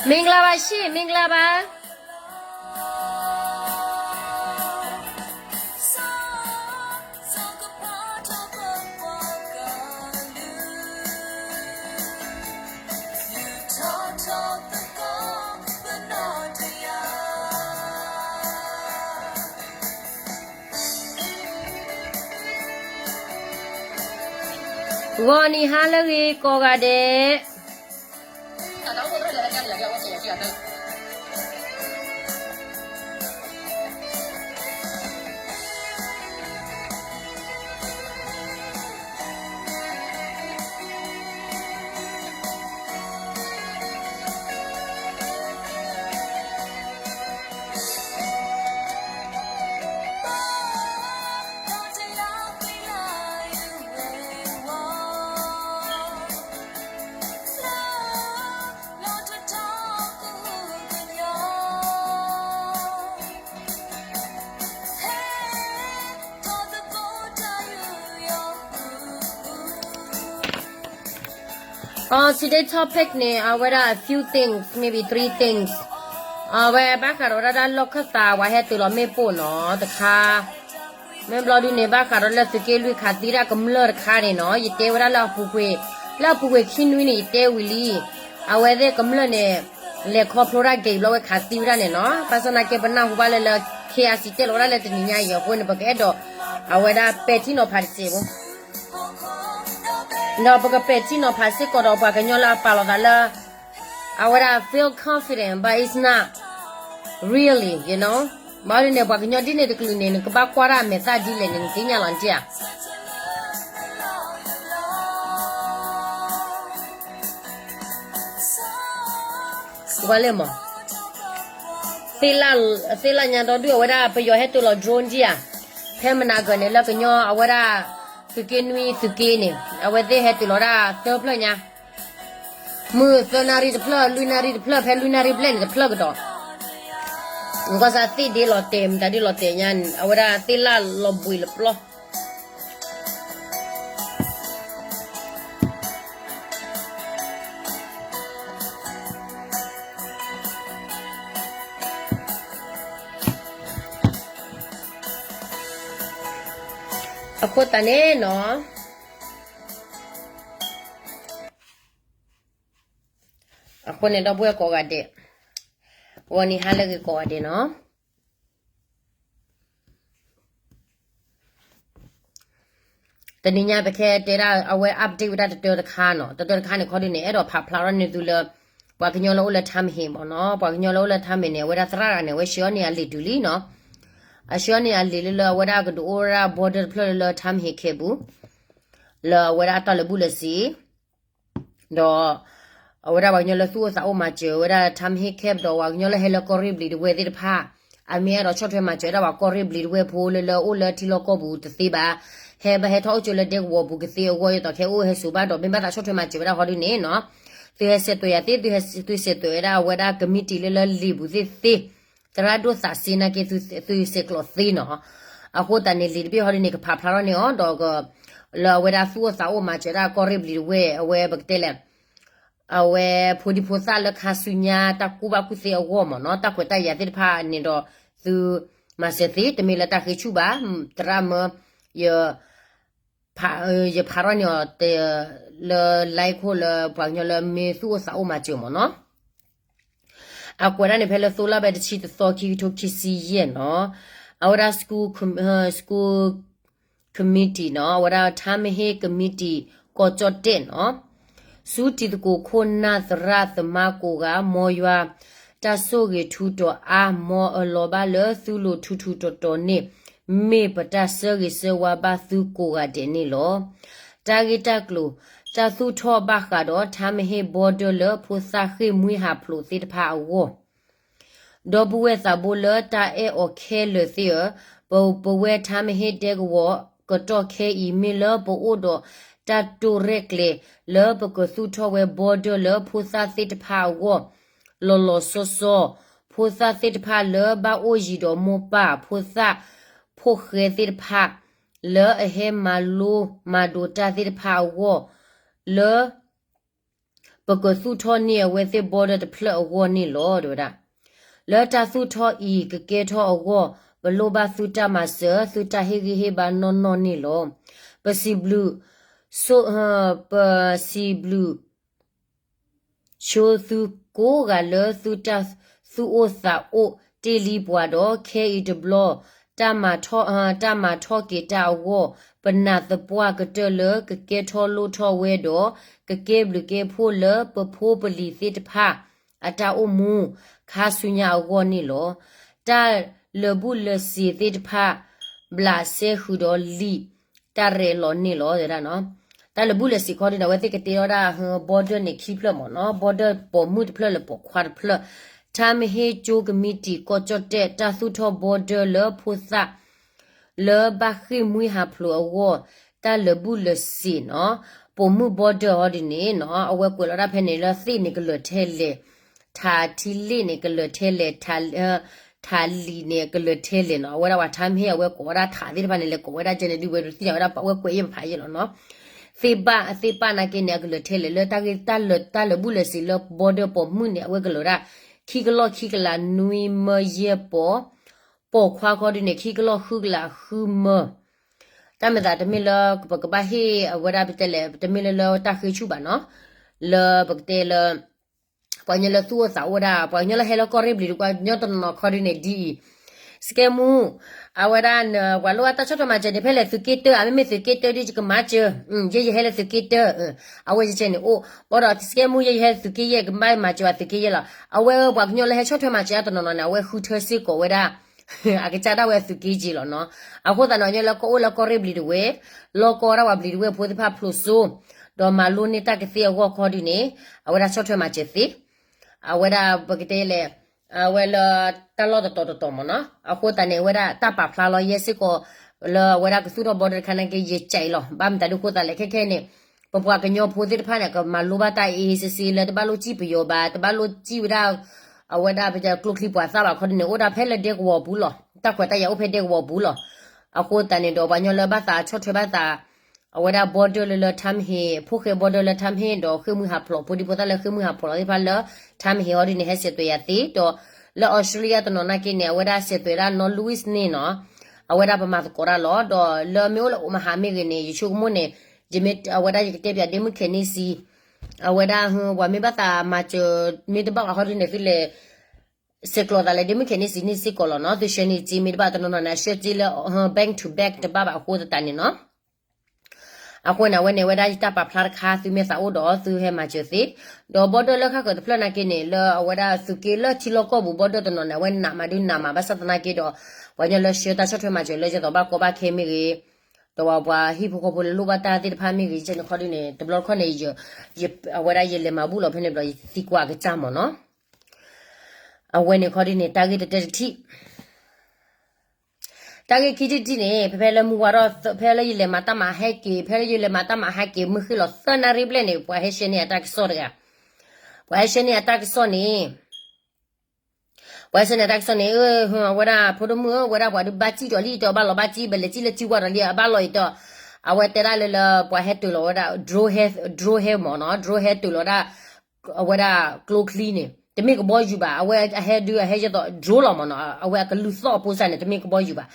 မင်္ဂလာပါရှင်, မင်္ဂလာပါ. ဂီၤနံၤဟါလၢအဂ့ၤကိးဂၤဒဲး. Today's topic န့ၣ် အဝဲဒၣ် a few things, maybe three things. အဝဲဘၣ်ဃးဒီးဝဲဒၣ်လီၢ်ခၢၣ်သး ပှၤဟဲတုၤလီၤမ့ၣ်ပိၢ်နီၤတခါ, မ့ၢ်ဘျီဒုန့ၣ် ဘၣ်ဃးဒီးလၢသုးက့လွံၢ်ခးသံဒၣ်ကမျၢၢ်တခါန့ၣ်နီၤ, ယတဲဝဲဒၣ်လၢအပူၤကွံာ်, လၢအပူၤကွံာ်ခံနွံန့ၣ် ယတဲဝံၤလံ, အဝဲသ့ၣ်ကမျၢၢ်န့ၣ် လဲၤခီဖျိတၢ်ဂ့ၤ ဘျီဝဲခးသံဝဲဒၣ်န့ၣ်နီၤ, ဘၣ်ဆၣ်သနာ်က့ပနၢ်ဟူဘၣ်လၢလၢ KIC တဲလီၤဝဲဒၣ်လၢတနံၤညါအံၤအဃိန့ၣ် ပကအဲၣ်ဒိး အဝဲဒၣ်ပဲာ်ထံနီၤဖးတစဲးဖိ ဒီးပကပဲာ်ထံနီၤဖးစ့ၢ်ကီးဒီးပှၤကညီလၢအပာ်လီၤသးလၢ အဝဲဒၣ် feel confident but it's not really, you know. ဘၣ်ဒ်န့ၣ် ပှၤကညီဒ်န့ၣ်တကလုာ်န့ၣ် နကဘၣ်ကွၢ်ဒၣ်အမဲာ်သၣ်ဒ်လဲၣ်န့ၣ် နသ့ၣ်ညါလီၤနတၢ်ဧါ. ဝဲလဲၣ်မး, သ့ၣ်လၣ်ညါဒီဒုၣ်အဝဲဒၣ်ပယီၤဟဲတုၤလီၤ drone ဒံဧါ, ဖဲမနၤကၢၤန့ၣ် လၢကညီအဝဲဒၣ် သုးက့နွံသုးက့န့ၣ် အဝဲသ့ၣ်ဟဲတုၤလီၤဒၣ်သၢဖျၢၣ်ညါ, မုၢ်သၢနၣ်ရံၣ်တဖျၢၣ် လွံၢ်နၣ်ရံၣ်တဖျၢၣ် ဖဲလွံၢ်နၣ်ရံၣ်ဘျဲၣ်န့ၣ် တဖျၢၣ်ကဒီး, နကွၢ်စးသ့ၣ်ဒ့လီၤတဲာ် မတၤဒ့လီၤတဲာ်ညါ, အဝဲဒၣ်သ့ၣ်လၣ်လီၤဘှံးလီၤပျီ အဃိသတးန့ၣ်နီၤ, အဃိန့ၣ်ဒီပုၢ်ဝဲၢ်ကိးဂၤဒဲး, ဂီၤနံၤဟါလၢအဂ့ၤကိးဂၤဒဲးနီၤ. တနံၤညါပကတဲဒၣ်အဝဲ update ဝဲဒၣ်တတၢတခါနီၤ, တတၢတခါန့ၣ်ခီဒုန့ၣ် အဲၣ်ဒိးဖးဖျါထီၣ်န့ၢ်သုလၢ ပှၤကညီလၢအိၣ်လၢထါမဟ့ၣ်မ့ၢ်နီၤ, ပှၤကညီလၢအိၣ်လၢထါမဟ့ၣ်န့ၣ် အဝဲဒၣ်သရၣ်တဂၤန့ၣ် အဝဲဆှၢအီၤန့ၢ်အလံာ်တုၤလံနီၤ, အဆှၢအီၤန့ၢ်အလံာ်လၢလၢအဝဲဒၣ်ကဒုးအိၣ်ဝဲဒၣ် border တဖျၢၣ်လၢလၢထါမဟ့ၣ်ခဲပူၤ, လၢအဝဲဒၣ်အတၢ်လၢာ်ဘူၣ်လၢာ်စ့ ဒီး အဝဲဒၣ်ပှၤကညီလၢသူၣ်အိၣ်သးအိၣ်မၤစၢၤဝဲဒၣ်ထါမဟ့ၣ်ခဲပူၤဒီး ပှၤကညီလၢဟဲလၢကီၢ်ရ့ၣ်ဘျံးတဝဲသ့ၣ်တဖၣ်, အမ့ၢ်အဲၣ်ဒိးဆီၣ်ထွဲမၤစၢၤဝဲဒၣ်ပှၤကီၢ်ရ့ၣ်ဘျံးတဝဲဖိလၢလၢအိၣ်လၢထံလီၢ်ကီၢ်ပူၤတသ့ဘၣ်, ဟဲဘၣ်ဟဲထီၣ်အိၣ်ကၠိလၢဒဲကဝီၤပူၤကသ့အဂီၢ် ယသးခဲအိၣ်ဟဲစူၤဘၣ်ဒီး မ့ၢ်ဘၣ်သးဆီၣ်ထွဲမၤစၢၤဝဲဒၣ်ဟီဒုန့ၣ်နီၤ, သုဟဲစဲးသွဲးယၤသ့, သုဟဲစဲးသွဲးဝဲဒၣ်အဝဲဒၣ် committee လၢလၢလံာ်ပူၤသ့ၣ်သ့, သရၣ်ဒိၣ်သးစ့နာ်က့ သုဆဲးကျိးသ့နီၤ, အဃိသတးန့ၣ် လံာ်တဘ့ၣ်ဟီဒုန့ၣ် ကဖးဖျါထီၣ်န့ၢ်အီၤဒီး လၢအဝဲဒၣ်သူၣ်အိၣ်သးအိၣ်မၤစၢၤဒၣ်ကီၢ်ရ့ၣ်ဘျံးတဝဲ အဝဲပကတဲလဲၣ် အဝဲဖိဒံဖိသၣ်လၢခါဆူညါတၢ်ကူၣ်ဘၣ်ကူၣ်သ့အဂီၢ်မ့ၢ်နီၤ, တၢ်ခွဲးတၢ်ယာ်သ့ၣ်တဖၣ်န့ၣ်ဒီး သုမၤစၢၤသ့, တမ့ၢ်လၢတၢ်ဃ့ဆူၣ်ဘၣ်, သရၣ်မၢ ယ ဖး, ယဖးထီၣ်န့ၢ်အီၤ လၢ line ခိၣ်လၢပှၤကညီလၢမ့ၢ်သူၣ်အိၣ်သးအိၣ်မၤစၢၤမ့ၢ်နီၤ, အကွဲးဒၣ်န့ၣ် ဖဲလၢသိလါဘဲတဆံတသီ ခံကထိခံဆံယဲၢ်နီၤ, အဝဲဒၣ် school, school committee နီၤ, အဝဲဒၣ်ထါမဟ့ၣ် committee ကီၢ်ကၠီၣ်တဲၣ်နီၤ, ဆူတံၤသကိးခိၣ်နၢ်သရၣ်သမါကိးဂၤ မ်ယွၤတၢ်ဆိၣ်ဂ့ၤထူးတီၤအါ, မ်အလီၤဘၣ်လၢသုလိၤထူးထူးတီၤတီၤန့ၣ် မ့ၢ်ပတၢ်ဆၢဂ့ၤဆၢဝါဘၣ်သုကိးဂၤဒဲးန့ၣ်လီၤ. တၢ်ဂ့ၢ်တၢ်ကျိၤ, တၢ်သူၣ်ထီၣ်ဘၣ်ဃးဒီး ထါမဟ့ၣ် border လၢဖိသၣ်ဃ့ၢ်မှံဟးဖျိးသ့ၣ်တဖၣ်အဂီၢ် ဒီပုၢ်ဝဲၢ်သးဘိလၢတၢ်အဲၣ်အီၤခဲလၢာ်သ့ၣ်ဧၢ, ပ, ပဝဲထါမဟ့ၣ်ဒဲကဝီၤကတီၢ်ခဲအံၤ မ့ၢ်လၢပအိၣ်ဒီး တၢ်တိၢ်ရဲၣ်ကျဲၤ လၢပကသူၣ်ထီၣ်ဝဲ border လၢဖိသၣ်သ့ၣ်တဖၣ်အဂီၢ် လီၤလီၤဆီဆီ, ဖိသၣ်သ့ၣ်တဖၣ်လၢဘၣ်အိၣ်ယံၤဒီးမိၢ်ပၢ် ဖိသၣ်ဖိၣ်ဃဲသ့ၣ်တဖၣ် လၢအဟဲမၤလိမၤဒိးတၢ်သ့ၣ်တဖၣ်အဂီၢ် လၢ ပကသူၣ်ထီၣ်န့ၢ်အဝဲသ့ၣ် border တဖျၢၣ်အဂီၢ်န့ၣ်လီၤ တဲဝဲဒၣ်. လၢတၢ်သူၣ်ထီၣ်အံၤကကဲထီၣ်အဂီၢ် ပလိၣ်ဘၣ်သုတၢ်မၤစၢၤ သုတၢ်ဟ့ၣ်ဂံၢ်ဟ့ၣ်ဘါနီၢ်နီၢ်န့ၣ်လီၤ. ပစံးဘျုး ဆိ ပစံးဘျုး ဆိသုကိးဂၤလၢသုတၢ်သူၣ်အိၣ်သးအိၣ်တ့ၢ်လံပှၤဒီး ခဲအံၤတဘျီ တၢ်မၤထီၣ် တၢ်မၤထီၣ်က့ၤတၢ်အဂီၢ် ပနာ်သပှၢ်ကတၢၢ်လၢကကဲထီၣ်လိၣ်ထီၣ်ဝဲဒီး ကကဲဘျုးကဲဖှိၣ်လၢပဖိပလံၤသ့ၣ်တဖၣ်အတၢ်အိၣ်မူ ခါဆူညါအဂီၢ်န့ၣ်လီၤ. တၢ်လၢာ်ဘူၣ်လၢာ်စ့ၤသ့ၣ်တဖၣ် ဘျးစဲဃုာ်ဒီးလံာ်တၢ်ရဲၣ်လီၤန့ၣ်လီၤ တဲဒၣ်နီၤ. တၢ်လၢာ်ဘူၣ်လၢာ်စ့ၤခီဒုန့ၣ် အဝဲသ့ၣ်ကတဲထီၣ်ဒၣ် border န့ၣ် ခံဖျၢၣ်မ့ၢ်နီၤ, border ပိာ်မုၣ်တဖျၢၣ်လၢပိာ်ခွါတဖျၢၣ်, ထါမဟ့ကၠိကမံးတံာ် ကီၢ်ကၠီၣ်တဲၣ် တၢ်သူၣ်ထီၣ် border လၢဖိသၣ် လၢဘၣ်ဃ့ၢ်မှံဟးဖျိးအဂီၢ် တၢ်လၢာ်ဘူၣ်လၢာ်စ့ၤနီၤ, ပိာ်မုၣ် border ဟီဒုန့ၣ်နီၤ အဝဲကွဲးလီၤဒၣ်ဖဲန့ၣ်လၢသ့ၣ်န့ၣ် ကလၢာ်ထဲလဲၣ်, ထးထံလ့ၣ်န့ၣ် ကလၢာ်ထဲလဲၣ်, ထးလံၤန့ၣ် ကလၢာ်ထဲလဲၣ်နီၤ, အဝဲဒၣ်ပှၤထါမဟ့ အဝဲကိးဝဲဒၣ်ထးသ့ၣ်တဖၣ်န့ၣ် လဲၤကိးဝဲဒၣ်ကဲန့ၣ် ဒုးဝဲဒုးသ့ၣ်ညါဝဲဒၣ် အဝဲကွဲးယဲၢ်ပဖးယဲၢ်လီၤနီၤ. သ့ၣ်ဘၣ်အသ့ၣ်ပၣ်နာ်က့န့ၣ် အကလၢာ်ထဲလဲၣ်လၢတၢ်ဂ့ၢ် တၢ်လၢာ်ဘူၣ်လၢာ်စ့ၤလၢ border ပိာ်မုၣ်န့ၣ် အဝဲကလၢာ်ဒၣ် ခံကလီၢ်ခံကလး နွံမၢယဲၢ်ပီၤ, ပိာ်ခွါခီဒုန့ၣ် ခံကလီၢ်ဃုကလးဃုမၢ, တၢ်မ့ၢ်သးတမ့ၢ်လၢပကဘၣ်ဟ့ၣ်အဝဲဒၣ်ပတဲလဲၣ် တမ့ၢ်လၢလၢတၢ်ဃ့ဆူၣ်ဘၣ်နီၤ, လၢပကတဲလၢ ပှၤကညီလၢသူၣ်အိၣ်သးအိၣ်ဒၣ် ပှၤကညီလၢဟဲလၢကီၢ်ရ့ၣ်ဘျံၤဒီး ပှၤကညီတနီၤနီၤခီဒုန့ၣ်ဒ်အံၤ, စကဲမူ အဝဲဒၣ် ပှၤလိၣ်ဘၣ်တၢ်ဆီၣ်ထွဲမၤစၢၤန့ၣ် ဖဲလဲၣ်သုးက့တၢၢ် အမ့မ့ၢ်သုးက့တၢၢ်ဒ်ယကမၤစၢၤ, ယဲယဟဲလၢသုးက့တၢၢ်, အဝဲယကဲန့ၣ်အိၣ် ဘၣ်ဒီးစကဲမူ ယဲယဟဲသုးက့ယဲၢ် ကဘၣ်မၤစၢၤဘၣ်သုးက့ယဲၢ်လီၤ. အဝဲပှၤကညီလၢဟဲဆီၣ်ထွဲမၤစၢၤအတနီၤနီၤန့ၣ် အဝဲဃုထၢစ့ၢ်ကီးဝဲဒၣ် အကစၢ်ဒၣ်ဝဲသုးက့က့လီၤနီၤ. အဃိသတးန့ၣ် ပှၤကညီလၢကအိၣ်လၢကီၢ်ရ့ၣ်ဘျံၤတဝဲ လီၢ်ကီဝဲဒၣ်ပှၤဘျံၤတဝဲဖိသ့ၣ်တဖၣ်ဖျိးစိ ဒီးမၤလိန့ၢ်တၢ်ကသ့အဂီၢ်ခီဒုန့ၣ် အဝဲဒၣ်ဆီၣ်ထွဲမၤစၢၤသ့ အဝဲဒၣ်ပကတဲလဲၣ်, အဝဲလၢတၢ်လီၢ်တတီၤတတီၤမ့ၢ်နီၤ, အဃိသတးန့ၣ် အဝဲဒၣ်တၢ်ပာ်ဖျါလီၤယဲစ့ၢ်ကီး လၢအဝဲဒၣ်ကသူၣ်ထီၣ် border တခါနာ်က့ ယကဲအံၤလီၤ. ဘၣ်မတၤဒုးအဃိသတးလဲၣ် ခဲခဲန့ၣ် ပပှၤကညီဖိသ့ၣ်တဖၣ်န့ၣ် ကမၤလိဘၣ်တၢ်အ့စ့စ့လၢတဘၣ်လိၣ်စံၣ်ပယီၤဘၣ်, တဘၣ်လိၣ်စံၣ်ဝဲဒၣ် အဝဲဒၣ်ပကျိချံပှၤသၣ်ဘၣ်ခီဒုန့ၣ် အိၣ်ဒၣ်ဖဲလၢဒဲကဝီၤပူၤလီၤ. တၢ်ခွဲးတၢ်ယာ်အိၣ်ဖဲဒဲကဝီၤပူၤလီၤ. အဃိသတးန့ၣ်ဒီး ပှၤကညီလၢဘၣ်သးဆီၣ်ထွဲဘၣ်သး အဝဲဒၣ် border လၢလၢထါမဟ့ ဖိၣ်ဃဲ border လၢထါမဟ့ဒီးဃ့ၢ်မှံဟးဖျိး ဖိဒံဖိသၣ်လၢဃ့ၢ်မှံဟးဖျိးလီၤသ့ၣ်တဖၣ်လၢ ထါမဟ့အီၤဒ်န့ၣ် ဟဲစဲးသွဲးယၤသ့ ဒီးလၢ Australia တနီၤနာ်က့န့ၣ် အဝဲဒၣ်စဲးသွဲးဒၣ် North Louis န့ၣ်နီၤ, အဝဲဒၣ်ပမၤသကိးတၢ်လီၤ. ဒီးလၢမ့ၢ်အိၣ်လၢ Omaha မ့ၢ်ဂ့ၤန့ၣ် ယဆိကမိၣ်န့ၣ် ယမ့ၢ်အဝဲဒၣ်ယကတဲပၠး ဒ့မုၣ်ခဲနံစံ အဝဲဒၣ် ပှၤမ့ၢ်ဘၣ်သးမၤစၢၤ မ့ၢ်တဘၣ်ဘၣ်ခီဒ်န့ၣ် သုလဲၤ ဆဲးကျိးသးလၢဒ့မုၣ်ခဲနံစံန့ၣ်စ့ၢ်ကီးလီၤနီၤ, သုဆှၢန့ၢ်စ့မ့ၢ်တဘၣ်တနီၤနီၤန့ၣ် အဆှၢစ့လၢ bank to bank တဘၣ်ဘၣ်အဃိသတးန့ၣ်နီၤ. အဃိန့ၣ် အဝဲန့ၣ် အဝဲဒၣ်ယတၢ်ပာ်ဖျါတခါ သုမ့ၢ်သးအိၣ်ဒီးသုဟဲမၤစၢၤသ့, ဒီး border လၢခါကတဖျၢၣ်နာ်က့န့ၣ် လၢအဝဲဒၣ်သုးက့လၢထံလီၢ်ကီၢ်ပူၤ border တနီၤန့ၣ် အဝဲနးမးဒုးနးမး ဘၣ်ဆၣ်သနာ်က့ဒီး ပှၤကညီလၢဆှၢတၢ်ဆီၣ်ထွဲမၤစၢၤလၢယသိးဘၣ်ကီဘၣ်ခဲမ့ၢ်ဂ့ၤ, ဒီးပှၤဟံၣ်ဖိဃီဖိလၢလိၣ်ဘၣ်တၢ်သ့ၣ်တဖၣ်မ့ၢ်ဂ့ၤ ယဲန့ၣ်ခီဒ်န့ၣ် တဘျီတခီၣ်န့ၣ် အဝဲဒၣ်ယလဲၤမၤဘူၣ်လီၤဖဲန့ၣ်ဘျီ ယသံကွၢ်အကစၢ်မ့ၢ်နီၤ. အဝဲန့ၣ်ခီဒ်န့ၣ် တၢ်ဂ့ၢ်တတၢတထံၣ် တၢ်ဂ့ၢ်ခံထံၣ်တထံၣ်န့ၣ် ဖဲဖဲလၢမုၢ်ဝါထီၣ် ဖဲလၢယလဲၤမၤတၢ်မၤဟဲက့ၤ ဖဲလၢယလဲၤမၤတၢ်မၤဟဲက့ၤ မုၢ်ဃ့ၢ်လီၤသၢနၣ်ရံၣ်ဘျဲၣ်န့ၣ် ပှၤဟဲဆှၢန့ၢ်အတၢ်ကစီၣ်တဂၤ, ပှၤဟဲဆှၢန့ၢ်အတၢ်ကစီၣ်န့ၣ် ပှၤဟဲဆှၢန့ၢ်အတၢ်ကစီၣ်န့ၣ် အဝဲဒၣ်ဖိဒိၣ်မုၣ်ဧၢ ဝဲဒၣ်ပှၤဒုးဘၣ်စံၣ်ဒီးလံတၢ် ဘၣ်လီၤဘၣ်စံၣ် ဘၣ်လဲၤစံၣ်လၢစံၣ်ဝါဒီးလံ အဘၣ်လီၤအံၤတၢ်, အဝဲတဲဒၣ်လၢလၢ ပှၤဟဲတုၤလီၤဝဲဒၣ် drone ဟဲ drone ဟဲမ့ၢ်နီၤ drone ဟဲတုၤလီၤဝဲဒၣ် အဝဲဒၣ်ကျိချံန့ၣ် တမ့ၢ်ကဘီယူၤဘၣ် အဝဲအဟဲဒုးအဟဲယဲသိး drone လီၤမ့ၢ်နီၤ အဝဲအကလုၢ်သီၣ်အဖိစၢ်န့ၣ် တမ့ၢ်ကဘီယူၤဘၣ်,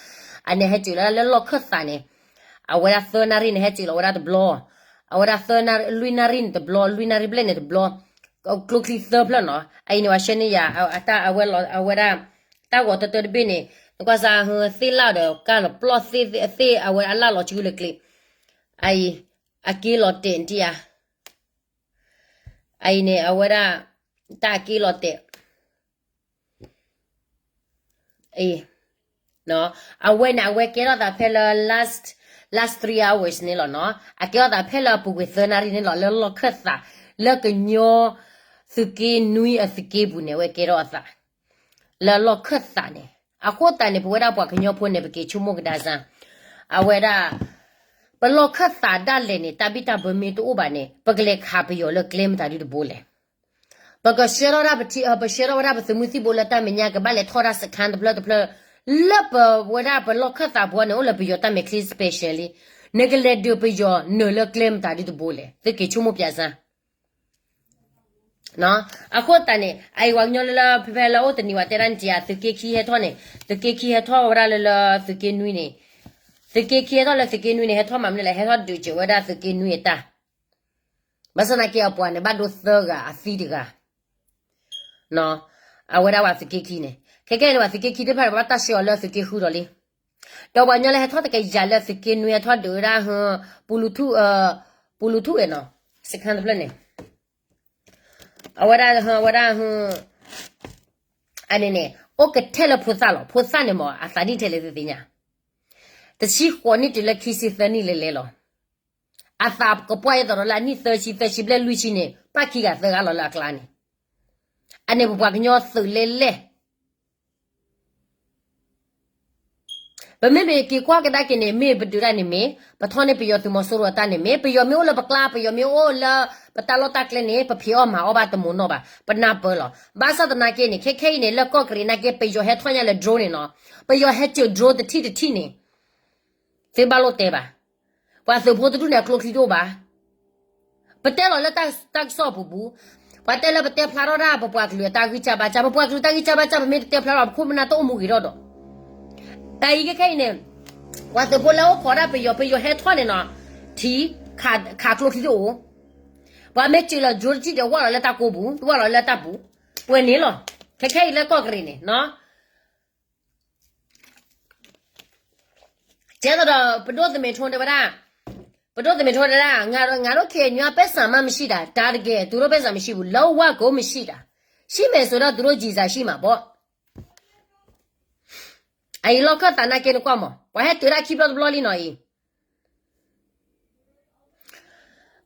အန့ၣ်ဟဲတုၤလီၤလၢလီၢ်ခၢၣ်သးန့ၣ် အဝဲဒၣ်သၢနၣ်ရံၣ်န့ၣ် ဟဲတုၤလီၤဝဲဒၣ်တဘျီ, အဝဲဒၣ်သၢနၣ်ရံၣ် လွံၢ်နၣ်ရံၣ်န့ၣ်တဘျီ လွံၢ်နၣ်ရံၣ်ဘျဲၣ်န့ၣ်တဘျီ ကျိချံသၢဖျၢၣ်နီၤ အအံၤန့ၣ် ပှၤဆှၢန့ၢ်ယၤ အတၢ်အဝဲလီၤ အဝဲဒၣ် တၢ်ဂီၤတၢတၢတဘ့ၣ်န့ၣ် နကွၢ်စၢ် သ့ၣ်လၣ်ဒီးကၢ်လီၤပျီၢ်သ့ၣ်သ့ၣ် အဝဲအလၣ်လီၤစုလၢကျဲ အအံၤ အက့လီၤတဲာ်နထံၣ်ဧါ အအံၤန့ၣ် အဝဲဒၣ် တၢ်အက့လီၤတဲာ် အံၤ အဝဲန့ၣ် အဝဲကဲထီၣ်သးဖဲလၢ last last three hours န့ၣ်လီၤနီၤ အကဲထီၣ်သးဖဲလၢအပူၤကွံာ်သၢနၣ်ရံၣ်န့ၣ်လီၤ လၢလီၢ်ခၢၣ်သး လၢကညီ သုးက့နွံအသုးက့ပူၤန့ၣ် အဝဲကဲထီၣ်အသး လၢလီၢ်ခၢၣ်သးန့ၣ် အဃိသတးန့ၣ် ပဝဲဒၣ်ပှၤကညီဖိန့ၣ် ပက့ၤဆိကမိၣ်ကဒါစၢ် အဝဲဒၣ် ပလီၢ်ခၢၣ်သးဒၣ်လဲာ်န့ၣ် တၢ်ဘံၣ်တၢ်ဘၢမ့ၢ်တအိၣ်ဘၣ်န့ၣ် ပကလဲၤခးပယီၤလၢကျဲမတၤဒုတဘိလဲၣ်. ပကဆှၢထီၣ်ဒၣ်ပထံ ပဆှၢထီၣ်ဝဲဒၣ်ပသုးမုၢ်သံၣ်ဘိလၢတၢ်မဲာ်ညါ ကဘၣ်လဲၤထီၣ်ဒၣ်စခန်းတဖျၢၣ်တဖျၢၣ် လၢပဝဲဒၣ်ပလီၢ်ခၢၣ်သးပူၤန့ၣ် အိၣ်လၢပယီၤတၢ်မဲာ်ချံ specially နကလဲၤဒုးပယီၤနုာ်လၢကျဲမတၤဒုတဘိလဲၣ်. သုက့ၤဆိကမိၣ်ပၠးစၢ် အဃိသတးန့ၣ် အအံၤပှၤကညီလၢလၢဖဲဖဲလၢအိၣ်တနံၤဝဲတဲဒၣ်န့ၣ် တယၤသုးက့ခံဟဲထီၣ်န့ၣ် သုးက့ခံဟဲထီၣ်ဝဲဒၣ်လၢလၢသုးက့နွံန့ၣ် သုးက့ခံဟဲထီၣ်လၢသုးက့နွံန့ၣ် ဟဲထီၣ်မၤမနုၤလဲၣ် ဟဲထီၣ်ဒုးစၢၤဝဲဒၣ်သုးက့နွံအတၢ် ဘၣ်ဆၣ်သနာ်က့အပှၤန့ၣ် ဘၣ်ဒိသၢဂၤအသံတဂၤ အဝဲဒၣ်ပှၤသုးက့ခံန့ၣ် ခဲခဲအံၤန့ၣ် ပှၤသုးက့ခံသ့ၣ်တဖၣ်န့ၣ် ဘၣ်တၢ်ဆှၢအီၤလၢသုးက့ဃုဒီးလံ ဒီးပှၤကညီလၢဟဲထီၣ်တကယၤလၢသုးက့နွံ ဟဲထီၣ်ဒုးဝဲဒၣ် ပူလူထူၣ် ပူလူထူၣ်ဝဲနီၤ စခန်းတဖျၢၣ်န့ၣ် အဝဲဒၣ် အဝဲဒၣ် အန့ၣ်န့ၣ် အိၣ်ကထဲလၢဖိသၣ်လီၤ. ဖိသၣ်န့ၣ်မ့ၢ် အသးနံၣ်ထဲလဲၣ်သုသ့ၣ်ညါ တဆံဃိးနံၣ်တုၤလၢခံဆံသၢနံၣ်လဲၣ်လဲၣ်လီၤ. အသးကပှၢ်ယဲသိးဒီးလၢအနံၣ်သၢဆံ သၢဆံဘျဲၣ်လွံၢ်ဆံန့ၣ် ပၣ်ခံဂၤသၢဂၤလီၤလၢအကျါန့ၣ် အန့ၣ်ပပှၤကညီသုးလဲၣ်လဲၣ် ပမ့မ့ၢ်က့ၤကွၢ်ကဒါက့ၤန့ၣ် မ့ၢ်ပဒုးတၢ်န့ၣ်မ့ၢ် ပထီၣ်န့ၢ်ပယီၤသုးမီၤစိရိၤအတၢ်န့ၣ်မ့ၢ် ပယီၤမ့ၢ်အိၣ်လၢပကျါ ပယီၤမ့ၢ်အိၣ်လၢပတၢ်လီၢ်တၢ်ကျဲန့ၣ် ပဖံးအီၣ်မၤအီၣ်ဘၣ်တမူးနီၢ်ဘၣ် ပနၢ်ပၢၢ်လီၤ. ဘၣ်ဆၣ်သနာ်က့န့ၣ် ခဲခဲအံၤန့ၣ် လၢကီၢ်ကရံးနာ်က့ ပယီၤဟဲထီၣ်ညါလၢ drone န့ၣ်နီၤ ပယီၤဟဲစၢၤ drone တထံၣ်တထံၣ်န့ၣ် သုဘၣ်လိၣ်တဲဘၣ်. ပှၤသုးဖိတဒူၣ်န့ၣ် အကျိချံတအိၣ်ဘၣ် ပတဲလီၤလၢတၢ်ကစီၣ်အပူၤပူၤ, ပှၤတဲလၢပတဲဖျါထီၣ်ဒၣ်ပပှၤကလုာ်အတၢ်ဂံၢ်စၢ်ဘါစၢ်, ပပှၤကလုာ်တၢ်ဂံၢ်စၢ်ဘါစၢ် ပမ့ၢ်တတဲဖျါထီၣ် ပခိၣ်ပနၢ်တအိၣ်မူဂ့ၤထီၣ်ဒီး, တၢ်အံၤခဲခဲအံၤန့ၣ်, ပှၤသုးဖိလၢအိၣ်ခိးဒၣ်ပယီၤ ပယီၤဟဲထီၣ်န့ၣ်နီၤ, ထံ, ခးကျိချံတအိၣ်, ပှၤမ့ၢ်စၢၤလီၤ drone တထံၣ်ဒီးဝၢ်လီၤလၢတၢ်ကိးပူၤ, ဝၢ်လီၤလၢတၢ်ပူၤ, ပှဲၤန့ၣ်လီၤ. ခဲခဲအံၤလၢကီၢ်ကရံးန့ၣ်နီၤ ကဲသိးဒီး ပဒိၣ်သုးမ့ၢ်ထိတဲဝဲဒၣ်, ပဒိၣ်သုးမ့ၢ်ထိတဲဒၣ် ငါတို့ ငါတို့ KNU ကပိုက်ဆံမရှိတာ, တၢ်တက့ၢ် သူတို့ပိုက်ဆံမရှိဘူး, လုံးဝကိုမရှိတာ, ရှိမယ်ဆိုတော့ သူတို့ကျည်ဆံရှိမှာပေါ့. အအံၤလီၢ်ခၢၣ်သးနာ်က့နကွၢ်မး, ပှၤဟဲတုၤဒၣ်ခံဘျီတဘျီလံနီၤအံၤ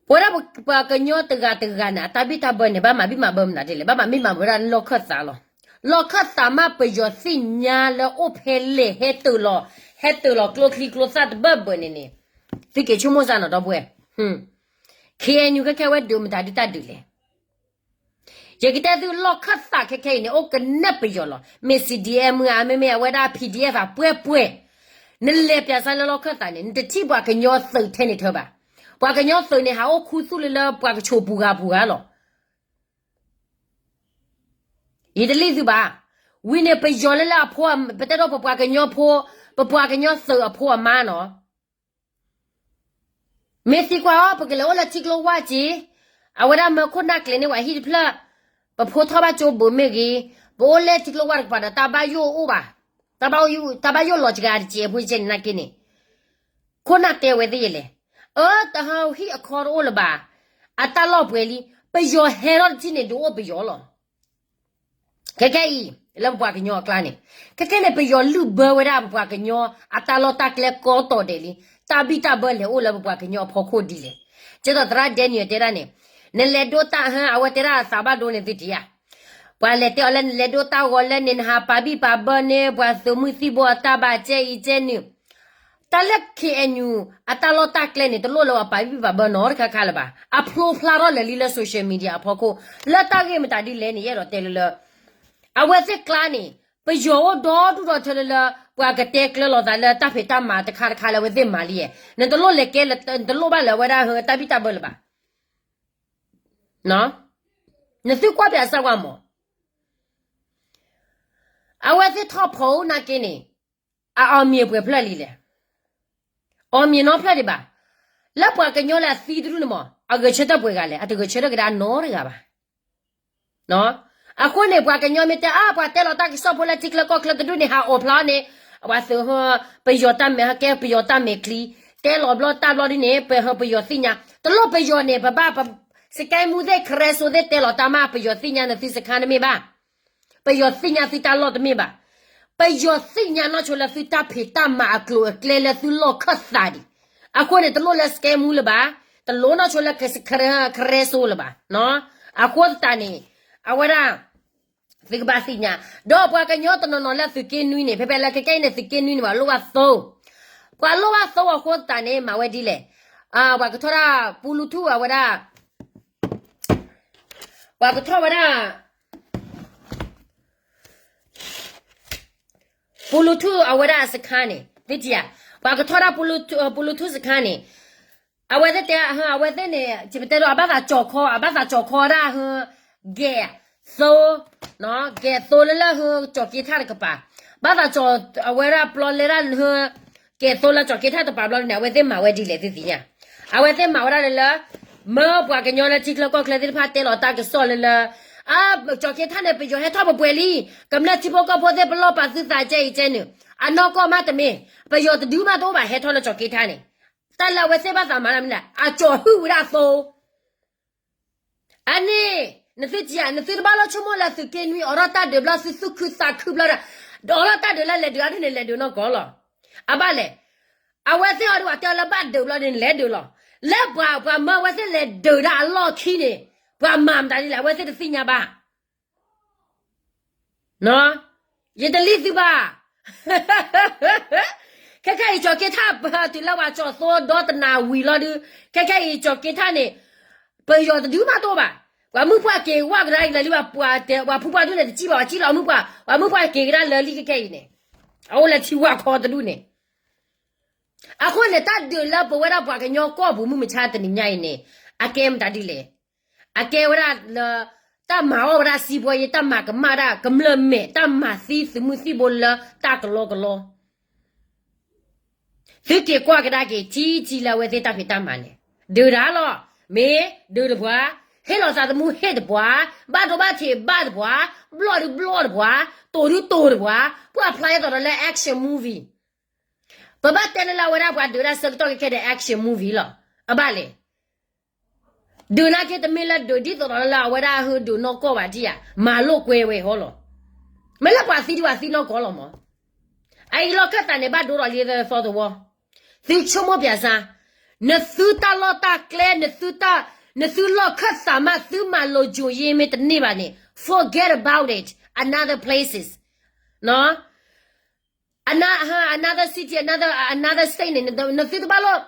ပဝဲဒၣ်ပှၤကညီတဂၤတဂၤန့ၣ် အတၢ်ဘံၣ်တၢ်ဘၢန့ၣ် ဘၣ်မၤဘံၣ်မၤဘၢမနုၤဒ်လဲၣ်, ဘၣ်မၤဘံၣ်မၤဘၢဒၣ်လၢလီၢ်ခၢၣ်သးလီၤ. လီၢ်ခၢၣ်သးမး ပယီၤသ့ၣ်ညါလၢအိၣ်ဖဲလဲၣ် ဟဲတုၤလီၤ, ဟဲတုၤလီၤကျိချံကျိသၣ်တဘၢၣ်ဘၢၣ်န့ၣ်န့ၣ်, သုက့ၤဆိကမိၣ်စၢ်နီၤ ဒီပုၢ်ဝဲၢ်, KNU ခဲခဲဝဲဒုးမတၤဒုးတၢ်ဒုးလဲၣ်. ယကတဲသုလီၢ်ခၢၣ်သးခဲခဲအံၤန့ၣ် အိၣ်ကနဲၣ်ပယီၤလီၤ. မ့ၢ် CDM ဧါ, မ့မ့ၢ်အဝဲဒၣ် PDF ဧါ, ပှဲၤပှဲၤ, နလဲၤပၠးစၢ်လၢလီၢ်ခၢၣ်သးန့ၣ် နတထံၣ်ပှၤကညီသုးထဲန့ၣ်ထၢဘၣ်. ပှၤကညီသုးန့ၣ် ဟးအိၣ်ခူသူၣ်လၢလၢပှၤကဆိးပူၤဂၤပူၤဂၤလီၤ. ယတလံၣ်သုဘၣ်. ဝံၤန့ၣ် ပယီၤလၢလၢအဖိ, ပတဲဒီးပပှၤကညီဖိ, ပပှၤကညီသုးအဖိအမါနီၤ မ့ၢ်သံကွၢ်အီၤ ပကလဲၤအိၣ်လၢထံကျိဝၢ်က့ၤ, အဝဲဒၣ်မၢခိၣ်နၢ်ကျဲၤန့ၢ်ဝဲဟံၣ်တဖျၢၣ်, ပဖိထီၣ်ဘၣ်ကၠိဘိးမ့ၢ်ဂ့ၤ, ပအိၣ်လၢထံကျိဝၢ်တကပၤဒီး တၢ်ဘၣ်ယိၣ်အိၣ်ဘၣ်, တၢ်ဘၣ်ယိၣ်လီၤစှၤတစဲးဖိတစဲးန့ၣ်နာ်က့န့ၣ်, ခိၣ်နၢ်တဲဝဲသ့ၣ်ယဲလဲၣ်, အၢ တဟီၣ်ဟံၣ်အခီတအိၣ်လၢၤဘၣ်, အတၢ်လီၢ်ပှဲၤလံ, ပယီၤဟဲထီၣ်တထံၣ်န့ၣ် ဒုးအိၣ်ပယီၤလီၤ. ခဲခဲအံၤ လၢပပှၤကညီအကျါန့ၣ်, ခဲခဲန့ၣ် ပယီၤလုၢ်ဘၢဝဲဒၣ်ပပှၤကညီ အတၢ်လီၢ်တၢ်ကျဲကိးတီၤဒဲးလံ, တၢ်ဘံၣ်တၢ်ဘၢလဲၤအိၣ်လၢပပှၤကညီအဖီခိၣ်ဒ်လဲၣ်. ကဲသိးသရၣ်ဒဲနံၣ်တဲဒၣ်န့ၣ်, နလဲၤဒိတၢ်ဟါ အဝဲတဲဒၣ်အသးဘၣ်ဒိန့ၣ်သုထံၣ်ဧါ, ပှၤလဲၤတဲအီၤလၢနလဲၤဒိတၢ်ဂီၤလၢန့ၣ် နဟးပာ်ဘံၣ်ပာ်ဘၢန့ၢ် ပှၤသုးမုၢ်သံၣ်ဘိအတၢ်ဘၣ်ကဲအံၤကဲနုာ် တၢ်လၢ KNU အတၢ်လီၢ်တၢ်ကျဲန့ၣ် တလိၣ်လၢပှၤပာ်ဘံၣ်ပာ်ဘၢနီတခါခါလၢၤဘၣ်. အဖျိဖျါထီၣ်လၢာ်လံလၢ social media အဖီခိၣ်, လၢတၢ်ဂ့ၢ်မတၤဒ်လဲၣ်န့ၣ် ယအဲၣ်ဒိးတဲလၢလၢ အဝဲသ့ၣ်ကျါန့ၣ် ပယီၤအိၣ်ဒီဒူၣ်ဒီထၢလၢလၢ ပှၤကတဲကျၢၤလိာ်သးလၢတၢ်ဖံးတၢ်မၤတခါတခါလၢအဝဲသ့ၣ်မၤလံယဲ, နတလိၣ်လဲၤကဲလၢ နတလိၣ်ဘၣ်လၢအဝဲဒၣ်တၢ်ဘံၣ်တၢ်ဘၢလၢၤဘၣ်. နသုကွၢ်ပၠးစၢ်ကွၢ်မး အဝဲသ့ၣ်ထီၣ်ဖီအိၣ်နာ်က့န့ၣ် အအီၣ်မ့ၤပှဲၤဖျၢၣ်လံလဲၣ်. အီၣ်မ့ၤနီဖျၢၣ်ဒံးဘၣ်. လၢပှၤကညီလၢအသံတဒူၣ်န့ၣ်မး အဂဲၤဆၢထၢၣ်ပှဲၤဂၤလဲၣ်, အတဂဲၤဆၢထၢၣ်ကဒါနီတဂၤဘၣ်. အဃိန့ၣ် ပှၤကညီမ့ၢ်တဲအါ ပှၤတဲလီၤတၢ်ကစီၣ်ဖိလၢထံချၢကီၢ်ချၢတဒူၣ်န့ၣ် ဟးအီၣ်ဖျါန့ၣ်, ပှၤသုးဟီ ပယီၤတၢ်မဲာ်ဟဲကဲ ပယီၤတၢ်မဲာ်ချံ, တဲလီၤဘျီတၢ်ဘျီဒ်န့ၣ် ပဟီပယီၤသ့ၣ်ညါ, တလိၣ်ပယီၤန့ၣ် ပဘၣ် စကဲမူသ့ၣ် ခရဲစိသ့ၣ်တဲလီၤတၢ်မး ပယီၤသ့ၣ်ညါနသုစခါတမ့ၢ်ဘၣ်. ပယီၤသ့ၣ်ညါသုတၢ်လီၢ်တမ့ၢ်ဘၣ်. ပယီၤသ့ၣ်ညါနီၢ်ဆိလၢသုတၢ်ဖံးတၢ်မၤအကျိၤအကျဲလၢသုလီၢ်ခၢၣ်သးဒံး. အဃိန့ၣ် တလိၣ်လၢစကဲမူလၢၤဘၣ်, တလိၣ်နီၢ်ဆိလၢ ခရဲစိလၢၤဘၣ်. အဃိသတးန့ၣ် အဝဲဒၣ် သုကဘၣ်သ့ၣ်ညါ, ဒီးပှၤကညီတနီၤနီၤလၢသုးက့နွံန့ၣ် ဖဲဖဲလၢခဲကဲအံၤန့ၣ် သုးက့နွံန့ၣ် ပှၤလိၣ်ဘၣ်သိ, ပှၤလိၣ်ဘၣ်သိအဃိသတးန့ၣ် မၤဝဲဒ်လဲၣ်. ပှၤကထီၣ်ဒၣ်ပူလူထူၣ်အဝဲဒၣ်, ပှၤကထီၣ်ဝဲဒၣ် ပူလူထူၣ်အဝဲဒၣ်အစခါန့ၣ် သုထံၣ်ဧါ, ပှၤကထီၣ်ဒၣ်ပူလူထူၣ်စခါန့ၣ်, အဝဲသ့ၣ်တဲ အဝဲသ့ၣ်န့ၣ် ယပတဲဒီး အဘၣ်သးကၠီၤခီ, အဘၣ်သးကၠီၤခီဒၣ်ဟ ကဲသိ, ကဲသိလၢလၢဟ ကၠီၤက့ထၣ်တကပၤ, ဘၣ်သးကၠီၤအဝဲဒၣ်ပျီလဲဒၣ်ဟ ကဲသိလၢကၠီၤက့ထၣ်တကပၤဘျီန့ၣ် အဝဲသ့ၣ်မၤဝဲဒ်လဲၣ်သုသ့ၣ်ညါ, အဝဲသ့ၣ်မၤဝဲဒၣ်လၢလၢ မၢပှၤကညီလၢထံချၢကီၢ်ချၢသ့ၣ်တဖၣ်တဲလီၤတၢ်ကစီၣ်လၢလၢ အ ကၠီၤက့ထၣ်န့ၣ် ပယီၤဟဲထီၣ်ပှဲၤပှဲၤလံ, ကမျၢၢ်ထံဖိကီၢ်ဖိသ့ၣ် ပလီၢ်ပာ်သုသးကဲအံၤကဲနုာ်, အနီၢ်ကီၢ်မးတမ့ၢ်, ပယီၤတဒုမးတအိၣ်ဘၣ်ဟဲထီၣ်လၢကၠီၤက့ထၣ်န့ၣ်, တၢ်လၢအဝဲသ့ၣ်ဘၣ်သးမၤတၢ်မနုၤလဲၣ် အကၠီၤဟုၣ်ဝဲဒၣ်သိ အန့ၣ် နသုထံၣ်ဧါ, နသုတဘၣ်လိၣ်ဆိကမိၣ်လၢသုးက့နွံအိးထီၣ်တၢ်ဒုးဘျီ သုသူၣ်ခုသးခုဘျီဒီး အိးထီၣ်တၢ်ဒုးလၢလဲၤဒုးအဒုန့ၣ် လဲၤဒုးနီၢ်ကီၢ်လီၤ. အဘၣ်လဲၣ်, အဝဲသ့ၣ်အီၤဒုး ပှၤတဲအီၤလၢဘၣ်ဒုးဘျီန့ၣ် လဲၤဒုးလီၤ. လၢပှၤ ပှၤမၢအဝဲသ့ၣ်လဲၤဒုးဒၣ်အလီၢ်ခံန့ၣ် ပှၤမၤမတၤဒ်လဲၣ် အဝဲသ့ၣ်တသ့ၣ်ညါဘၣ် ယတလံၣ်သုဘၣ်. ခဲခဲအံၤ ကၠီၤက့ထၣ်ပတုၤလၢပှၤကၠီၤသိဒီတနၤဝံၤလီၤဒုး, ခဲခဲအံၤ ကၠီၤက့ထၣ်န့ၣ် ပယီၤတဒုမးတအိၣ်ဘၣ်. ပှၤမုၢ်ပှၢ်က့ၤဝဲကဒါလၢာ်လံဘၣ်, ပှၤဖုပှၢ်ဒုးန့ၣ် တစံၣ်ဘၣ်, ပှၤစံၣ်လီၤမုၢ်ပှၢ်, ပှၤမုၢ်ပှၢ်က့ၤကဒါလၢာ်လံခဲခဲအံၤန့ၣ်, အအိၣ်လၢထံဝၢ်ခီတဒူၣ်န့ၣ် အဃိန့ၣ် တၢ်ဒုးလၢပဝဲဒၣ်ပှၤကညီကီၢ်ပူၤမုၢ်မဆါတနံၤညါအံၤန့ၣ် အကဲမတၤဒ်လဲၣ်. အကဲဝဲဒၣ်လၢ တၢ်မၤအီၣ်ဝဲဒၣ်စံးဘှီယ့ တၢ်မၤကမၣ်ဒၣ်ကမျၢၢ်မဲာ်, တၢ်မၤသံသုးမုၢ်သံၣ်ဘိလၢတၢ်ကလီကလီ သုက့ၤကွၢ်ကဒါက့ၤ ထံထံလၢအဝဲသ့ၣ်တၢ်ဖံးတၢ်မၤန့ၣ်, ဒုးတၢ်လီၤ, မ့ၢ်ဒုးတပှၤ, ဟ့ၣ်လီၤသးသမူဟ့ၣ်တပှၤ, ဘၣ်ဒိဘၣ်ထံးဘၣ်တပှၤ, ဘျီၣ်ဒုးဘျီၣ်တပှၤ, တိၤဒုးတိၤတပှၤ, ပှၤဖျါအသးဒီးလၢ action movie, ပဘၣ်တဲလၢလၢအဝဲဒၣ်ပှၤဒုးဒၣ်ဆၢကတီၢ်ခဲခဲဒီး action movie လီၤ. အဘၣ်လဲၣ် ဒုးနာ်က့တမ့ၢ်လၢဒုးဒ်သိးဒီးလၢအဝဲဒၣ်ဟဒုးနီၢ်ကီၢ်ဘၣ်ဒံးဧါ, မၤလိာ်ကွဲဝဲဟီလီၤ. မ့ၢ်လၢပှၤသံဒံးပှၤသံနီၢ်ကီၢ်လီၤမး. အအံၤလီၢ်ခၢၣ်သးန့ၣ် ဘၣ်ဒိဒီးလံသီသဝီ, သုဆိကမိၣ်ပၠးစါ, နသုတၢ်လီၢ်တၢ်ကျဲ, နသုလီၢ်ခၢၣ်သးမး သုမၤလိာ်ယိာ်ယ့မ့ၢ်တန့ၢ်ဘၣ်န့ၣ် forget about it, another places, another city, another, another state န့ၣ် နသုတဘၣ်လိၣ်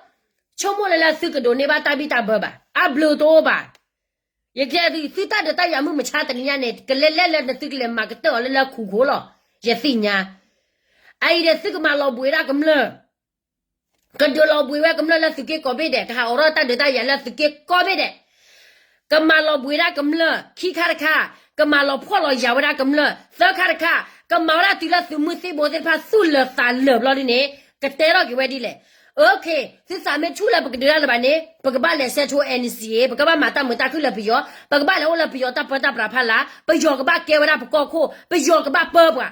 ဆိကမိၣ်လၢလၢသုကဒိးန့ၢ်ဘၣ်တၢ်ဘံၣ်တၢ်ဘၢဘၣ်, အဘျုးတအိၣ်ဘၣ်. ယကဲသု သုတၢ်ဒုးတၢ်ယၤမုၢ်မဆါတနံၤညါန့ၣ် ကလဲၤလဲၤလၢနသုကလဲၤမၤကတၢၢ်အီၤလၢလၢခူၣ်ခိၣ်လီၤ. ယသ့ၣ်ညါ, အအံၤဒီးသုကမၤလီၤဘှံးဒၣ်ကမျၢၢ် ကဒုးလီၤဘှံးဝဲကမျၢၢ်လၢသုးက့ကိးဘ့ၣ်ဒဲး, ကဟးအိးထီၣ်တၢ်ဒုးတၢ်ယၤလၢသုးက့ကိးဘ့ၣ်ဒဲး, ကမၤလီၤဘှံးဒၣ်ကမျၢၢ်, ခံခါတခါ, ကမၤလီၤဖှီၣ်လီၤယာ်ဝဲဒၣ်ကမျၢၢ်, သၢခါတခါ, ကမၤဝဲဒၣ်တုၤလၢသုးမုၢ်သံၣ်ဘိသ့ၣ်တဖၣ်သူၣ်လၢာ်သးလၢာ်ဘျီဒ်န့ၣ်, ကတဲထီၣ်က့ၤဝဲဒ်လဲၣ်. Okay, သုသးမ့ၢ်ဆူၣ်လၢပကဒုးတၢ်လၢၤဘၣ်န့ၣ် ပကဘၣ်လဲၤဆဲးထိ N C A, ပကဘၣ်မၤတၢ်မုာ်တၢ်ခုၣ်လၢပယီၤ, ပကဘၣ်လဲၤအိၣ်လၢပယီၤတၢ်ပၢတၢ်ပြးဖီလာ်, ပယီၤကဘၣ်ကဲဝဲဒၣ်ပကီၢ်ခိၣ်, ပယီၤကဘၣ်ပၢပှၤ.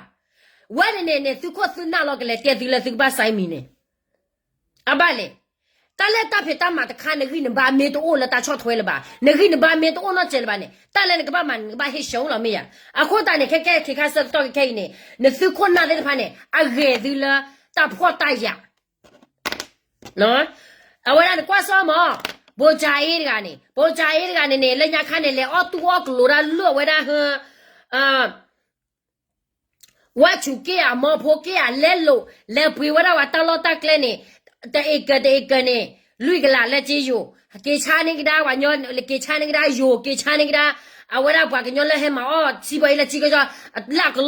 ဝဲန့ၣ်န့ၣ်န့ၣ် သုခိၣ်သုနၢ်လီၤကလဲၤတဲသုလၢသုကဘၣ် sign မံၤန့ၣ် အဘၣ်လဲၣ်. တၢ်လၢတၢ်ဖံးတၢ်မၤတခါ နဂံၢ်နဘါမ့ၢ်တအိၣ်လၢတၢ်ဆီၣ်ထွဲလၢၤဘၣ်, နဂံၢ်နဘါမ့ၢ်တအိၣ်နီတစဲးလၢၤဘၣ်န့ၣ် တၢ်လၢနကဘၣ်မၤန့ၣ် နကဘၣ်ဟ့ၣ်ဆှၢလီၤမ့ၢ်ယၤ. အဃိသတးန့ၣ် ခဲခဲအံၤခ့ခါဆၢကတီၢ်ခဲခဲအံၤန့ၣ် နသုခိၣ်နၢ်သ့ၣ်တဖၣ်န့ၣ် အဂဲၤသုလၢတၢ်ဖှီၣ်တၢ်ယာ် အဝဲဒၣ်နကွၢ်စီမး, ဘိကၠၤအ့တဂၤန့ၣ်, ဘိကၠၤအ့တဂၤန့ၣ်န့ၣ် လၢညါခါန့ၣ် လဲၤအီၣ်တူၢ်အီၣ်ကလိၤဒၣ်လၢအဝဲဒၣ်ဟ ဝါဆူၣ်က့ၣ်ဧါ မီဖိက့ၣ်ဧါ လဲလိာ် လဲၤပှ့ၤဝဲဒၣ်ဝဲတၢ်လီၢ်တၢ်ကျဲန့ၣ်, တအ့ကၢၢ်တအ့ကၢၢ်န့ၣ် လွံၢ်ကလးလၢက့ယိာ်, က့ၤဆါန့ၢ်ကဒါဝဲညီ, က့ၤဆါန့ၢ်ကဒါယိာ်, က့ၤဆါန့ၢ်ကဒါ အဝဲဒၣ်ပှၤကညီလၢဟဲမၤအီၣ်ထံဘီအံၤလၢထံကစီၣ် လၢကလီၢ်,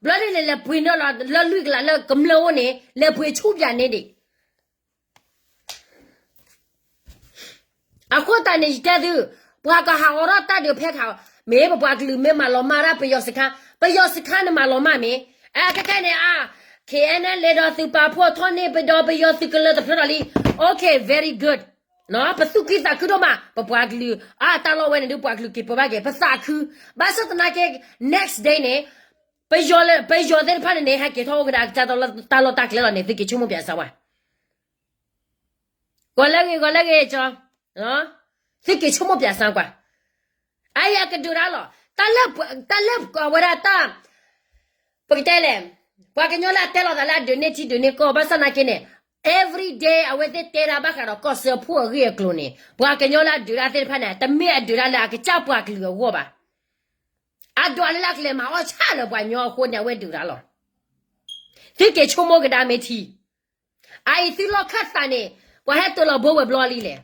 ဘျီန့ၣ်န့ၣ် လဲၤပှ့ၤန့ၢ်လီၤလၢလွံၢ်ကလးလၢကမျၢၢ်အိၣ်န့ၣ် လဲၤပှ့ၤဆူၣ်ပၠးန့ၢ်ဒံး အဃိသတးန့ၣ် ယတဲသု, ပှၤကဟးအိးထီၣ်တၢ်ဒုးဖဲခါ, မ့ၢ်ပပှၤကလုာ်မ့ၢ်မၤလီၤမၢ်ဒၣ်ပယီၤစခါ, ပယီၤစခါန့ၣ်မၤလီၤမၢ်မ့ၢ်, အခဲခဲန့ၣ် အ K N L A ဒီးသုးပာ်ဖှိၣ်ထီၣ်န့ၢ်ပဒီးပယီၤသုးကလၢၤတဖျၢၣ်ဒီးလံ, okay, very good, ပသူၣ်ကံၢ်သးခုဒိၣ်မး, ပပှၤကလုာ် အတၢ်လီၢ်ဝဲန့ၣ်ဒုးပှၤကလုာ်က့ၤပၢဘၣ်က့ၤ ပသးခု, ဘၣ်ဆၣ်သနာ်က့ next day န့ၣ် ပယီၤသ့ၣ်တဖၣ်န့ၣ်န့ၣ် ဟဲက့ၤထီၣ်အိၣ်ကဒါက့ၤတၢ်လီၢ်တၢ်ကျဲလီၤန့ၣ် သုက့ၤဆိကမိၣ်ပၠးစၢၤဝဲ ဂီၤလၢဂ့ၤ ဂီၤလၢဂ့ၤကၠီ, သုက့ၤဆိကမိၣ်ပၠးစၢၤကွၢ်, အအံၤအကဒုးဒၣ်လီၤ, တၢ်လၢ တၢ်လၢအဝဲဒၣ်တၢ် ပကတဲလဲၣ်, ပှၤကညီလၢအတဲလီၤသးလၢအဒုးန့ၢ်ထံဒုးန့ၢ်ကီၢ် ဘၣ်ဆၣ်သနာ်က့န့ၣ် every day အဝဲသ့ၣ်တဲဒၣ်ဘၣ်ဃးဒီးကီၢ်စၢဖှိၣ်အဂ့ၢ်အကျိၤန့ၣ် ပှၤကညီလၢအဒုးဒၣ်သ့ၣ်တဖၣ်န့ၣ် တမ့ၢ်အဒုးဒၣ်လၢအကစၢ်ပှၤကလုာ်အဂီၢ်ဘၣ်, အဒိးလၢလၢကလဲၤမၤအီၣ်ဆၣ်လၢပှၤကညီအဃိန့ၣ် အဝဲဒုးဒၣ်လီၤ, သုက့ၤဆိကမိၣ်ကဒါမ့ၢ်ထံ အအံၤသုလီၢ်ခၢၣ်သးန့ၣ် ပှၤဟဲတၢၤလီၤဘိဝဲၤဘျီလံလဲၣ်.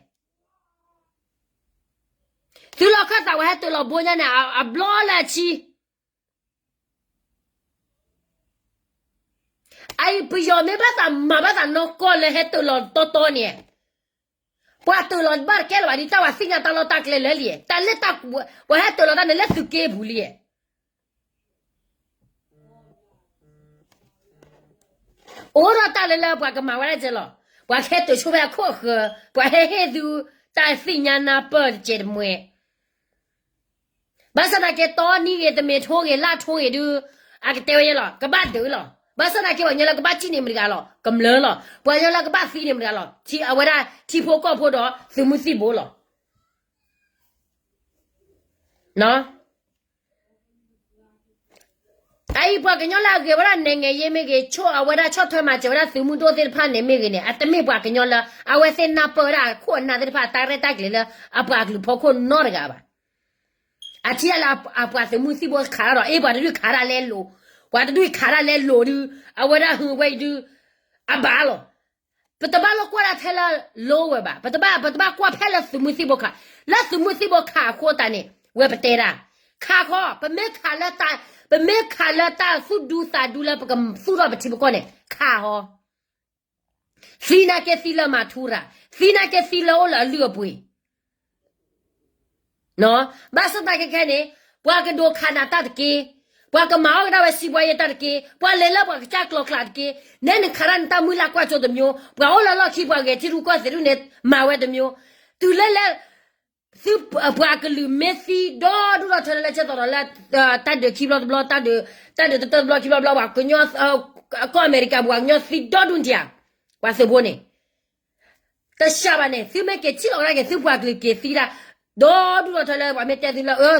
သုလီၢ်ခၢၣ်သးပှၤဟဲတၢၤလီၤဘိညါန့ၣ် အဘျီလၢအဆံ အအံၤပယီၤမ့ၢ်ဘၣ်သးမၤဘၣ်သးနီၢ်ကီၢ်လၢဟဲတၢၤလီၤတီတီန့ၣ်, ပှၤတၢၤလီၤဘၣ်တကဲလၢၤဘၣ် ဒ်တၢ်ပှၤသ့ၣ်ညါတၢ်လီၢ်တၢ်ကျဲလၢလံ, တၢ်လၢတၢ်ပှၤဟဲတၢၤလီၤတၢ်န့ၣ်လၢသုးက့ပူၤလံ. အိၣ်ဒီးတၢ်လၢလၢပှၤကမၤဝဲဒၣ်ကဲလီၤ, ပှၤဟဲတၢၤဆိဝဲအခိၣ်အဃၢၤ, ပှၤဟဲဟ့ၣ်သုတၢ်သ့ၣ်ညါနၢ်ပၢၢ်တကဲတမှဲ, ဘၣ်ဆၣ်သနာ်က့ တီနံၤဂ့ၤ တမ့ၢ်ထိဂ့ၤ လၢထိဂ့ၤဒုး, အကတဲဝဲယဲလီၤ ကဘၣ်ဒုးလီၤ. ဘၣ်ဆၣ်သနာ်က့ ပှၤကညီလၢကဘၣ်စံၣ်န့ၣ်မတၤတဂၤလီၤ ကမျၢၢ်လီၤ. ပှၤကညီလၢကဘၣ်သံန့ၣ်မတၤတဂၤလီၤ အဝဲဒၣ်ထံဖိကီၢ်ဖိဒီးသုးမုၢ်သံၣ်ဘိလီၤ. အအံၤပှၤကညီလၢအဂဲၤဝဲဒၣ်နဲၣ်ငဲၤယ့မ့ၢ်ဂ့ၤ, ဆိၣ်အဝဲဒၣ်ဆီၣ်ထွဲမၤစၢၤဝဲဒၣ်သုးမုၢ်ဒိၣ်သ့ၣ်တဖၣ်န့ၣ်မ့ၢ်ဂ့ၤန့ၣ် အတမ့ၢ်ပှၤကညီလၢ အဝဲသ့ၣ်နၢ်ပၢၢ်ဝဲဒၣ်အခိၣ်အနၢ်သ့ၣ်တဖၣ်အတၢ်ရဲၣ်တၢ်ကျဲၤလၢအပှၤကလုာ်ဖီခိၣ်နီတဂၤဘၣ်. အထံၣ်ဒၣ်လၢအပှၤသုးမုၢ်သံၣ်ဘိခးတၢ်ဒီး အ့ၣ် ပှၤတဒူၣ်ခးတၢ်လဲလိာ်, ပှၤတဒူၣ်ခးတၢ်လဲလိာ်ဒုး, အဝဲဒၣ်ဟုဝဲအံၤဒုး, အဘၣ်လီၤ. ပတဘၣ်လီၤကွၢ်တၢ်ထဲလၢလိဝဲဘၣ်, ပတဘၣ် ပတဘၣ်ကွၢ်ဖဲလၢသုးမုၢ်သံၣ်ဘိခး, လၢသုးမုၢ်သံၣ်ဘိခးအဃိသတးန့ၣ် ဝဲပတဲဒၣ်, ခးဃီ, ပမ့ၢ်ခးလၢတၢ်, ပမ့ၢ်ခးလၢတၢ်သူၣ်ဒူသးဒူလၢပကသူၣ်ထီၣ်ပထံပကီၢ်န့ၣ် ခးဃီ. သံနာ်က့သံလၢမၤထူရၤ, သံနာ်က့သံလၢအိၣ်လၢအလုၢ်အပှ့ၤ ဘၣ်ဆၣ်သနာ်က့ခဲအံၤန့ၣ်, ပှၤကဒိးခးနၤတၢ်တက့ၢ်, ပှၤကမၤအီၣ်ကဒါဝဲစံးဘှါယဲတၢ်တက့ၢ်, ပှၤလဲၤလၢပှၤကစၢ်ကျိၤကျဲတက့ၢ်, နဲနခးတၢ်နတၢ်မုၢ်လၢ်ကွၢ်စိတမျိုး, ပှၤအိၣ်လၢလီၢ်ခံပှၤဂဲၤထံရူၢ်ကီၢ်သဲးဒုးန့ၣ် မၤဝဲတမျိုး, တုၤလၢလဲၤ သုပှၤကလုာ်မ့ၢ်သံဒီဒူၣ်ဒီထၢလၢဆၢကတီၢ်ဒီးလၢ တၢ်ဒုးခံဘျီတဘျီ, တၢ်ဒုးတတၢၢ်တဘျီခံဘျီတဘျီ, ပှၤကညီ ကီၢ်အမဲရကၤ ပှၤကညီသံဒီဒူၣ်နထံဧါ, ပှၤသုးဖိန့ၣ် တစှၤဘၣ်န့ၣ် သုမ့ၢ်က့ၤထံၣ်လီၤကဒါက့ၤ သုပှၤကလုာ်က့ၤသံဒၣ် ဒီဒူၣ်ဒီထၢလၢပှၤမ့ၢ်တဲသုလၢ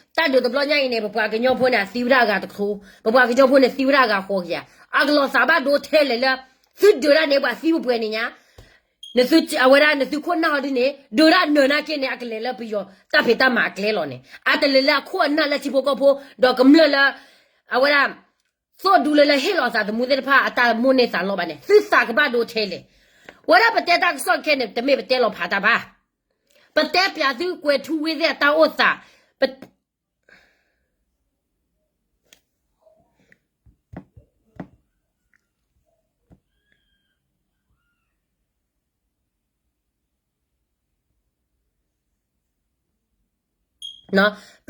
တၢ်ဒုးတဘျီညါအံၤန့ၣ် ပပှၤကညီဖိန့ၣ် အသံဝဲဒၣ်အဂၤတကထိ, ပပှၤကညီဖိန့ၣ် သံဝဲဒၣ်အဂၤဃိးကယၤ, အကလီၤသးဘၣ်ဒိထဲလဲၣ်လၢ သုဒုးဒၣ်န့ၣ် ပှၤသံပှဲၤပှဲၤန့ၣ်ညါ, အဝဲဒၣ်နသုခိၣ်နၢ်ဟီဒ်န့ၣ် ဒုးဒၣ်နၢၤနာ်က့န့ၣ် အကလဲၤလၢပယီၤတၢ်ဖံးတၢ်မၤအကျဲလီၤန့ၣ် အတလဲၤလၢအခိၣ်အနၢ်လၢထံဖိကီၢ်ဖိ ဒီးကမျၢၢ်လၢ အဝဲဒၣ် သိၣ်ဒူလၢလၢဟ့ၣ်လီၤသးသမူသ့ၣ်တဖၣ်အတၢ်မိၣ်န့ၢ်သးလီဘၣ်န့ၣ် သုသးကဘၣ်ဒိထဲလဲၣ်. ဝဲဒၣ်ပတဲတၢ်ကစီၣ်ခဲန့ၣ် တမ့ၢ်ပတဲလီၤဖးတၢ်ဘၣ်. ပတဲပၠးသုကွဲၤထူဝ့သ့ၣ်အတၢ်အိၣ်သး, ပ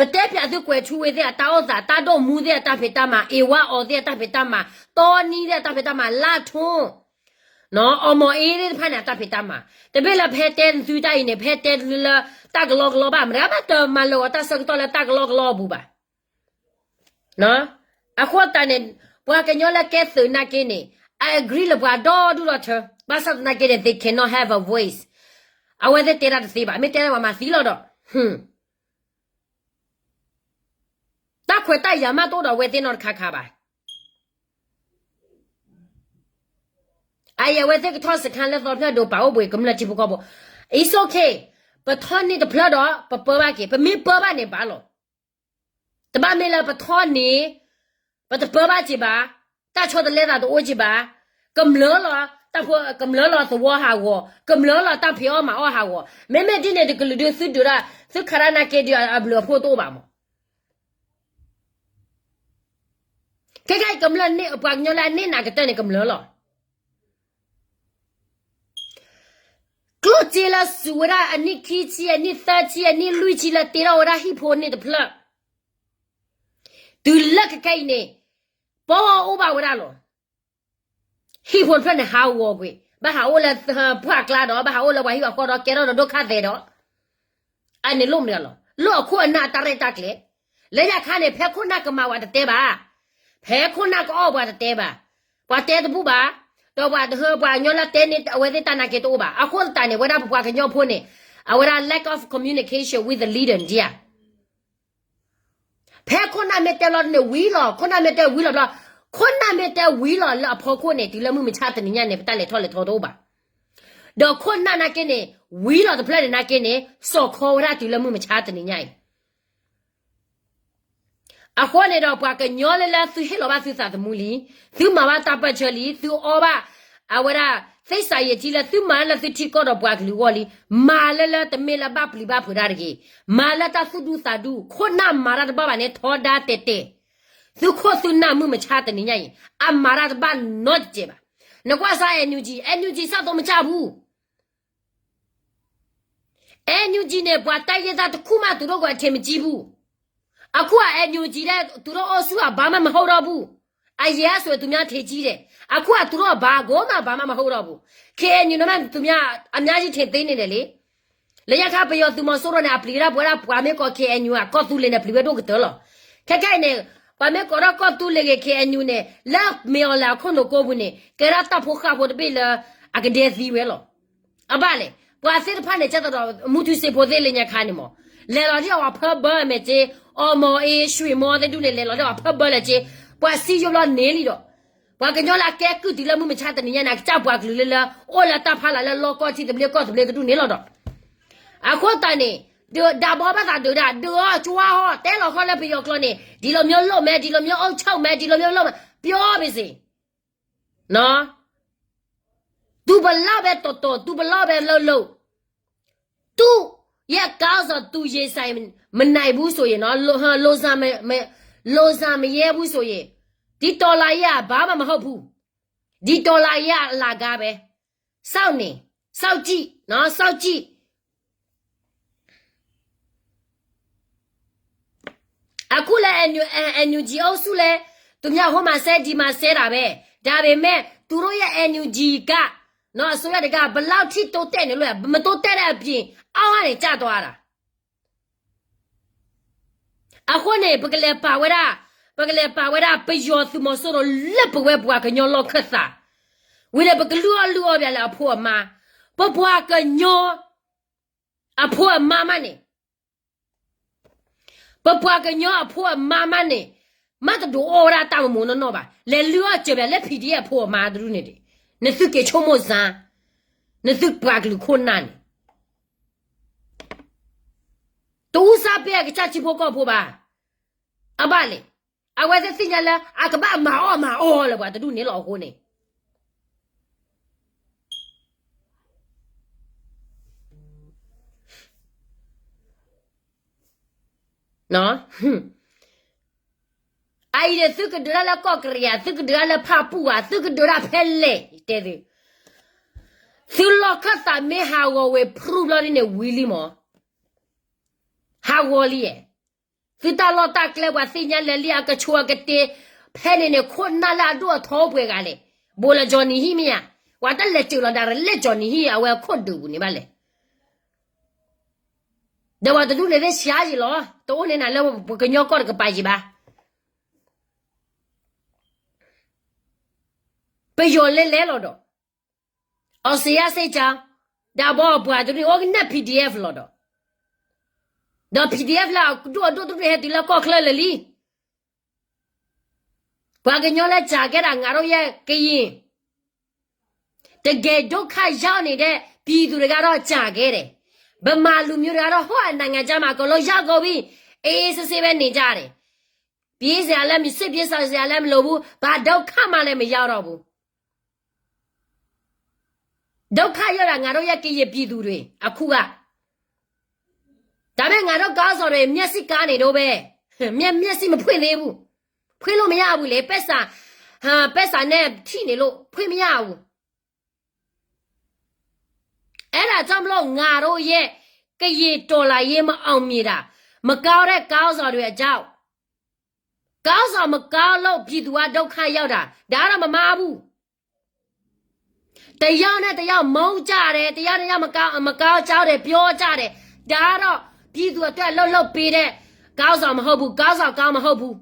ပတဲပၠးသုကွဲၤထူဝ့သ့ၣ်အတၢ်အိၣ်သး, တၢ်ဒိၣ်မူသ့ၣ်အတၢ်ဖံးတၢ်မၤ, အ့ဝါအီၤသ့ၣ်အတၢ်ဖံးတၢ်မၤ, တီနံသ့ၣ်အတၢ်ဖံးတၢ်မၤ, လၢထိ အီမီၤအ့သ့ၣ်တဖၣ်န့ၣ် အတၢ်ဖံးတၢ်မၤ, တမ့ၢ်လၢဖဲတဲသုတၢ်အံၤန့ၣ် ဖဲတဲသုလၢတၢ်ကလီကလီဘၣ်, မတၤမးတမၤလၢာ်အီၤတၢ်ဆၢကတီၢ်လၢတၢ်ကလီကလီအပူၤဘၣ်. အဃိသတးန့ၣ် ပှၤကညီလၢကဲသုးနာ်က့န့ၣ် I agree လၢပှၤဒီဒူၣ်ဒီထၢ, ဘၣ်ဆၣ်သနာ်က့န့ၣ် they cannot have a voice. အဝဲသ့ၣ်တဲတၢ်တသ့ဘၣ်, မ့ၢ်တဲလၢပှၤမၤသံလီၤဒီး တၢ်ခွဲးတၢ်ယာ်မးတအိၣ်ဒီးအဝဲသ့ၣ်နီတခါခါဘၣ်. အအံၤအဝဲသ့ၣ်ကထီၣ်စခါလၢသီဖျၢၣ်ဒိးပာ်အိၣ်ဘှံးကမျၢၢ်ထံဖိကီၢ်ဖိ, it's okay, ပထီၣ်န့ၢ်တဖျၢၣ်ဒီး ပပၢဘၣ်က့ၤ, ပမ့ၢ်ပၢဘၣ်န့ၣ်ဘၣ်လီၤ. တဘၣ်မ့ၢ်လၢပထီၣ်န့ၢ်, ပတပၢဘၣ်က့ၤဘၣ်, တၢ်ဆီတလဲသးတအိၣ်က့ၤဘၣ်, ကမျၢၢ်လီၤ, ကမျၢၢ်လီၤသဝီဟးဂီၤ, ကမျၢၢ်လီၤတၢ်ဖံးအီၣ်မၤအီၣ်ဟးဂီၤ, မ့မ့ၢ်ဒ်န့ၣ်တကလုာ်ဒုး သုဒုးဒၣ်, သုခးတၢ်နာ်က့ဒုး အဘျုးအဖှိၣ်တအိၣ်ဘၣ်မး. ခဲခဲအံၤကမျၢၢ်န့ၣ် ပှၤကညီလၢအန့ၢ်နးကတၢၢ်န့ၣ် ကမျၢၢ်လီၤ. ကျိၣ်စ့လၢစူးဝဲဒၣ်အနံၣ်ခံဆံ အနံၣ်သၢဆံ အနံၣ်လွံၢ်ဆံလၢတ့ထီၣ်ဝဲဒၣ်ဟံၣ်ဖိန့ၣ်တဖျၢၣ်, တုၤလၢခဲခဲအံၤန့ၣ် ပအိၣ်ဘၣ်ဝဲဒၣ်လီၤ. ဟံၣ်ဖိတဖျၢၣ်န့ၣ် ဟးဂီၤကွံာ်, ဘၣ်ဟးအိၣ်လၢပှၢ်ကျါဒီး ဘၣ်ဟးအိၣ်လၢပှၤဟံၣ်ပှၤဃီဒီး ကဲထီၣ်ဒီးဒိၣ်ခါသဲးဒီး အန့ၣ်လိၣ်မတၤလီၤ. လိၣ်အခိၣ်အနၢ်အတၢ်ရဲၣ်တၢ်ကျဲၤ, လၢညါခါန့ၣ် ဖဲခိၣ်နၢ်ကမၤဝဲတတဲဘၣ်, ဖဲခိၣ်နၢ်ကအီၣ်ပှၤတတဲဘၣ်, ပှၤတဲတဘူၣ်ဘၣ်, ဒီးပှၤတဟၢပှၤကညီလၢတဲန့ၢ်အဝဲသ့ၣ်တၢ်နာ်က့တအိၣ်ဘၣ်. အဃိသတးန့ၣ် ဝဲဒၣ်ပပှၤကညီဖိန့ၣ် အဝဲဒၣ် lack of communication with the leader ဒ်ဧါ. ဖဲခိၣ်နၢ်မ့ၢ်တဲလီၤန့ၣ်ဝံၤလီၤ, ခိၣ်နၢ်မ့ၢ်တဲဝံၤလီၤဘျီ, ခိၣ်နၢ်မ့ၢ်တဲဝံၤလီၤလၢအဖီခိၣ်န့ၣ် တုၤလၢမုၢ်မဆါတနံၤညါန့ၣ် ပတၢ်လဲၤထီၣ်လဲၤထီတအိၣ်ဘၣ်. ဒီးခိၣ်နၢ်နာ်က့န့ၣ် ဝံၤလီၤတဖျၢၣ်န့ၣ်နာ်က့န့ၣ် စိာ်ခီဝဲဒၣ်တုၤလၢမုၢ်မဆါတနံၤညါအံၤ အဃိန့ၣ်ဒီး ပှၤကညီလၢလၢသုဟ့ၣ်လီၤဘၣ်သုသးသမူလံ, သုမၤဘၣ်တၢ်ပၢၢ်ဆၢလံ, သုအီဘၣ် အဝဲဒၣ် သ့ၣ်စးယံာ်ထံလၢသုမၤလၢသုထံကီၢ်ဒီးပှၤကလုာ်အဂီၢ်လံ, မၤလၢလၢတမ့ၢ်လၢဘၣ်ပျံၤဘၣ်ဖုးတၢ်တဂ့ၤ, မၤလၢတၢ်သူၣ်ဒူသးဒူ, ခိၣ်နၢ်မၤတၢ်တဘၣ်ဘၣ်န့ၣ် ထီဒါတဲာ်တဲာ်, သုခိၣ်သုနၢ်မုၢ်မဆါတနံၤညါအံၤ အမၤတၢ်တဘၣ်နီတစဲးဘၣ်. နကွၢ်စၢ် NUG, NUG စၢ်သိးမဆါဘူး NUG န့ၣ် ပှၤတၢ်ယဲၢ်တၢ်တခူၣ်မး သူတို့ကို အထင်မကြီးဘူး. အခုက NUG နဲ့ သူတို့အုပ်စုက ဘာမှမဟုတ်တော့ဘူး. အရင်ကဆို သူများ ထင်ကြီးတယ်. အခုက သူတို့က ဘာကိုမှ ဘာမှမဟုတ်တော့ဘူး. KNU နဲ့ သူများ အများကြီး ထင်သေးနေတယ်လေ. လၢညါခါ ပယီၤသုးမီၤစိရိၤန့ၣ် အပျံၤဝဲဒၣ်ပဝဲဒၣ် ပှၤမ့ၢ်ကိး KNU အကီၢ်သူလ့ၤန့ၣ် ပျံၤဝဲဒိၣ်ကတၢၢ်လီၤ. ခဲခဲအံၤန့ၣ် ပှၤမ့ၢ်ကိးထီၣ်ကီၢ်သူလ့ၤဂ့ၤ KNU န့ၣ် လၢမ့ၢ်အီၤလဲၣ် အခိၣ်နူာ်ကိပူၤန့ၣ် ကဲဒၣ်တၢ်ဖိဃၢ်ဖိတဘ့ၣ်လၢ အကဒဲသံဝဲလီၤ. အဘၣ်လဲၣ်, ပှၤသ့ၣ်တဖၣ်န့ၣ် ကဲသိးဒီး မူထူစ့ဖိသ့ၣ်လၢညါခါန့ၣ်မး, လဲၤလီၤဒ်အဝဲဖၢဘၢမဲာ်က့, အီမီၤအ့ ရွှေမော်သ့ၣ်ဒူၣ်န့ၣ် လဲၤလီၤဒ်အဝဲဖၢဘၢလဲၣ်က့, ပှၤစံယိဘျီန့ၣ်လံဒီး, ပှၤကညီလၢအကဲကုၢ်တုၤလၢမုၢ်မဆါတနံၤညါန့ၣ် အကစၢ်ပှၤကလုာ်လၢလၢ အိၣ်လၢတၢ်ဖးလၢ်လၢလီၢ်ကီၢ်ထံသဘျ့ကီၢ်သဘျ့တဒူၣ်န့ၣ်လီၤဒီး အဃိသတးန့ၣ်, ဒၣ်ဘီဘၣ်သးဒုးဒၣ် ဒုးအီၣ်ကွၢ်အီၣ် တဲလီၤခီလၢပယီၤကျိာ်န့ၣ် ဒီလိုမျိုးလုပ်မယ်, ဒီလိုမျိုးအုပ်ချုပ်မယ်, ဒီလိုမျိုးလုပ်မယ်, ပြောပါစေ. နော်, သူဘယ်လောက်ပဲတော်တော်, သူဘယ်လောက်ပဲလှုပ်လှုပ်, သူ့ရဲ့ခေါင်းဆောင် သူရင်ဆိုင်မနိုင်ဘူးဆိုရင်နော်, လို, လိုဆန်မ, မ, လိုဆန်မရဲဘူးဆိုရင်, ဒီတော်လှန်ရေးက ဘာမှမဟုတ်ဘူး. ဒီတော်လှန်ရေးက အလကားပဲ. စောင့်နေ, စောင့်ကြည့်နော်, စောင့်ကြည့်. အခုလည်း NUG အုပ်စုလည်း သူများဟိုမှာဆဲ ဒီမှာဆဲတာပဲ. ဒါပေမဲ့ သူတို့ရဲ့ NUG ကနော်, အစိုးရတွေက ဘယ်လောက်ထိတိုးတက်နေလို့လဲ, မတိုးတက်တဲ့အပြင် အောက်ကနေကျသွားတာ. အဃိန့ၣ် ပကလဲၤပာ်ဝဲဒၣ်, ပကလဲၤပာ်ဝဲဒၣ် ပယီၤသုးမီၤစိရိၤလၢပဝဲပှၤကညီလီၢ်ခၢၣ်သး, ဝံၤဒီးပကလုၢ်အီၣ်လုၢ်အီပၠးလၢအဖိအမါ, ပပှၤကညီအဖိအမါမးန့ၣ် ပပှၤကညီအဖိအမါမးန့ၣ်, မ့ၢ်တဒိးအီၣ်ဝဲဒၣ်တၢ်မမူနီၢ်နီၢ်ဘၣ်. လဲၤလုၢ်အီၣ်စၢၤပၠးလၢ PDF အဖိအမါတဒူၣ်န့ၣ်, နသုက့ၤဆိကမိၣ်စၢ်, နသုပှၤကလုာ်ခိၣ်နၢ်န့ၣ်, တအူစၢ်ပ့အကစၢ်ထံဖိကီၢ်ဖိဘၣ်. အဘၣ်လဲၣ်, အဝဲသ့ၣ်သ့ၣ်ညါလၢ အကဘၣ်မၤအီၣ်မၤအီလၢပှၤတဒူၣ်န့ၣ်လီၤအဃိန့ၣ် အအံၤန့ၣ် သုကဒုးတၢ်လၢကီၢ်ကရံၤဧါ, သုကဒုးတၢ်လၢဖၣ်ပူၣ်ဧါ, သုကဒုးတၢ်ဖဲလဲၣ်, တဲသု, သုလီၢ်ခၢၣ်သးမ့ၢ်ဟးဂီၤဝဲ proof ဘျီဒ်န့ၣ်ဝံၤလံမး, ဟးဂီၤလံဧါ. သုတၢ်လီၢ်တၢ်ကျဲပှၤသ့ၣ်ညါလၢာ်လံ အကဆိးအကတ့ၤ, ဖဲန့ၣ်န့ၣ် ခိၣ်နၢ်လၢအဒိၣ်အထီအိၣ်ပှဲၤဂၤလဲၣ်, ဘိးလၢ Johnny ဟံၣ်မ့ၢ်ဧါ, ပှၤတလဲၤစၢၤလီၤဒၣ်ရဲၣ်လၢ Johnny ဟံၣ် အဝဲအခိၣ်ဒုးပူၤန့ၣ်ဘၣ်လဲၣ်. ဒီးပှၤတဒူၣ်န့ၣ်သ့ၣ်ဆံးယံာ်လီၤ, တအိၣ်န့ၢ်နၤလၢပကညီကီၢ်တကပၤယံာ်ဘၣ်. ပယီၤလဲၤလဲၤလီၤဒီး, အီစ့ယါစ့ကၠါ, ဒၣ်ဘီပှၤတဒူၣ်န့ၣ် အိၣ်ကနၣ် PDF လီၤဒီး, ဒီး PDF လၢအဒိၣ်အဒိၣ်တဒူၣ်န့ၣ် ဟဲတုၤလၢကီၢ်ချၢလၢာ်လံ. ပှၤကညီလၢစၢ်ကဲဒၣ် ငါတို့ရဲ့ကရင်, တကယ်ဒုက္ခရောက်နေတဲ့ ပြည်သူတွေကတော့ ကြာခဲ့တယ်. ဗမာလူမျိုးတွေကတော့ ဟိုးအနိုင်ငံခြားမှာ အကုန်လုံးရောက်ကုန်ပြီ. အေးအေးဆေးဆေးပဲနေကြတယ်. ပြေးစရာလည်းမရှိ, စစ်ပြေးရှောင်စရာလည်းမလိုဘူး, ဘာဒုက္ခမှလည်းမရောက်တော့ဘူး. ဒုက္ခရောက်တာ ငါတို့ရဲ့ကရင်ပြည်သူတွေ အခုက. ဒါပေမဲ့ ငါတို့ခေါင်းဆောင်တွေ မျက်စိကန်းနေတုန်းပဲ. မျက်, မျက်စိမဖွင့်သေးဘူး. ဖွင့်လို့မရဘူးလေ. ပက်ဆာ, ဟမ်, ပက်ဆာနဲ့ထိနေလို့ ဖွင့်မရဘူး. အဲ့ဒါကြောင့်မလို့ ငါတို့ရဲ့ကရင်တော်လှန်ရေးမအောင်မြင်တာ မကောင်းတဲ့ခေါင်းဆောင်တွေအကြောင်း, ခေါင်းဆောင်မကောင်းလို့ ပြည်သူကဒုက္ခရောက်တာ, ဒါကတော့မမှားဘူး. တယောက်နဲ့တယောက် မုန်းကြတယ်, တယောက်နဲ့တယောက် မကောင်း, မကောင်းကြောင်းတွေ ပြောကြတယ်. ဒါကတော့ ပြည်သူအတွက် အလုပ်လုပ်ပေးတဲ့ ခေါင်းဆောင်မဟုတ်ဘူး, ခေါင်းဆောင်ကောင်းမဟုတ်ဘူး.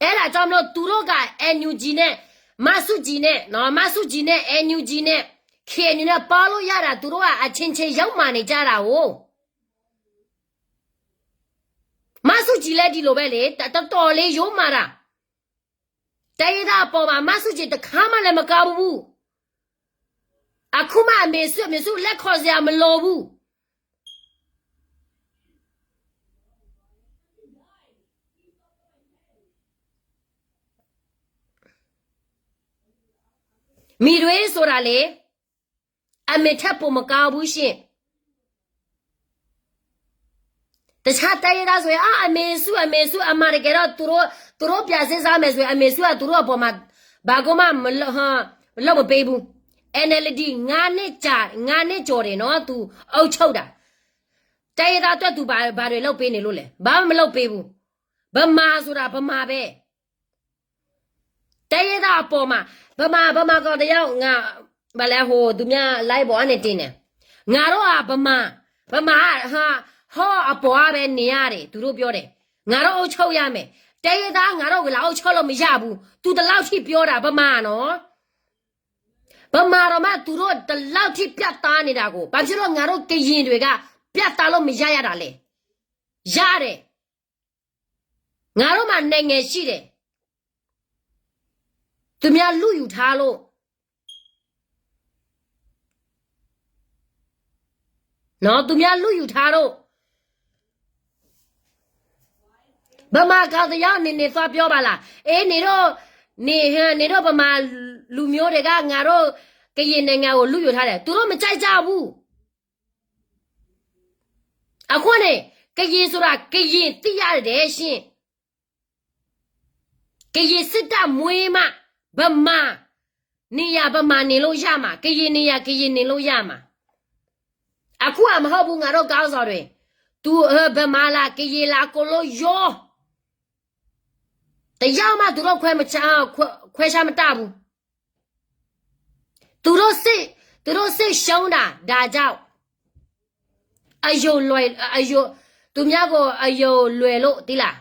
အဲ့ဒါကြောင့်မလို့ သူတို့က NUG နဲ့ မဆူကြည်နဲ့, နော်, မဆူကြည်နဲ့ NUG နဲ့ KNU နဲ့ ပေါင်းလို့ရတာ သူတို့က အချင်းချင်း ယုံမာနေကြတာကို. မဆူကြည်လည်း ဒီလိုပဲလေ, တ, တော်တော်လေး ယုံမာတာ. တိုင်းရင်းသားအပေါ်မှာ မဆူကြည် တစ်ခါမှလည်း မကောင်းဘူး. အခုမှ အမေစု, အမေစု လက်ခံစရာ မလိုဘူး. အ မံၤဒွ့ဆိုတာလေ, အမ့ၢ်ထဲပိာ်မကါအီၤဘူးရှ့ၣ်. တခြားတိုင်းရင်းသားဆိုရင် အာ အမေစု အမေစု အမၤတကယ်တော့ သူတို့ သူတို့ပြန်စဉ်းစားမယ်ဆိုရင် အမေစုက သူတို့အပေါ်မှာ ဘာမှမလုပ် လုပ်မပေးဘူး. NLD ငါးနှစ်ကြာ ငါးနှစ်ကျော်တယ်နော် သူအုပ်ချုပ်တာ. တိုင်းရင်းသားအတွက် သူဘာ ဘာတွေလုပ်ပေးနေလို့လဲ. ဘာမှမလုပ်ပေးဘူး. ဗမာဆိုတာ ဗမာပဲ. တိုင်းရင်းသားအပေါ်မှာ ဗမာ ဗမာကတယောက် ငါ ဘာလဲ ဟို သူများ live ပေါ်ကနေတင်တယ်. ငါတို့က ဗမာ ဗမာက ဟ ဟော့ အပေါ်ကပဲနေရတယ် သူတို့ပြောတယ်. ငါတို့ အုပ်ချုပ်ရမယ်. တိုင်းရင်းသား ငါတို့ကို လာအုပ်ချုပ်လို့မရဘူး. သူဒီလောက်ထိပြောတာ ဗမာနော်. ဗမာတောင်မှ သူတို့ဒီလောက်ထိပြတ်သားနေတာကို ဘာဖြစ်လို့ ငါတို့ ကရင်တွေက ပြတ်သားလို့မရရတာလဲ. ရတယ်. ငါတို့မှာ နိုင်ငံရှိတယ်. သူများလုယူထားလို့ နော် သူများလုယူထားလို့ ဗမာကောင်တယောက် နေနေသွားပြောပါလား. အေး နေတော့ နေ ဟဲ နေတော့ ဗမာလူမျိုးတွေက ငါတို့ ကရင်နိုင်ငံကို လုယူထားတယ်. သူတို့ မကြိုက်ကြဘူး. အဃိန့ၣ် ကရင်ဆိုတာ ကရင်သိရတယ်ရှင်. ကရင်စစ်တပ်မွေးမှ ဗမာ နေရာ ဗမာနေလို့ရမှာ. ကရင်နေရာ ကရင်နေလို့ရမှာ. အခုက မဟုတ်ဘူး ငါတို့ ခေါင်းဆောင်တွေ. သူ ဗမာလား ကရင်လား အကုန်လုံးရော တယောက်မှ သူတို့ ခွဲမခြား ခွဲ ခွဲခြားမတတ်ဘူး. သူတို့စစ် သူတို့စစ်ရှုံးတာ ဒါကြောင့် အယိုလွယ် အယို သူများကို အယိုလွယ်လို့ သိလား.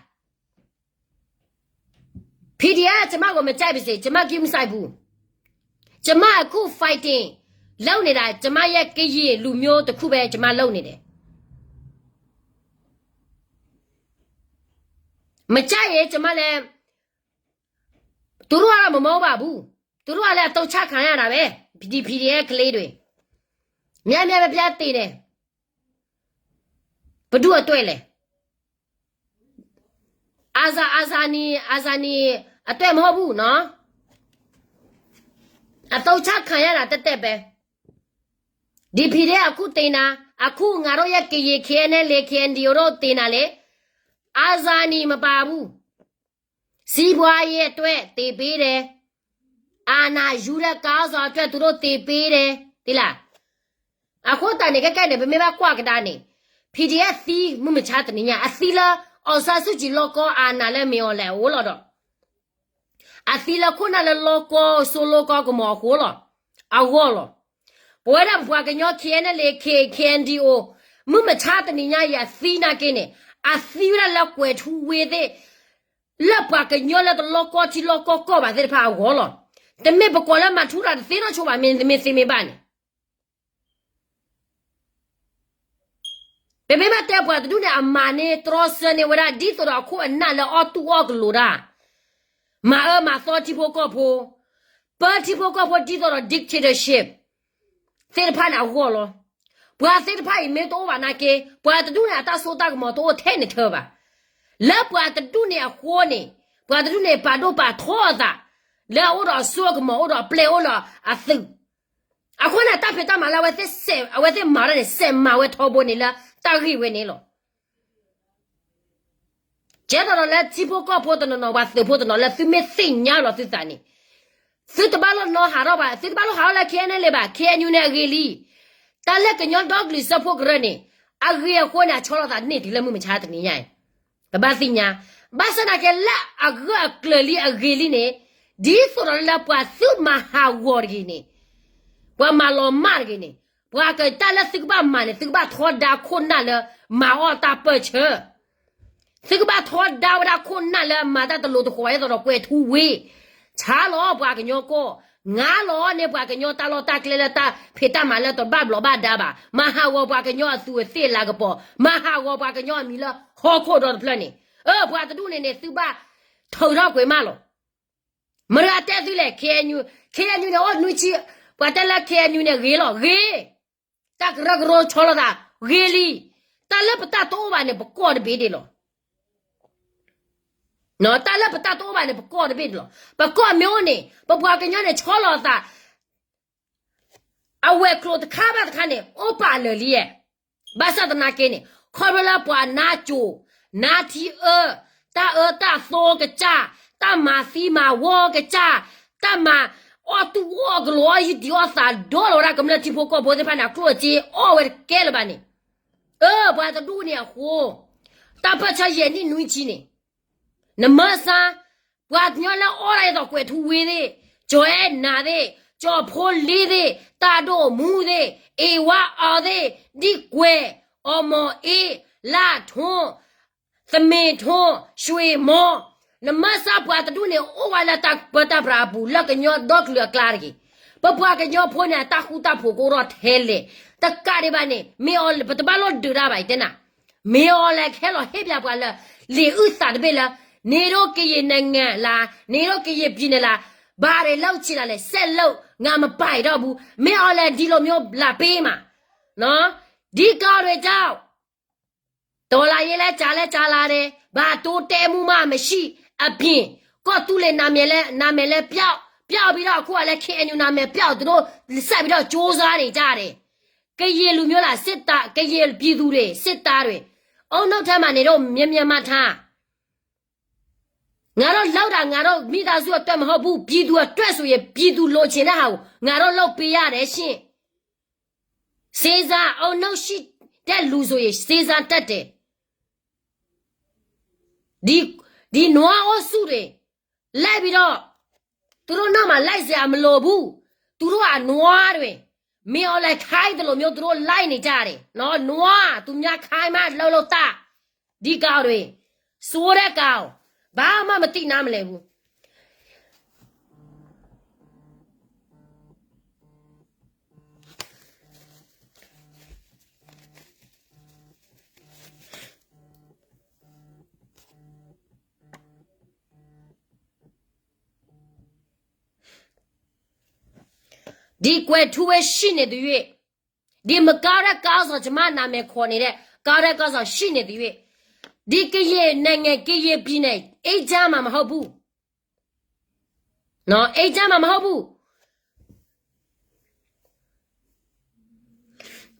PDF ကျမကို မကြိုက်ပါစေ, ကျမ ဂရုမစိုက်ဘူး. ကျမ အခု fighting လုပ်နေတာ ကျမရဲ့ ကရင်လူမျိုးတစ်ခုပဲ ကျမ လုပ်နေတယ်. မကြိုက်ရင် ကျမလည်း သူတို့ကတော့ မမုန်းပါဘူး. သူတို့ကလည်း အသုံးချခံရတာပဲ. ဒီ PDF ကလေးတွေ များများပြားပြားသေတယ်. ဘယ်သူ့အတွက်လဲ. အာဇာ အာဇာနည် အာဇာနည်အတွက်မဟုတ်ဘူးနော်. အသုံးချခံရတာသက်သက်ပဲ. ဒီ PDF အခုသေတာ, အခုငါတို့ရဲ့ ကရင် KNLA KNDO တို့သေတာလေ, အာဇာနည်မပါဘူး. စီးပွားရေးအတွက်သေပေးတယ်. အာဏာယူတဲ့ခေါင်းဆောင်အတွက် သူတို့သေပေးတယ်. သိလား. အဃိသတးန့ၣ် ခဲကဲန့ၣ် ပမ့ၢ်ဘၣ်ကွၢ်ကဒါန့ၣ် PDF သံ မုၢ်မဆါတနံၤညါ အသံလၢ အောင်ဆန်းစုကြည် လီၢ်ကီ အာဏာ လၢ မင်းအောင်လှိုင် အအိၣ်လီၤဒီး အသံလၢခိၣ်နၢ်လၢ လီၢ်ကီ စိလီၢ်ကီကမီၤအဃိလီၤ. အဂီၢ်လီၤ. ပဝဲဒၣ်ပပှၤကညီ KNLA K KNDO မုၢ်မဆါတနံၤညါအံၤ အသံနာ်က့န့ၣ် အသံဝဲဒၣ်လၢ ကွဲၤထူဝ့သ့ၣ် လၢပှၤကညီလၢတလီၢ်ကီထံလီၢ်ကီကီၢ်ဘၣ်သ့ၣ်တဖၣ်အဂီၢ်လီၤ. တမ့ၢ်ပကိးလၢ မၤထူရၤ တသ့နီၢ်ဆိဘၣ် မ့တမ့ၢ်သ့မ့ၢ်ဘၣ်န့ၣ် ပမ့ၢ်ဘၣ်တဲပှၤတဒူၣ်န့ၣ် အမၤန့ၢ်တြီဆၢန့ၢ်ဝဲဒၣ် ဒ်သိးဒီးအခိၣ်အနၢ်လၢအီၣ်တူၢ်အီၣ်ကလိၤတၢ်, မၤအၢမၤသီထံဖိကီၢ်ဖိ, ပၢထံဖိကီၢ်ဖိဒ်သိးဒီး dictatorship သ့ၣ်တဖၣ်န့ၣ်အဂီၢ်လီၤ. ပှၤသ့ၣ်တဖၣ်အံၤမ့ၢ်တအိၣ်ဘၣ်နာ်က့ ပှၤတဒူၣ်န့ၣ် အတၢ်စိတၢ်ကမီၤတအိၣ်ထဲန့ၣ်ထၢဘၣ်. လၢပှၤတဒူၣ်န့ၣ်အဃိန့ၣ် ပှၤတဒူၣ်န့ၣ် ပာ်ဒိၣ်ပာ်ထီအသး လၢအအိၣ်ဒီးအစိအကမီၤ အိၣ်ဒီးအပျဲၢ် အိၣ်ဒီးအသုး အဃိန့ၣ် တၢ်ဖံးတၢ်မၤလၢအဝဲသ့ၣ်စဲး အဝဲသ့ၣ်မၤတၢ်န့ၣ် စဲးမၤဝဲထီဘိန့ၣ်လၢတၢ်ဂ့ၢ်ဝဲန့ၣ်လီၤ. ကဲသိးဒီးလၢထံဖိကီၢ်ဖိတနီၤနီၤ ပှၤသုးဖိတနီၤ လၢသုမ့ၢ်သ့ၣ်ညါလီၤသုသးန့ၣ် သုတဘၣ်လိၣ်နီဟးထီၣ်ဘၣ်, သုတဘၣ်လိၣ်ဟးထီၣ်လၢ KNLA ဘၣ်, KNU န့ၣ်အဂ့ၤလံ. တၢ်လၢကညီဒီကလုာ်စၢဖှိၣ်ကရၢန့ၣ် အဂ့ၤအဃိန့ၣ် အဆီလီၤသးန့ၢ်တုၤလၢမုၢ်မဆါတနံၤညါအံၤ ပဘၣ်သ့ၣ်ညါ. ဘၣ်ဆၣ်သနာ်က့လၢအဂၢၢ်အကျၢၤလံအဂ့ၤလံန့ၣ် ဒ်သိးဒီးလၢပှၤသုးမၤဟးဂီၤတဂ့ၤန့ၣ် ပှၤမၤလီၤမၢ်တဂ့ၤန့ၣ် ပှၤကတၢ်လၢသုကဘၣ်မၤန့ၣ် သုကဘၣ်ထီဒါခိၣ်နၢ်လၢမၤအီၣ်တၢ်ပၢၢ်ဆၢ သုကဘၣ်ထီဒါဝဲဒၣ်ခိၣ်နၢ်လၢမၤတၢ်တလိၤတဃီၤ ဒ်သိးဒီးကွဲၤထူဝ့ ဆါလီၤပှၤကညီကီၢ်, ငါလီၤန့ၢ်ပှၤကညီတၢ်လီၢ်တၢ်ကျဲလၢတၢ်ဖံးတၢ်မၤလၢတဘၣ်ဘျီးဘၣ်ဒါဘၣ်, မၤဟးဂီၤပှၤကညီအသူးအသ့ၣ်လၤကပီၤ, မၤဟးဂီၤပှၤကညီအမံၤလၢဟီၣ်ခိၣ်ဒီတဖျၢၣ်န့ၣ်, အၢ ပှၤတဒူၣ်န့ၣ်န့ၣ် သုဘၣ်ထုးထီၣ်ကွံာ်မးလီၤ. မတၤတဲသုလဲၣ် KNU, KNU န့ၣ်အိၣ်နွံဆံ, ပှၤတဲလၢ KNU န့ၣ်ဂ့ၤလီၤ, ဂ့ၤ တၢ်ကရၢကရိဆီလီၤသး ဂ့ၤလံ. တၢ်လၢပတၢ်တအိၣ်ဘၣ်န့ၣ် ပကီၢ်တဘ့ၣ်ဒံးလီၤ. တၢ်လၢပတၢ်တအိၣ်ဘၣ်န့ၣ် ပကီၢ်တဘ့ၣ်ဒံးလီၤ. ပကီၢ်မ့ၢ်အိၣ်န့ၣ် ပပှၤကညီန့ၣ်ဆီလီၤသး အဝဲၤကျိၤတခါဘၣ်တခါန့ၣ် အိၣ်ပာ်လၢာ်လံဧါ. ဘၣ်ဆၣ်သနာ်က့န့ၣ် ခီဖျိလၢပှၤနါစိၤ နါထံအၢ, တၢ်အၢတၢ်သီကစၢ်, တၢ်မၤသံမၤဝီကစၢ်, တၢ်မၤအီၣ်တူၢ်အီၣ်ကလိၤအီၣ်ယံာ်တံၢ်အီၣ်သးဒီလီၤဝဲဒၣ် ကမျၢၢ်ထံဖိကီၢ်ဖိသ့ၣ်တဖၣ်န့ၣ် အကျိၣ်အစ့အီၣ်ဝဲတကဲလၢၤဘၣ်န့ၣ်, အၢ ပှၤတဒူၣ်န့ၣ်အဃိ တၢ်ပၢၢ်ဆၢယဲၢ်နံၣ်နွံဆံန့ၣ် နမၢစါ ပှၤကညီလၢအီၣ်ဒၣ်ဒ်သိးကွဲၤထူဝ့သ့ၣ်, ကၠီၤအဲၣ်နၤသ့ၣ်, ကၠီၤဖိလ့သ့ၣ်, တၢ်ဒိၣ်မူသ့ၣ်, အ့ဝါအီၤသ့ၣ်, ဒံၣ်ကွဲၤ, အီၣ်မီၤအ့, လၢ်ထိ, သမ့ၣ်ထိ, ရွှ့ၣ်မီ, နမၢစါပှၤတဒူၣ်န့ၣ် အိၣ်ဝဲလၢတၢ်ပၢတၢ်ပြးအပူၤ လၢကညီဒီကလုာ်အကျါတဂ့ၤ. ပပှၤကညီဖိန့ၣ် တၢ်ဃူတၢ်ဖိးကအိၣ်ထီၣ်ထဲလဲၣ်. တကးဒံးဘၣ်န့ၣ် မ့ၢ်အီၤ ပတဘၣ်လိၣ်ဒုးတၢ်ဘၣ် ယတဲနၤ မ့ၢ်အီၤလဲၤခဲလီၤဟ့ၣ်ပၠးပှၤလၢ လံာ်အုၣ်သးတဘ့ၣ်လၢ န့ၣ်ဒိၣ်ကယံာ်နငဲၤလၢ န့ၣ်ဒိၣ်ကယံာ်ပံၤန့ၣ်လၢ ဘၣ်ရ့းလၢဆံးလၢလဲၣ် စဲးလၢ ငါမပာ်အံၤထီၣ်ဘူး မ့ၢ်အီၤလဲၤဒ်လိာ်မျိာ်လၢပ့မး ဒ်ကီၢ်ရ့ၣ်ကၠီ တော်လှန်ရေးလည်းကြာလည်းကြာလာတယ် ဘာတိုးတက်မှုမှမရှိအပြင် ကော့တူးလေနာမည်လည်းနာမည်လည်းပျောက်ပျောက်ပြီးတော့အခုကလည်း KNU နာမည်ပျောက်သူတို့ဆက်ပြီးတော့ကြိုးစားနေကြတယ် ကရင်လူမျိုးလားစစ်သားကရင်ပြည်သူတွေစစ်သားတွေအုံနောက်ထဲမှာနေတော့မြန်မာထားငါတို့လောက်တာငါတို့မိသားစုအတွက်မဟုတ်ဘူးပြည်သူအတွက်ဆိုရင်ပြည်သူလိုချင်တဲ့ဟာကိုငါတို့လုပ်ပေးရတယ်ရှင့် စေးစားအောင်နှုတ်ရှိတဲ့လူဆိုရင်စေးစားတတ်တယ်ဒီဒီနွားအုပ်စုတွေလိုက်ပြီးတော့သူတို့နောက်မှာလိုက်စရာမလိုဘူးသူတို့ကနွားတွေမင်းအောင်လှိုင်ခိုင်းတယ်လို့မျိုးသူတို့လိုက်နေကြတယ်နော်နွားသူများခိုင်းမှလှုပ်လှုပ်တာဒီကောင်တွေစိုးတဲ့ကောင်ဘာမှမသိနားမလည်ဘူး ဒီကွဲထူဝဲရှိနေသရွေ့ဒီမကောင်းတဲ့ကောင်းဆောင်ကျမနာမည်ခေါ်နေတဲ့ကောင်းတဲ့ကောင်းဆောင်ရှိနေသရွေ့ဒီကရင်နိုင်ငံကရင်ပြည်နယ်အေးချမ်းမှာမဟုတ်ဘူးနော်အေးချမ်းမှာမဟုတ်ဘူး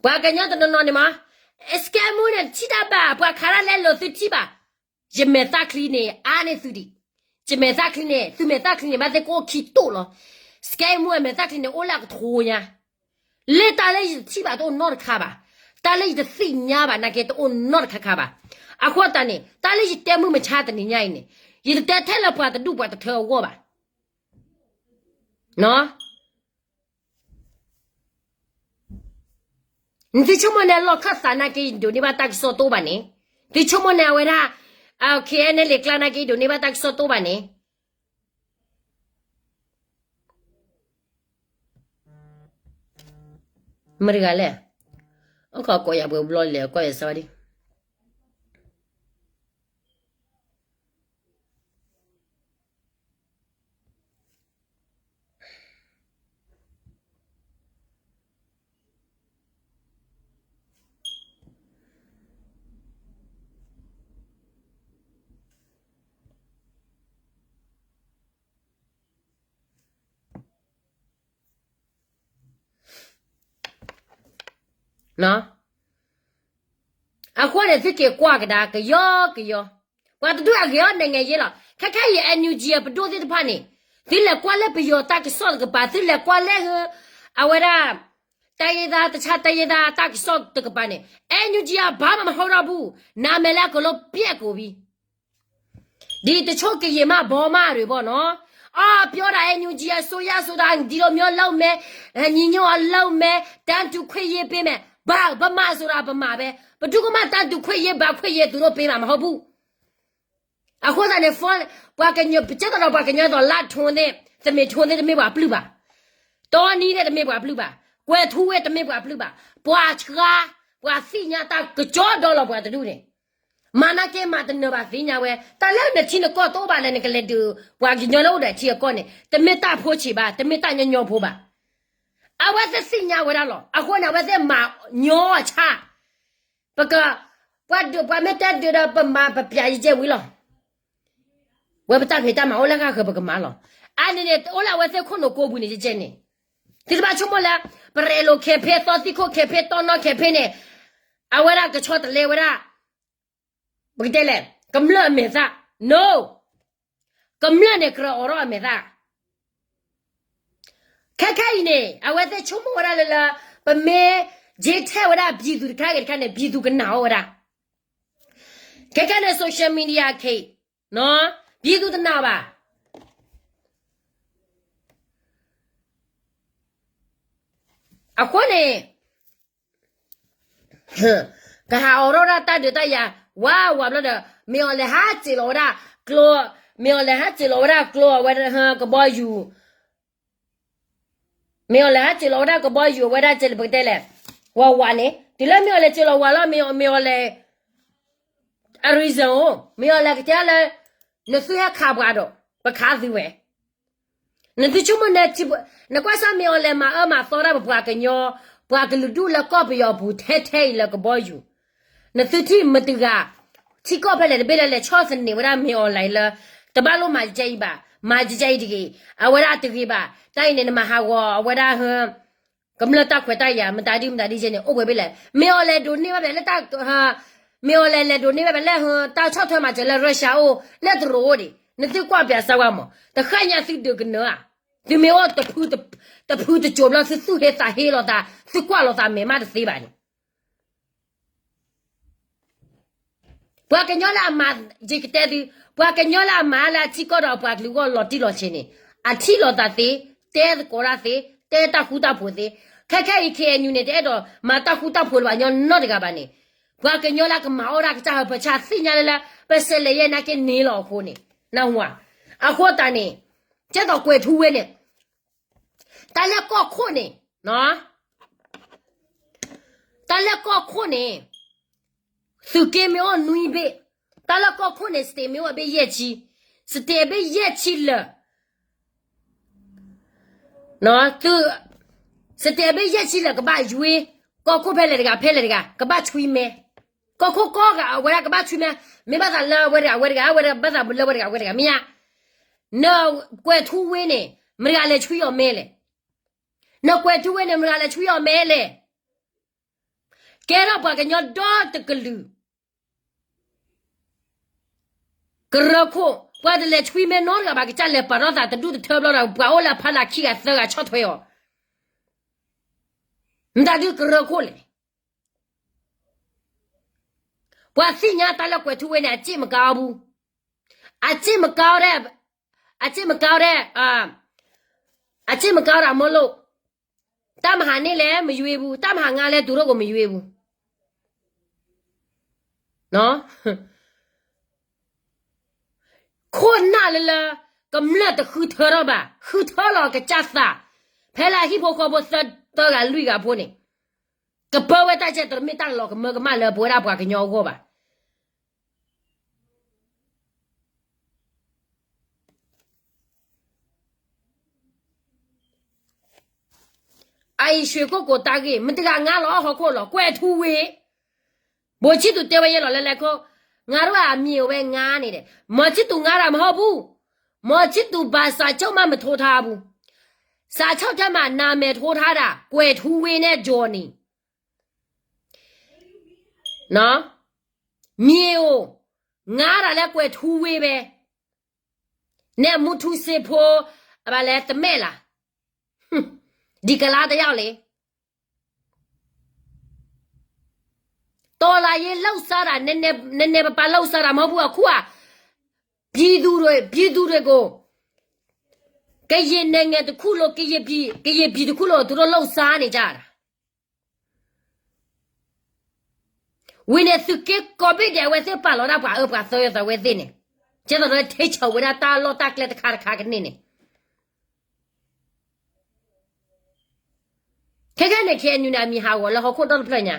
ပှၤကညီတနီၤနီၤန့ၣ်မး scammer န့ၣ်ထံၣ်တၢ်ဘၣ်ပှၤခါရၣ်လဲလိာ်သုထံၣ်ဘၣ်ယမဲာ်သၣ်ချံန့ၣ်အါန့ၢ်သုဒံး ယမဲာ်သၣ်ချံန့ၣ် သုမဲာ်သၣ်ချံန့ၣ် ဘၣ်သ့ၣ်ကိၣ်ခံတိၣ်လီၤ scammer အမဲာ်သၣ်ချံန့ၣ် အိၣ်လၢအကထိညါ လၢတၢ်လၢယတထံၣ်ဘၣ်တအိၣ်နီတခါဘၣ် တၢ်လၢယတသ့ၣ်ညါဘၣ် နာ်က့တအိၣ်နီတခါခါဘၣ် အဃိသတးန့ၣ် တၢ်လၢယတဲမုၢ်မဆါတနံၤညါအံၤန့ၣ် ယတတဲထဲလၢပှၤတဒူၣ်ပှၤတထၢအဂီၢ်ဘၣ် နသုဆိကမိၣ်န့ၣ်လီၢ်ခၢၣ်သးနာ်က့ယဒိးန့ၢ်ဘၣ်တၢ်ကစီၣ်တိၢ်ဘၣ်န့ၣ် သုဆိကမိၣ်န့ၣ်အဝဲဒၣ် KNLA ကျါနာ်က့ယဒိးန့ၢ်ဘၣ်တၢ်ကစီၣ်တိၢ်ဘၣ်န့ၣ် မတၤတဂၤလဲၣ် အိၣ်ခိးကိးယၤပှဲၤဘျီလဲၣ် ကိးယၤစၢ်ဝဲဒၣ် အဃိန့ၣ် သုက့ၤကွၢ်ကဒါကယီကယီ ပှၤတဒူၣ်အဂ့ၤအီၤ နိုင်ငံရေးလီၤ ခဲခဲအံၤ NUG အပဒိၣ်သ့ၣ်တဖၣ်န့ၣ် သုလဲၤကွၢ်လၢပယီၤတၢ်ကစီၣ်တကပၤ သုလဲၤကွၢ်လၢ အဝဲဒၣ် တိုင်းရင်းသား တခြားတိုင်းရင်းသား တၢ်ကစီၣ်တကပၤန့ၣ် NUG အဘါမမဟောတော့ဘူး နာမည်လည်းအကုန်လုံးပျက်ကုန်ပြီ ဒီတချို့ကရင်မှဗမာတွေပေါ့နော် အော် ပြောတာ NUG အစိုးရဆိုတာ ဒီလိုမျိုးလုပ်မယ် ညီညွတ်အောင်လုပ်မယ် တန်းတူခွင့်ရေးပေးမယ် ဘာ ဗမာဆိုတာ ဗမာပဲ ဘယ်သူကမှ တန်းတူခွင့်ရေး ဘာခွင့်ရေး သူတို့ပေးမှာမဟုတ်ဘူး အဃိသတးန့ၣ် ပှၤကညီ ပကဲသးဒီးပှၤကညီသိး လါထိသ့ၣ် သမ့ၢ်ထိသ့ၣ် တမ့ၢ်ပှၤပျုၢ်ဘၣ် တီနံသ့ၣ် တမ့ၢ်ပှၤပျုၢ်ဘၣ် ကွဲၤထူဝ့ၣ် တမ့ၢ်ပှၤပျုၢ်ဘၣ် ပှၤဆှါ ပှၤသ့ၣ်ညါတၢ်ကစီဒီလီၤပှၤတဒူၣ်န့ၣ် မၤနာ်က့မၤတနၢၤဘၣ်သ့ၣ်ညါဝဲ တၢ်လၢနထံနကီၢ်တအိၣ်ဘၣ်လဲၣ် နကလဲၤဒုး ပှၤကညီလၢအိၣ်ဒီးထံအကီၢ်န့ၣ် တမ့ၢ်တၢ်ဖိဆံးဘၣ် တမ့ၢ်တၢ်ညီညီဖိဘၣ် အဝဲသ့ၣ်သ့ၣ်ညါဝဲဒၣ်လီၤ အဃိန့ၣ် အဝဲသ့ၣ်မၤညီအဆၣ် ပက ပှၤဒုး ပှၤမ့ၢ်တဲဒုးဒီး ပမၤပပျးယကဲဝံၤလီၤ ဝဲပတၢ်ဖံးတၢ်မၤအိၣ်လၢဃၣ်ဃၢၤပကမၤလီၤ အါန့ၣ်န့ၣ် တအိၣ်လၢအဝဲသ့ၣ်ခိၣ်နူာ်ကိးပူၤန့ၣ် ကကဲန့ၣ် သုတဘၣ်ဆိကမိၣ်လၢ ပရဲးလိာ် campaign သီသံခိၣ် campaign တီနီ campaign န့ၣ် အဝဲဒၣ်ကဆီတလဲဝဲဒၣ် ပကတဲလဲၣ် ကမျၢၢ်အမဲာ်သၣ် no ကမျၢၢ်န့ၣ်ကြၢးအိးထီၣ်အမဲာ်သၣ် ခဲခဲအံၤန့ၣ် အဝဲသ့ၣ်ဆိကမိၣ်ဝဲဒၣ်လၢလၢ ပမ့ၢ် ယ့ထဲဝဲဒၣ် ပြည်သူ တခါဂ့ၤတခါန့ၣ် ပြည်သူ ကနာ်အီၤဝဲဒၣ် ခဲခဲန့ၣ် social media ခဲအံၤ ပြည်သူ တနာ်ဘၣ် အဃိန့ၣ် ကဟးအိးထီၣ်ဒၣ်တၢ်ဒုးတၢ်ယၤ ဝးဝးဘျီဒီး မ့ၢ်အီၤလဲၤဟးစ့းလီၤဝဲဒၣ်ကျိ မ့ၢ်အီၤလဲၤဟးစ့းလီၤဝဲဒၣ်ကျိအဝဲ ကဘီယူၤ မ့ၢ်အီၤလဲၤဟးစ့းလီၤဝဲဒၣ်ကဘီယူၤအဝဲဒၣ် ပကတဲလဲၣ် ဝးဝးန့ၣ် တုၤလၢမ့ၢ်အီၤလဲၤစ့းလီၤဝးလီၤ မ့ၢ်အီၤလဲၤ အ reason အိၣ် မ့ၢ်အီၤလဲၤကတဲလၢ နသုဟဲခးပှၤဒီး ပခးသုဝဲ နသုဆိကမိၣ်န့ၣ် နကွၢ်စၢ်မ့ၢ်အီၤလဲၤမၤအၢမၤသီဒၣ်ပပှၤကညီ ပှၤကလုာ်ဒူၣ်လၢကီၢ်ပယီၤပူၤထဲထဲအံၤလၢကဘီယူၤ နသုထံၣ်မတဂၤ ထံကီၢ်ဖဲလဲၣ်တဘ့ၣ်လၢလဲၤဆီၣ်သနံးဝဲဒၣ်မ့ၢ်အီၤလဲၤလၢ တဘၣ်လိၣ်မၤကဲအံၤဘၣ် မၤကဲအံၤတဂ့ၤ အဝဲဒၣ်တဂ့ၤဘၣ် တၢ်အံၤန့ၣ် နမၤဟးဂီၤအဝဲဒၣ် ကမျၢၢ်တၢ်ခွဲးတၢ်ယာ် မတၤဒ်မတၤဒ်ယဲန့ၣ် အိၣ်ဝဲဘ့ၣ်လဲၣ် မ့ၢ်အီၤလဲၤဒိးန့ၢ်ဘၣ်ဖဲလၢတၢ် မ့ၢ်အီၤလဲၤလဲၤဒိးန့ၢ်ဘၣ်ဖဲလဲၣ် တၢ်ဆီၣ်ထွဲမၤစၢၤလၢ Russia အိၣ် လၢတရူးအိၣ်ဒံး နသုကွၢ်ပၠးစၢ်ဝဲမး တဃၣ်ညါသုဒုးကနၢၤဧါ သုမ့ၢ်အိၣ် တဖုတစိၤဘျီ သုသူၣ်ဟ့သးဟ့လိာ်သး သုကွၢ်လိာ်သးမဲာ်မးတသ့ဘၣ်န့ၣ် ပှၤကညီလၢအမၤ ယကတဲသု ပှၤကညီလၢအမၤလၢအထံကီၢ်ဒီးအပှၤကလုာ်အဂီၢ်လီၤတံၢ်လီၤဆဲးန့ၣ် အထံၣ်လိာ်သးသ့ တဲသကိးတၢ်သ့ တဲတၢ်ဃူတၢ်ဖိးသ့ ခဲခဲအံၤ KNU န့ၣ် တအဲၣ်ဒိးမၤတၢ်ဃူတၢ်ဖိးလၢပှၤကညီနီတဂၤဘၣ်န့ၣ် ပှၤကညီလၢကမၤအီၣ်ဒၣ်ကစၢ်ဟၢဖၢဆၣ်သ့ၣ်ညါလၢလၢ ပစဲးလဲၤယဲၢ်နာ်က့န့ၣ်လီၤအဃိန့ၣ် နၢ်ဟူဧါ အဃိသတးန့ၣ် ကဲသိးကွဲၤထူဝ့န့ၣ် တၢ်လၢကီၢ်ခိၣ်န့ၣ် တၢ်လၢကီၢ်ခိၣ်န့ၣ် သုးက့မ့ၢ်အိၣ်နွံဘ့ၣ်, တၢ်လၢကီၢ်ခိၣ်န့ၣ် state မ့ၢ်အိၣ်ဘ့ၣ်ယဲၢ်ဆံ, state ဘ့ၣ်ယဲၢ်ဆံလၢာ်, state ဘ့ၣ်ယဲၢ်ဆံလၢာ်ကဘၣ်ယွ့, ကီၢ်ခိၣ်ဖဲလဲၣ်တဂၤ ဖဲလဲၣ်တဂၤ ကဘၣ်ဆွံမဲ, ကီၢ်ခိၣ်ကိးဂၤအဝဲဒၣ်ကဘၣ်ဆွံမဲ, မ့ၢ်ဘၣ်သးလၢအဝဲတဂၤ အဝဲတဂၤ အဝဲတဂၤဘၣ်သးလၢအဝဲတဂၤ အဝဲတဂၤ မ့ၢ်ဧါ, နကွဲၤထူဝ့န့ၣ် မတၤတဂၤလဲၤဆွံအီၤမဲလဲၣ်, နကွဲၤထူဝ့န့ၣ် မတၤတဂၤလဲၤဆွံအီၤမဲလဲၣ်, ကဲထီၣ်ပှၤကညီဒီတကလုာ် ကရၢခိၣ်, ပှၤတလဲၤဆွံမဲနီတဂၤဘၣ် ကစၢ်လဲၤပာ်ထီၣ်သးတဒူၣ်တထၢဘျီဒီး ပှၤအိၣ်လၢအဖီလာ်ခံဂၤသၢဂၤဆီၣ်ထွဲအီၤ, မတၤဒုးကရၢခိၣ်လဲၣ်, ပှၤသ့ၣ်ညါတၢ်လၢကွဲၤထူဝ့န့ၣ် အစ့ၣ်မကါအီၤဘူး, အစ့ၣ်မကါအီၤဒဲး, အစ့ၣ်မကါအီၤဒဲး, အစ့ၣ်မကါအီၤဒၣ်မ့ၢ်လိၣ်, တၢ်မဟါန့ၣ်လဲၣ်မယွ့ဘူး, တၢ်မဟါငါလဲၣ်တူၢ်ရိၣ်ကိးမယွ့ဘူး ခိၣ်နၢ်လၢလၢ ကမျၢၢ်တဃုထၢထီၣ်ဘၣ်, ဃုထၢလီၤကစၢ်သး, ဖဲလၢအဟံၣ်ဖိဃီဖိသၢဂၤလွံၢ်ဂၤဖိန့ၣ်, ကပၢဝဲတၢ်ဆဲးတရမ့ၢ်တၢ်လီၤကမၢကမၣ်လၢပဝဲဒၣ်ပှၤကညီအဂီၢ်ဘၣ်. အအံၤ ရွှေကုက္ကို တၢ်ဂ့ၢ် မတၤတဂၤငါလီၤအီၣ်ဟီၣ်ခိၣ်လီၤ ကွဲၤထူဝ့, ဗိုလ်ချစ်သူတဲဝဲယဲလီၤလၢလဲၤခိၣ်, ငါတို့ကအမြင်ဝဲငါန့ၣ်ဒီး, မောင်ချစ်သူ ငါတာမဟုတ်ဘူး, မောင်ချစ်သူ ဘာစာချုပ်မှမထိုးထားဘူး, စာချုပ်ထဲမှာနာမည်ထိုးထားတာ ကွဲၤထူဝ့နဲ့ Johnny မြေကို ငါတာလည်း ကွဲၤထူဝ့ပဲ, နဲ့ မူထူစ့ဖိ အဘၣ်လဲၣ် တမဲၣ်လား, ဒီကလါတယောက်လေ, တော်လှန်ရေးလှုပ်ရှားတာ နည်းနည်းပါးပါးလှုပ်ရှားတာမဟုတ်ဘူး, အခုက ပြည်သူတွေ ပြည်သူတွေကို ကရင်နိုင်ငံတစ်ခုလုံး ကရင်ပြည် ကရင်ပြည်တစ်ခုလုံး သူတို့လှုပ်ရှားနေကြတာ. ဝံၤန့ၣ်သုးက့ကိးဘ့ၣ်ဒဲး အဝဲသ့ၣ်ပာ်လီၤဒၣ်ပှၤအၢပှၤသီအသးဝဲသ့ၣ်န့ၣ်, ကဲသိးဒီး ထိန်းချုပ် ဝဲဒၣ်တၢ်လီၢ်တၢ်ကျဲတခါတခါကန့ၣ်န့ၣ်, ခဲခဲန့ၣ် KNU န့ၣ် အမံၤဟးဂီၤလၢဟီၣ်ခိၣ်ဒီတဖျၢၣ်ညါ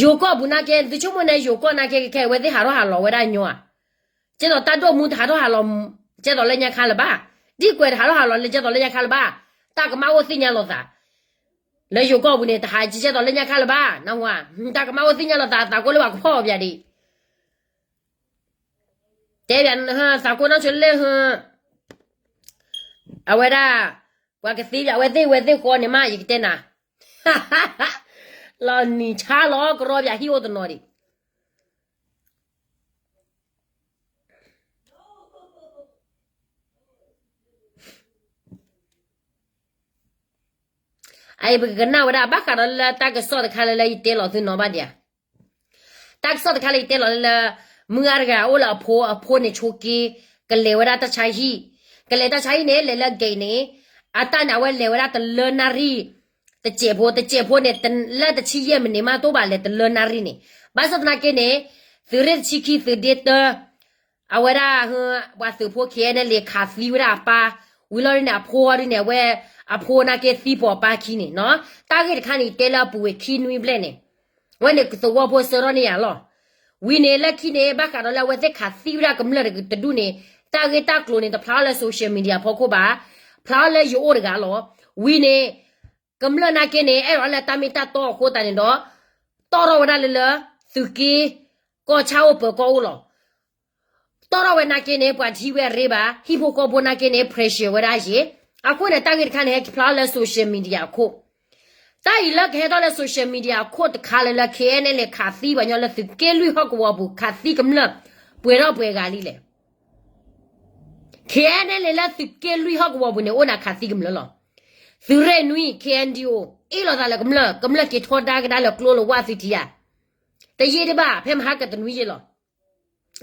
ယိၤကီၢ်ပူၤနာ်က့ သုဆိကမိၣ်န့ၣ် ယိၤကီၢ်နာ်က့ ခဲအံၤ အဝဲသ့ၣ်ဟးထီၣ်ဟးလီၤဝဲဒၣ်ညီဧါ, ကဲသိးတၢ်ဒိၣ်မူတဟးထီၣ်ဟးလီၤ ကဲသိးလၢညါခါလၢၤဘၣ်, ဒ်ကွဲးတဟးထီၣ်ဟးလီၤလၢကဲသိးလၢညါခါလၢၤဘၣ်, တၢ်ကမၣ်အိၣ်သ့ၣ်ညါလိာ်သး လၢယိၤကီၢ်ပူၤန့ၣ် တဟးကဲသိးလၢညါခါလၢၤဘၣ်, နၢ်ဟူဧါ, တၢ်ကမၣ်အိၣ်သ့ၣ်ညါလိာ်သး သးကိၢ်လၢပှၤကဖီၣ်အီၤပၠးဒံး တဲပၠး သးကိၢ်နီၢ်ဆိလ့ၣ်ဟၢ အဝဲဒၣ် ပှၤကသ့ပၠးဝဲသ့ၣ်ဝဲသ့ၣ်ဃီန့ၣ်မး ယကတဲနၤ, လီၤနံၤဆါလီၤကရီပၠးဟံၣ်အိၣ်တနီၤဒံး. အအံၤပကကနၣ်ဝဲဒၣ် ဘၣ်ဃးဒီးလၢတၢ်ကစီၣ်တခါလၢလၢယတဲလီၤသုနီၤဘၣ်ဒံးဧါ. တၢ်ကစီၣ်တခါလၢယတဲလီၤလၢလၢ မုၢ်ဂၤတဂၤအိၣ်လၢအဖိ အဖိန့ၣ်ဆိးက့ ကလဲၤဝဲဒၣ်တၢ်ဆါဟံၣ်, ကလဲၤတၢ်ဆါဟံၣ်န့ၣ် လဲၤလၢကဲးန့ၣ် အတၢ်န့ၣ် အဝဲလဲၤဝဲဒၣ်တလၢနၣ်ရံၣ်, တစဲးဖိ တစဲးဖိန့ၣ် လၢတဆံယဲၢ်မံးနံးမး တအိၣ်ဘၣ်လဲၤတလၢနၣ်ရံၣ်န့ၣ်, ဘၣ်ဆၣ်သနာ်က့န့ၣ် သုးရ့ၣ်တဆံခံ သုးဒ့တၢ အဝဲဒၣ် ပှၤသုးဖိ ခဲအံၤန့ၣ် လဲၤခးသံဝဲဒၣ်အပၢ်, ဝံၤလီၤဒ်န့ၣ် အဖိဒ်န့ၣ် အဝဲ အဖိနာ်က့သံပိာ်အပၢ်ခံန့ၣ်နီၤ, တၢ်ဂ့ၢ်တခါန့ၣ် ယတဲလၢအပူၤဝဲခံနွံဘျဲၣ်န့ၣ်, အဝဲန့ၣ်သဝီဖိဆှၢထီၣ်န့ၢ်ယၤလီၤ. ဝံၤန့ၣ်လၢခံန့ၣ် ဘၣ်ဃးဒီးလၢအဝဲသ့ၣ်ခးသံဝဲဒၣ်ကမျၢၢ်တဒူၣ်န့ၣ် တၢ်ဂ့ၢ်တၢ်ကျိၤန့ၣ် တဖျါအီၤလၢ social media ဖီခိၣ်ဘၣ်, ဖျါအီၤလၢယအိၣ်တဂၤလီၤ. ဝံၤန့ၣ် ကမျၢၢ်နာ်က့န့ၣ် အဲၣ်ဒိးလၢတၢ်မ့ၢ်တၢ်တီအဃိသတးန့ၣ်ဒီး တီၣ်ထီၣ်ဝဲဒၣ်လၢလၢ သုးက့ ကီၢ်ဆၣ်အိၣ်ပၢၤကီၢ်အိၣ်လီၤ. တီၣ်ထီၣ်ဝဲနာ်က့န့ၣ် ပှၤတဟံးဝဲအရ့ဘၣ်, ဟံၣ်ဖိဃီဖိနာ်က့န့ၣ် pressure ဝဲဒၣ်ယ့ၣ်, အဃိန့ၣ် တၢ်ဂ့ၢ်တခါန့ၣ် ဟဲက့ၤဖျါလၢ social media အခိၣ်, တၢ်အံၤလၢကဟဲထီၣ်လၢ social media အခိၣ်တခါလၢလၢ ခဲအံၤန့ၣ် လဲၤခးသံပှၤကညီလၢသုးက့လွံၢ်ဟီၣ်ကဝီၤပူၤ ခးသံကမျၢၢ် ပှဲၤထီၣ်ပှဲၤဂၤလံလဲၣ်. ခဲအံၤန့ၣ် လၢသုးက့လွံၢ်ဟီၣ်ကဝီၤပူၤန့ၣ် အိၣ်နၤခးသံကမျၢၢ်လီၤ. သုးရ့ၣ်နွံ K N D O အ့ၣ်လိာ်သးလၢကမျၢၢ်, ကမျၢၢ်က့ၤထီဒါကဒါလၢကျိလၢဝၣ်သုထံယၤ, တယံာ်ဒံးဘၣ် ဖဲမဟါကတနွံယ့ၣ်လီၤ.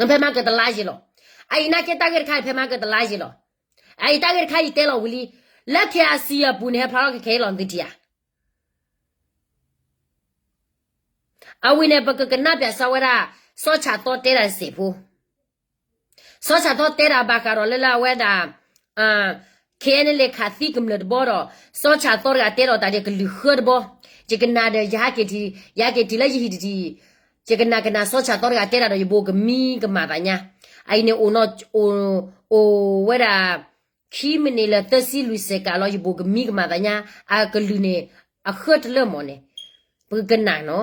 ဖဲမဟါကတလါယ့ၣ်လီၤ. အအံၤနာ်က့တၢ်ဂ့ၢ်တခါအံၤ ဖဲမဟါကတလါယ့ၣ်လီၤ. အအံၤတၢ်ဂ့ၢ်တခါအံၤတဲလီၤဝံၤလံ, လၢ K I C အပူၤန့ၣ် ဟဲဖျါထီၣ်ကခဲအံၤလီၤနသုထံယၤ. အဝံၤန့ၣ် ပကကနၣ်ပၠးစီဝဲဒၣ် စီၤဆၣ်သီတဲဒၣ်တစဲးဖိ, စီၤဆၣ်သီတဲဒၣ်ဘၣ်ဃးဒီးလၢလၢအဝဲဒၣ် K N L A ခးသံကမျၢၢ်တဘီဒီး စီၤဆၣ်သီတဂၤတဲဒီးတၢ်ဒ်ကလုၢ်ဃၢတဘီ, ယကနၣ်ဒီးယဟးက့ၤထံၣ်, ယဟးက့ၤထံၣ်လၢယဟံၣ်တထံၣ်, ယကနၣ်ကနၣ်စီၤဆၣ်သီတဂၤတဲဒၣ်ဒီး ယဘိးကမံကမၣ်သးညါ, အအံၤန့ၣ် အိၣ်ဝဲဒၣ် ခံမံးနံးလၢသၢဆံလွံၢ်စဲးကးလီၤ ယဘိးကမံကမၣ်သးညါ, အကလုၢ်န့ၣ် အဃၢတလၢမီၢ်န့ၣ် ပကကနၣ်နီၤ.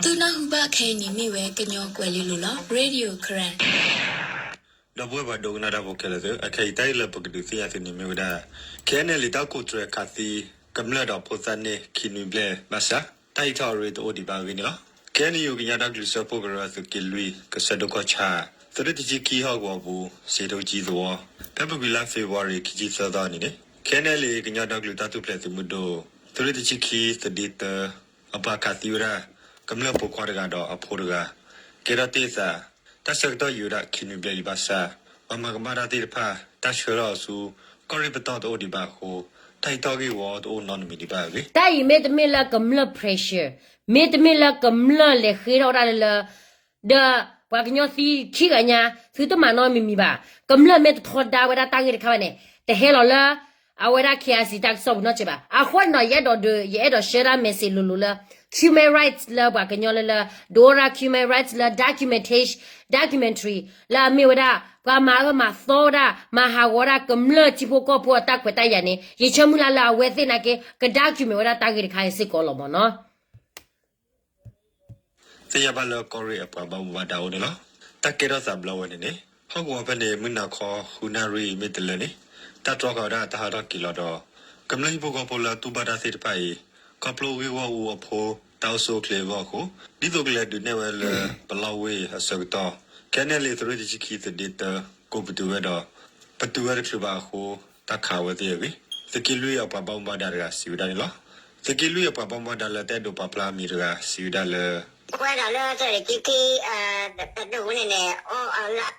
သုနၢ်ဟူဘၣ်ခဲအံၤန့ၣ်မ့ၢ်ဝဲကညီကွဲၤလ့လိၤလီၤ Radio Karen. ဒီပုၢ်ဝဲၢ်ပှၤဒိကနၣ်တၢ်ဖိခဲလၢာ်သ့ၣ်, အခဲအံၤတၢ်အံၤလၢပကဒုးသ့ၣ်ညါသုန့ၣ်မ့ၢ်ဝဲဒၣ် K N L A တၢ်ခိၣ်တြဲၤခးသံကမျၢၢ်ဒီးဖိသၣ်န့ၣ် ခံနွံဘျဲၣ်ဘၣ်ဆၣ် တၢ်ဟံးထီၣ်အရ့တအိၣ်ဒံးဘၣ်အဂ့ၢ်န့ၣ်လီၤ. K N U ကညီဒီကလုာ်စၢဖှိၣ်ကရၢသုးက့လွံၢ် ကစၢၢ်ဒိၣ်ကီၢ်ဆၣ် သုးရ့ၣ်တဆံခံဟီၣ်ကဝီၤပူၤ စံးထီၣ်ကံသဝီ ဖဲပပှၤလါ February ခံဆံသၢသီန့ၣ်န့ၣ် K N L A ကညီဒီကလုာ်တၢ်ထူၣ်ဖျဲးသုးမုၢ်ဒိၣ် သုးရ့ၣ်တဆံခံ သုးဒ့တၢ အပှၤခးသံဝဲဒၣ် ကမျၢၢ်ပိာ်ခွါတဂၤဒီးအဖိတဂၤ ကဲထီၣ်တ့ၢ်သး တၢ်ဆၢကတီၢ်ယံာ်ဝဲဒၣ်ခံနွံဘျဲၣ်လံဘၣ်ဆၣ် ပှၤမၤကမၣ်တၢ်သ့ၣ်တဖၣ် တၢ်ဆှၢထီၣ်အီၤဆူ ကီၢ်ရ့ၣ်ပတီၢ်တအိၣ်ဒံးဘၣ်အဃိ တၢ်ဟံးထီၣ်ဂ့ၢ်ဝီတအိၣ်နီတမံၤဒံးဘၣ်အဂ့ၢ်. တၢ်အံၤမ့တမ့ၢ်လၢကမျၢၢ် pressure, မ့တမ့ၢ်လၢကမျၢၢ်လဲၤဃ့ထီၣ်ဝဲဒၣ်လၢလၢ ဒီးပှၤကညီသံခံဂၤညါ သုတမၤနီတမံၤမံၤဘၣ်. ကမျၢၢ်မ့ၢ်တထီဒါဝဲဒၣ်တၢ်ဂ့ၢ်တခါဘၣ်န့ၣ် တဟဲလီၤလၢ အဝဲဒၣ် K I C တၢ်ကစီၣ်ပူၤနီတစဲးဘၣ်. အဃိန့ၣ်ဒီး ယအဲၣ်ဒိးဒုး ယအဲၣ်ဒိး share ဒၣ် message လိၤလိၤလၢ human rights လၢပှၤကညီလၢလၢ ဒိၣ်ဝဲဒၣ် human rights လၢ documentation, documentary လၢအမ့ၢ်ဝဲဒၣ် ပှၤမၤအၢမၤသီဝဲဒၣ် မၤဟးဂီၤဝဲဒၣ်ကမျၢၢ်ထံဖိကီၢ်ဖိအတၢ်ခွဲးတၢ်ယာ်န့ၣ် ယဆၢမုၢ်လၢ်လၢအဝဲသ့ၣ်နာ်က့ က document ဝဲဒၣ်တၢ်ဂ့ၢ်တခါအံၤစ့ၢ်ကီးလီၤမ့ၢ်နီၤ. သ့ၣ်ညါဘၣ်လၢကီၢ်ရ့ၣ်အပှၤဘၣ်မူဘၣ်ဒါအိၣ်န့ၣ်လီၤ. တၢ်ကဲထီၣ်သးဘျီဝဲန့ၣ်န့ၣ် ဟီၣ်ကဝီၤဖဲန့ၣ် မုၢ်နၤခီဃုနၣ်ရံၣ်မ့ၢ်တလၢန့ၣ် တၢ်တြီဃာ်ဝဲဒၣ်တၢ်ဟးထီၣ်က့ၤလီၤဒီး ကမျၢၢ်ဟံၣ်ဖိဃီဖိလၢတူၢ်ဘၣ်တၢ်သ့ၣ်တဖၣ်အံၤ ခီဖျိဂ့ၢ်ဂီၢ်အူအဖိ တၢ်အိၣ်ဆူၣ်အိၣ်ချ့အဂီၢ်အဃိ ဒ်သိးကလဲၤဒုးနဲၣ်ဝဲလၢ ပလီၢ်ဝ့ၢ်အဆၢကတီၢ် ခဲန့ၣ်လံ သုးရ့ၣ်တဆံခံ သုးဒ့တၢ ကိးပတုာ်ဝဲဒီး ပတုာ်ဝဲတချုးဘၣ်အဃိ တၢ်ခးဝဲသ့ၣ်အဂ့ၢ် သုးက့လွံၢ်အပှၤဘၣ်မူဘၣ်ဒါတဂၤစံးဝဲဒၣ်န့ၣ်လီၤ. သုးက့လွံၢ်အပှၤဘၣ်မူဘၣ်ဒါလၢတအဲၣ်ဒိးပာ်ဖျါအမံၤတဂၤစံးဝဲဒၣ်လၢ ပဝဲဒၣ်လၢသုးရ့ၣ်တဆံခံ တဒူၣ်ဝဲန့ၣ်န့ၣ်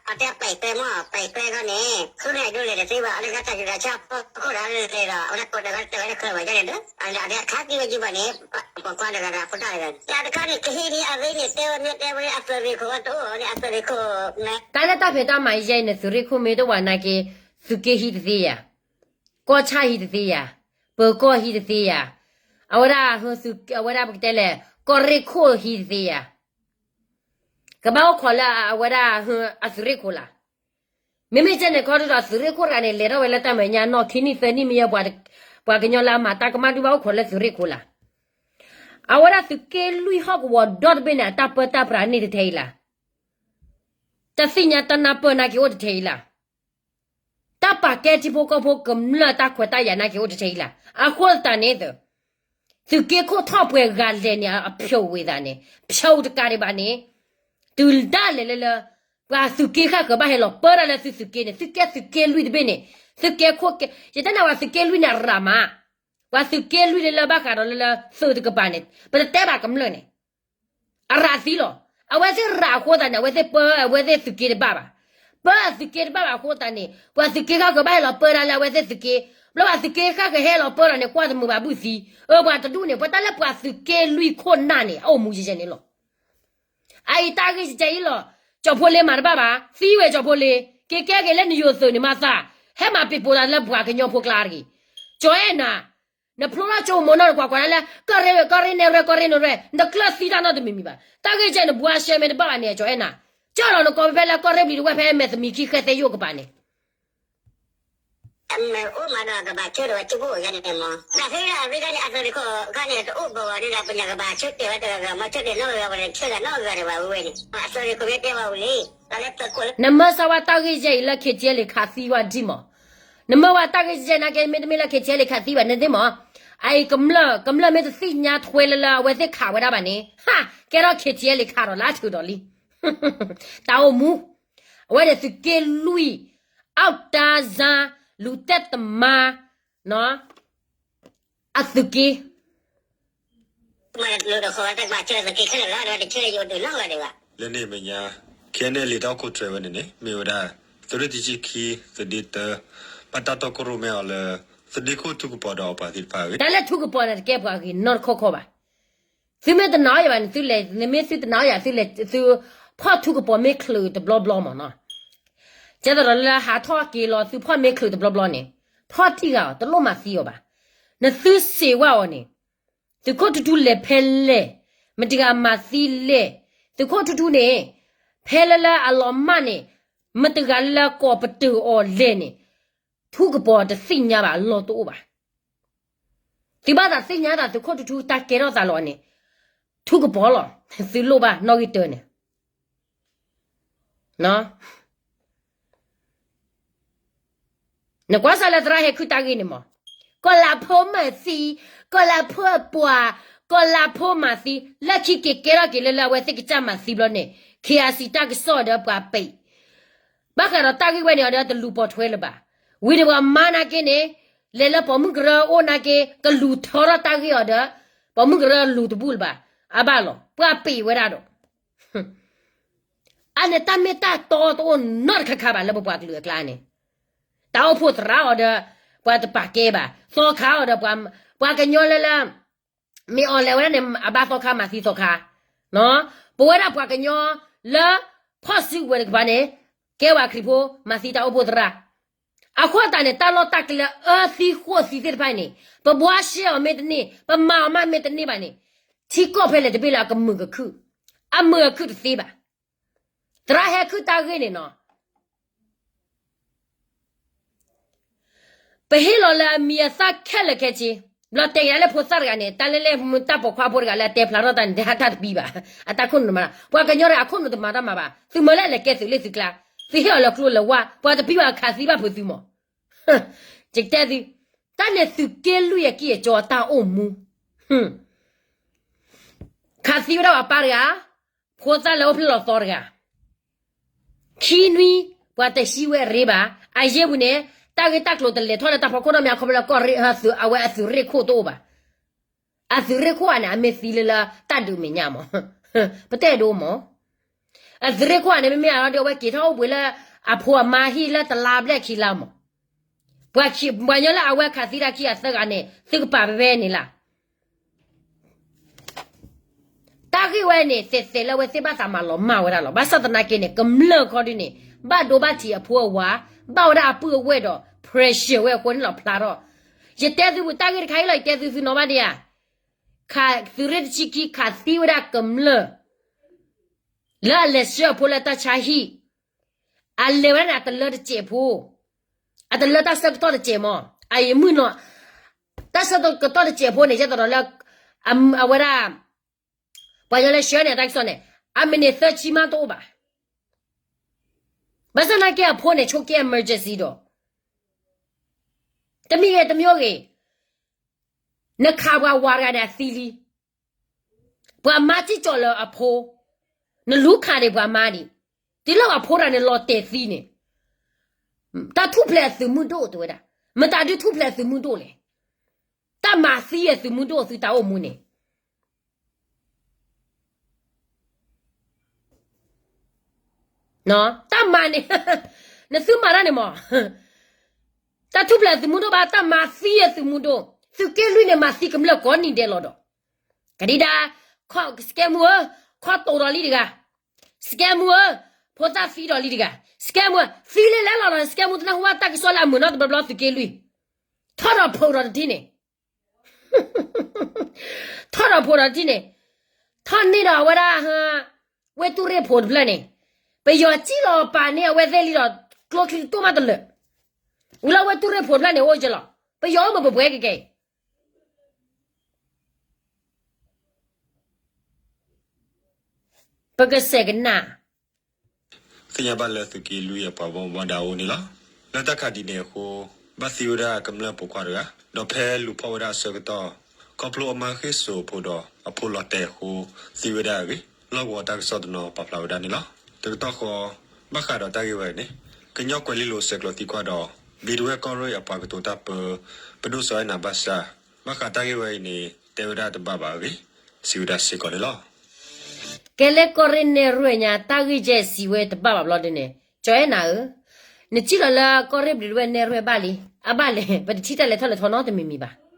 အတၢ်ပာ်ကွဲမ့ၢ် ပာ်ကွဲခီန့ၣ် ဃုနၢ်ဒိၣ်လဲၣ်တသ့ဘၣ်အတၢ်စူၤတၢ်ဆါအဖီခိၣ်ဒီးလဲၣ်ဒီး အဝဲဒၣ်ကိးတဂၤတဂၤတခၢဘၣ်ယါန့ၣ်ဒီး အဝဲဒၣ်ခးသံဝဲယုၢ်ဘၣ်န့ၣ် ပှၤကွၢ်တဂၤဒီးဖိတၢ်တဂၤ တၢ်တခါန့ၣ် ကဟံးန့ၢ်အရ့န့ၣ် တဲဝဲမ့ၢ်တဲဝဲအသုးရ့ၣ်ခိၣ်ဝဲတအိၣ်န့ၣ် အသုးရ့ၣ်ခိၣ် တၢ်လၢတၢ်ဖံးတၢ်မၤယဲအံၤန့ၣ် သုးရ့ၣ်ခိၣ်မ့ၢ်တအိၣ်ဘၣ်နာ်က့ သုးက့ဟံးတသ့ယၤ, ကီၢ်ဆၣ်ဟံးတသ့ယၤ, ပၢၤကီၢ်ဟံးတသ့ယၤ, အဝဲဒၣ် အဝဲဒၣ်ပကတဲလဲၣ် ကီၢ်ရ့ၣ်ခိၣ်ဟံးတသ့ယၤ, ကဘၣ်အိၣ်ခိးလၢအဝဲဒၣ် အသုးရ့ၣ်ခိၣ်လၢ်. မ့မ့ၢ်ကဲန့ၣ်ခီဒီး သုးရ့ၣ်ခိၣ်တဂၤန့ၣ် လဲၤထီၣ်ဝဲလၢတၢ်မဲာ်ညါနီၢ်ခံနံၣ်သၢနံၣ် မ့ၢ်ယဲ ပှၤကညီလၢအမၤတၢ်ကမၣ်ဒုးဘၣ်အိၣ်ခိးလၢသုးရ့ၣ်ခိၣ်လၢ်. အဝဲဒၣ်သုးက့လွံၢ်ဟီၣ်ကဝီၤဒီတဘ့ၣ်န့ၣ် အတၢ်ပၢတၢ်ပြးန့ၢ်တထဲအံၤလၢ်. တၢ်သ့ၣ်ညါတၢ်နၢ်ပၢၢ်နာ်က့အိၣ်တထဲအံၤလၢ်. တၢ်ပာ်ကဲထံဖိကီၢ်ဖိကမျၢၢ်တၢ်ခွဲးတၢ်ယာ်နာ်က့အိၣ်တထဲအံၤလၢ်. အဃိသတးန့ၣ် သုးက့ခိၣ်ထီၣ်ပှဲၤဂၤလဲၣ်န့ၣ် အဖျိးဝံၤသးန့ၣ် ဖျိးတကးဒံးဘၣ်န့ၣ် တုၤဒၣ်လဲာ်လၢလၢ ပှၤသုးက့ဃၣ်ဃၢၤဘၣ်ဟဲလီၤပၢတၢ်လၢသုသုးက့န့ၣ် သုကဲသုးက့လွံၢ်တဘ့ၣ်န့ၣ် သုးက့ခိၣ်ကဲ ယတဲနၤပှၤသုးက့လွံၢ်န့ၣ်အရၤမး, ပှၤသုးက့လွံၢ်လၢလၢဘၣ်ဃးဒီးလၢလၢသုးတကပၤန့ၣ် ပတတဲဘၣ်ကမျၢၢ်န့ၣ် အရၤသံလီၤ. အဝဲသ့ၣ်ရၤအဃိသတးန့ၣ် အဝဲသ့ၣ်ပၢ အဝဲသ့ၣ်သုးက့တဘၣ်ဘၣ်. ပၢအသုးက့တဘၣ်ဘၣ်အဃိသတးန့ၣ် ပှၤသုးက့ဃၣ်ဃၢၤဘၣ်ဟဲလီၤပၢတၢ်လၢအဝဲသ့ၣ်သုးက့, ဘျီပှၤသုးက့ဃၣ်ဃၢၤဟဲလီၤပၢဒီးန့ၣ် ကွၢ်တမုာ်ဘၣ်ဘုၣ်သံ, အၢ ပှၤတဒူၣ်န့ၣ် ပှၤတၢ်လၢပှၤသုးက့လွံၢ်ခိၣ်နၢ်န့ၣ် အအိၣ်မူယဲယဲန့ၣ်လီၤ. အအံၤတၢ်ဂ့ၢ်ကဲအံၤလီၤ. ကၠီၤဖိလ့မၤတဘၣ်ဘၣ်, သံဝဲကၠီၤဖိလ့, က့ၤကဲက့ၤလၢနယိၤသုးန့ၣ်မၤသး, ဟဲမၤပ့ၤပိာ်တၢ်လၢပှၤကညီဖိကျါတဂ့ၤ. ကၠီၤအဲၣ်နၤ နဖျိထီၣ်ကၠိမီၤနီၢ်နကွၢ်ကွၢ်ဒၣ်လၢ ကီၢ်ရ့ၣ်ဝဲ ကီၢ်ရ့ၣ်နဲၣ်ရဲၣ် ကီၢ်ရ့ၣ်နဲၣ်ရဲၣ် နတကျၢၢ်သံတၢ်နီတမံၤမံၤဘၣ်. တၢ်ဂ့ၢ်ကဲနဘှါရှဲမ့ၢ်တဘၣ်ဘၣ်န့ၣ် ကၠီၤအဲၣ်နၤ, ကၠီၤလီၤနကိးဖဲဖဲလၢကီၢ်ရ့ၣ်ဘျံၤတဝဲၢ်ဖဲမဲာ်သမံးခံဃဲသဲယိၣ်ကပၤန့ၣ် အမ့ၢ်အိၣ်မးဒီးကဘၣ်ဆၢဒီးဝဲကၠိဖိအဂၤန့ၣ်မး, တၢ်ဖဲလၢအရ့ဒၣ်န့ၣ် အသရိာ်ခိၣ်ခါန့ၣ် တအိၣ်ဘၣ်ဝဲဒၣ်ပညိၣ်ကဘၣ်ဆၢတဲာ်ဝဲတဂၤဂၤမး, ဆၢတဲာ်နီတဂၤဂၤ ပတဆၢဂၤနီတဂၤန့ၣ်ဘၣ်ဝဲန့ၣ်, အသရိာ်ခိၣ်မ့ၢ်တဲဘၣ်ဝဲလံ, တၢ်လၢသကိးလၢ နမၢစၢၤဝဲတၢ်ဂ့ၢ်ယဲအံၤလၢ KTLA ခးသံဝဲဒံၣ်မး, နမၢဝဲတၢ်ဂ့ၢ်ယဲနာ်က့ မ့တမ့ၢ်လၢ KTLA ခးသံဘၣ်န့ၣ်သ့ၣ်မး, အအံၤကမျၢၢ် ကမျၢၢ်မ့ၢ်တသ့ၣ်ညါထွဲလၢလၢအဝဲသ့ၣ်ခးဝဲဒၣ်ဘၣ်န့ၣ် ဟး ကဲထီၣ် KTLA ခးဒီးလၢအထုးဒီးလံ တၢ်အိၣ်မူ, အဝဲန့ၣ်သုးက့လွံၢ်, အီၣ်တၢ်စၢ်, လူၤတဲတမါ, အသုးက့ လၢန့ၣ်အမဲာ်ညါ KNLA တၢ်အိၣ်ခိးတြဲၤဝဲန့ၣ်န့ၣ် မ့ၢ်ဝဲဒၣ် သုးရ့ၣ်တဆံခံ သုးဒ့တၢ ဘၣ်တၢ်တီခိၣ်ရိၣ်မဲအီၤလၢ သုးဒ့ခိၣ်ထူကပီၤဒီးအပှၤသ့ၣ်တဖၣ်အဂ့ၢ်, တၢ်လၢထူကပီၤန့ၣ် တကဲပှၤဂ့ၤနီတခီခီဘၣ်. သုမ့ၢ်တနာ်အီၤယၤဘၣ်န့ၣ် သုလဲၤ, နမ့ၢ်သုတနာ်အီၤယၤ သုလဲၤ, သုဖီၣ်ထူကပီၤမ့ၢ်ချုးတဘျီဘျီမးနီၤ, ကဲသိးဒီးလၢဟးထီၣ်က့ၤလီၤ သုဖီၣ်မ့ၢ်ချုးတဘျီဘျီန့ၣ် ထီၣ်တံၢ်ဂၤအီၤ တလိၣ်မၤသံအီၤဘၣ်. နသုစံးဝဲအီၤန့ၣ် သုးခိၣ်ထူထူလဲၤဖဲလဲၣ်, မတၤတဂၤမၤသံလဲၣ်, သုးခိၣ်ထူထူန့ၣ် ဖဲလၢလၢအလီၤမၢ်န့ၣ် မတၤတဂၤလၢကိးပတုာ်အီၤလဲၣ်န့ၣ် ထူကပီၤတသ့ၣ်ညါဘၣ် အလီၢ်တအိၣ်ဘၣ်. သုဘၣ်သးသ့ၣ်ညါသး သုးခိၣ်ထူထူတၢ်ကဲထီၣ်သးလီၤန့ၣ် ထူကပီၤလီၤ. သုလိၣ်ဘၣ်နီၣ်ဂံၢ်တၢန့ၣ် နကွၢ်စၢ်လၢသရၣ်ဟဲခုၣ်တၢ်ဂ့ၢ်န့ၣ်မး, ကီၢ်လၤဖိမၤသံ, ကီၢ်လၤဖိအပှၤ, ကီၢ်လၤဖိမၤသံ, လၢခံက့ၤကဲထီၣ်က့ၤလၢလၢအဝဲသ့ၣ်ကစၢ်မၤသံဘျီန့ၣ် KIC တၢ်ကစီၣ်ဒီးပှၤပံး ဘၣ်ဃးဒီးတၢ်ဂ့ၢ်ဝဲန့ၣ် အီၤဒီးတလူၤပိာ်ထွဲလၢၤဘၣ်. ဝံၤဒီးပှၤမါနာ်က့န့ၣ် လဲၤလၢပိာ်မုၣ်ကရၢအိၣ်နာ်က့ ကလူၤထီထီၣ်တၢ်ဂ့ၢ်အီၤဒီး ပိာ်မုၣ်ကရၢလူၤတဘူၣ်လၢၤဘၣ်. အဘၣ်လီၤ ပှၤပံးဝဲဒၣ်ဒီး အန့ၣ်တၢ်မ့ၢ်တၢ်တီတအိၣ်နီတခါခါဘၣ်လၢပပှၤကလုာ်အကျါန့ၣ်, တၢ်အိၣ်ဖှိၣ်သရၣ်အီၤဒီး ပှၤတပာ်ကဲဘၣ်, သီခါအီၤဒီး ပှၤကညီလၢလၢ မ့ၢ်အီၤလဲၤဝဲဒၣ်န့ၣ် အဘၣ်သီခါမၤသံသီခါ, ပဝဲဒၣ်ပှၤကညီလၢ ဖီၣ်စုကဝဲၤတကပၤန့ၣ် ကဲဝဲခရံာ်ဖိ မၤသံတၢ်အိၣ်ဖှိၣ်သရၣ်, အဃိသတးန့ၣ် တၢ်လီၢ်တၢ်ကျဲလၢအၢသံဃိၣ်သံသ့ၣ်တဖၣ်အံၤန့ၣ် ပဘှါရှဲအီၤမ့ၢ်တန့ၢ် ပမၤအီၤမးမ့ၢ်တန့ၢ်ဘၣ်န့ၣ် ထံကီၢ်ဖဲလဲၣ်တဘ့ၣ်လၢအကမုာ်ကခုၣ်, အမုာ်အခုၣ်တသ့ဘၣ်. သရၣ်ဟဲခုၣ်တၢ်ဂ့ၢ်န့ၣ်နီၤ ပဟ့ၣ်လီၤလၢအမံၤအသၣ်ခဲလၢာ်ခဲဆ့, ဘျီတဲက့ၤဒၣ်လၢဖိသၣ်တဂၤန့ၣ် တၢ်လၢလၢမူတၢ်ပိာ်ခွါဖိတဂၤလၢအတဲဖျါထီၣ်တၢ်န့ၣ် တဟးတၢ်တပံၤဘၣ်, အတၢ်ခိၣ်နူာ်တမၤတၢ်, ပှၤကညီတဂၤအခိၣ်နူာ်တမၤတၢ်မၤဘၣ်, သုမၤလၢအလဲၤကဲသုးလၢသုးကျါ, သုဟ့ၣ်အီၤလၢကျိလၢဝါ, ပှၤတပံၤဘၣ်ခးသံဘၣ်ဖုးသုမး, ယတဲသု, တၢ်န့ၣ်သုးက့လွံၢ်အကံၢ်အကီအတၢ်အိၣ်မူ ခးသံဝဲဒၣ်ပှၤပၢ်တဂၤ, ဖိသၣ်လၢအိၣ်ဖျဲၣ်လီၤသီတဂၤ, ခံနွံ, ပှၤတဟံးဝဲအရ့ဘၣ်, အယ့ၢ်ပူၤန့ၣ် တၢ်ဂ့ၢ်တၢ်ကျိၤတလဲၤထီၣ်လၢတၢ်ဖီခိၣ်နီတမံၤ အခီဖျိလၢကီၢ်ရ့ၣ် အဝဲအသုးရ့ၣ်ခိၣ်တအိၣ်ဘၣ်, အသုးရ့ၣ်ခိၣ်ဧါန့ၣ် အမ့ၢ်သံလၢလၢတၢ်ဒုးမဲာ်ညါမး, ပတဲဒိမး အသုးရ့ၣ်ခိၣ်ဧါန့ၣ် မ့မ့ၢ်အဒီးအဝဲက့ၤထီၣ်အိၣ်ဘှံးလၢ အဖိအမါဟံၣ်လၢတလါဘျဲၣ်ခံလါမး, ပှၤညီလၢအဝဲခးသံတၢ်ခံဂၤသၢဂၤန့ၣ် သုကပာ်ဖဲဖဲန့ၣ်လၢ် တၢ်ဂ့ၢ်ဝဲန့ၣ် သဲးသဲးလၢအဝဲသ့ၣ်ဘၣ်သးမၤလီၤမၢ်ဝဲဒၣ်လီၤ. ဘၣ်ဆၣ်သနာ်က့န့ၣ် ကမျၢၢ်ခီဒုန့ၣ် ဘၣ်ဒိဘၣ်ထံးအဖိအဝၤ, ဘၣ်ဝဲဒၣ်အပုၢ်အဝဲၢ်ဒီး pressure ဝဲအဃိန့ၣ်လီၤဖျါထီၣ်. ယတဲသုပူၤတၢ်ဂ့ၢ်တခါအံၤလီၤ ယတဲသုသုနီၤဘၣ်ဒံးဧါ. သုးရ့ၣ်တဆံခံခးသံဝဲဒၣ်ကမျၢၢ် လၢအလဲၤဆှၢအဖိလၢတၢ်ဆါဟံၣ်, အလဲၤဝဲဒၣ်န့ၣ် အတလၢတစဲးဖိ, အတလၢတၢ်ဆၢကတီၢ်တစဲးမး, အအံၤမုၢ်နီၤ, တၢ်ဆၢကတီၢ်တစဲးဖိန့ၣ် ယဲသိးဒီးလၢ အဝဲဒၣ် ပှၤညီလၢဆှၢန့ၢ်အတၢ်ကစီၣ်န့ၣ် အမံးနံးသၢဆံမးတအိၣ်ဘၣ်. ဘၣ်ဆၣ်သနာ်က့အဖိန့ၣ် ဆိးက့ emergency ဒီး တမံၤဂ့ၤတမံၤဂ့ၤ, နခးပှၤဝၤတဂၤန့ၣ်အသံလံ. ပှၤမါစံၣ်ကၠီၤလၢအဖိ, နလူၤခးန့ၣ်ပှၤမါဒံး, တုၤလၢပှၤဖိတဂၤန့ၣ်လီၤတဲာ်သံန့ၣ်, တၢ်ထူၣ်ဖျဲးအသုးမုၢ်ဒိၣ်တဲဝဲဒၣ်, မတၤဒုးထူၣ်ဖျဲးအသုးမုၢ်ဒိၣ်လဲၣ်. တၢ်မၤသံအသုးမုၢ်ဒိၣ်သုတၢ်အိၣ်မူန့ၣ် တၢ်မၤန့ၣ်, နသုမၤတၢ်န့ၣ်မး, တၢ်ထူၣ်ဖျဲးသုးမုၢ်ဒိၣ်ဘၣ်, တၢ်မၤသံအသုးမုၢ်ဒိၣ်, သုးက့လွံၢ်န့ၣ် မၤသံကမျၢၢ်ကိးနံၤဒဲးလီၤဒီး, ကဒံဒါ, စကဲမူဧၢ, ခီၣ်တိာ်ဒီးလံတဂၤ, စကဲမူဧၢ, ဖိသၣ်သံဒီးလံတဂၤ, စကဲမူဧၢ, သံလၢလဲၤလီၤဒီး စကဲမူတနၢ်ဟူဘၣ်တၢ်ကစီၣ်လၢအမုာ်နီတဘျီဘျီသုးက့လွံၢ်, ထီၣ်ဒီးဖိးဒီးတထံၣ်န့ၣ် ထီၣ်ဒီးဖိးဒီးတထံၣ်န့ၣ်, ထီၣ်န့ၢ်ဒီးအဝဲဒၣ်, ဝ့ၢ်တူၢ်ရ့ၣ်ဖိးတဖျၢၣ်န့ၣ်, ပယီၤစံၣ်လီၤပာ်န့ၢ်အဝဲသ့ၣ်လံဒီး ကျိချံတတိၢ်မးတလၢာ်, ဝံၤလီၤဝ့ၢ်တူၢ်ရ့ၣ်ဖိးတဖျၢၣ်န့ၣ် အိၣ်ကလီၤ, ပယီၤအိၣ်မ့ၢ်ပပှဲၤကကဲအံၤ ပကစဲးကနၣ် သ့ၣ်ညါဘၣ်လၢသုးက့လွံၢ်အပှၤဘၣ်မူဘၣ်ဒါအအိၣ်န့ၣ်လီၤ. လၢတၢ်ခးဒ်န့ၣ်အဃိ, ဘၣ်သံဝဲဒၣ်ကမျၢၢ်ပိာ်ခွါတဂၤ, ဒီးဖဲလူၤဖီၣ်ဝဲဒၣ်အဆၢကတီၢ်, ခီဖျိအမါဃ့ၢ်စိာ်ဖိဒီးအဖိလီၤတဲာ်အဃိ, သံဝဲဒၣ်အဂ့ၢ်, လီၢ်ကဝီၤတၢ်ကစီၣ်တနီၤပာ်ဖျါဝဲဒၣ်န့ၣ်လီၤ. တကတီၢ်ဃီ, ဘၣ်ဃးဒီးတၢ်ဂ့ၢ်ဝဲအံၤန့ၣ်, ကညီကွဲၤလ့လိၤဆဲးကျိးသံကွၢ်ဒီး, ဘျံးတဝဲၢ်ကီၢ်ရ့ၣ်အပှၤကတိၤတၢ်ပၢ, ပဒိၣ်စီၤအဲၣ်နၤဘၣ်ဆၣ်, ဘၣ်ဃးတၢ်ဂ့ၢ်ဝဲအံၤန့ၣ် တဲဝဲဒၣ်တဘၣ်ဘၣ်အဂ့ၢ်, စံးဝဲဒၣ်စ့ၢ်ကီးန့ၣ်လီၤ. ကဲလၢကီၢ်ရ့ၣ်နဲၣ်ရွဲၣ်ညါ တၢ်ဂ့ၢ်ကဲစံးဝဲတဘၣ်ဘၣ်ဘျီဒ်န့ၣ်, စီၤအဲၣ်နၤဧၢ, နစံၣ်လီၤလၢကီၢ်ရ့ၣ်ဘျံးတဝဲၢ်နဲၣ်ရွဲၣ်ဘၣ်လံ, အဘၣ်လဲၣ်, ပတထံၣ်တၢ်လဲၤထီၣ်လဲၤထီနီတမံၤမံၤဘၣ်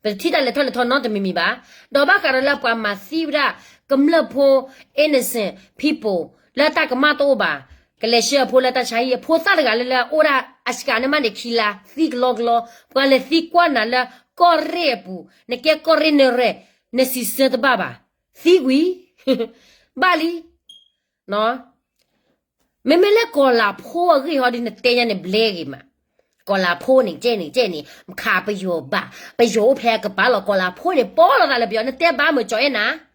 ပတထံၣ်တၢ်လဲၤထီၣ်လဲၤထီနီတမံၤမံၤဘၣ်. ဒီးဘၣ်ဃးဒီးလၢပှၤမၤသံဝဲဒၣ် ကမျၢၢ်ဖိ innocent people လၢတၢ်ကမၣ်တအိၣ်ဘၣ်, ကလဲၤဆှၢအဖိလၢတၢ်ဆါဟံၣ်, အဖိသၣ်တဂၤလၢလၢအိၣ်ဒၣ်အစှၤန့ၣ်မးန့ၣ်ခံလါ, သံကလီကလီ, ပှၤလဲၤသံကွၢ်နၤလၢကီၢ်ရ့ၣ်အပူၤ, နကဲကီၢ်ရ့ၣ်နဲၣ်ရွဲၣ်, နစံးဆၢတဘၣ်ဘၣ်, သံကွံာ်, ဘၣ်လံ မ့မ့ၢ်လၢကီၤလၤဖိအဂ့ၢ်ဟီဒ်နတဲညါန့ၣ် ဘျဲဂ့ၤမး, ကီၤလၤဖိန့ၣ် ကဲန့ၣ် ကဲန့ၣ် ခးပယီၤဘၣ်, ပယီၤအိၣ်ဖဲအကပၤလီၤ, ကီၤလၤဖိန့ၣ် ပီလီၤသးလၢပယီၤ, နတဲဘၣ်မ့ၢ်စီၤအဲၣ်နၤ,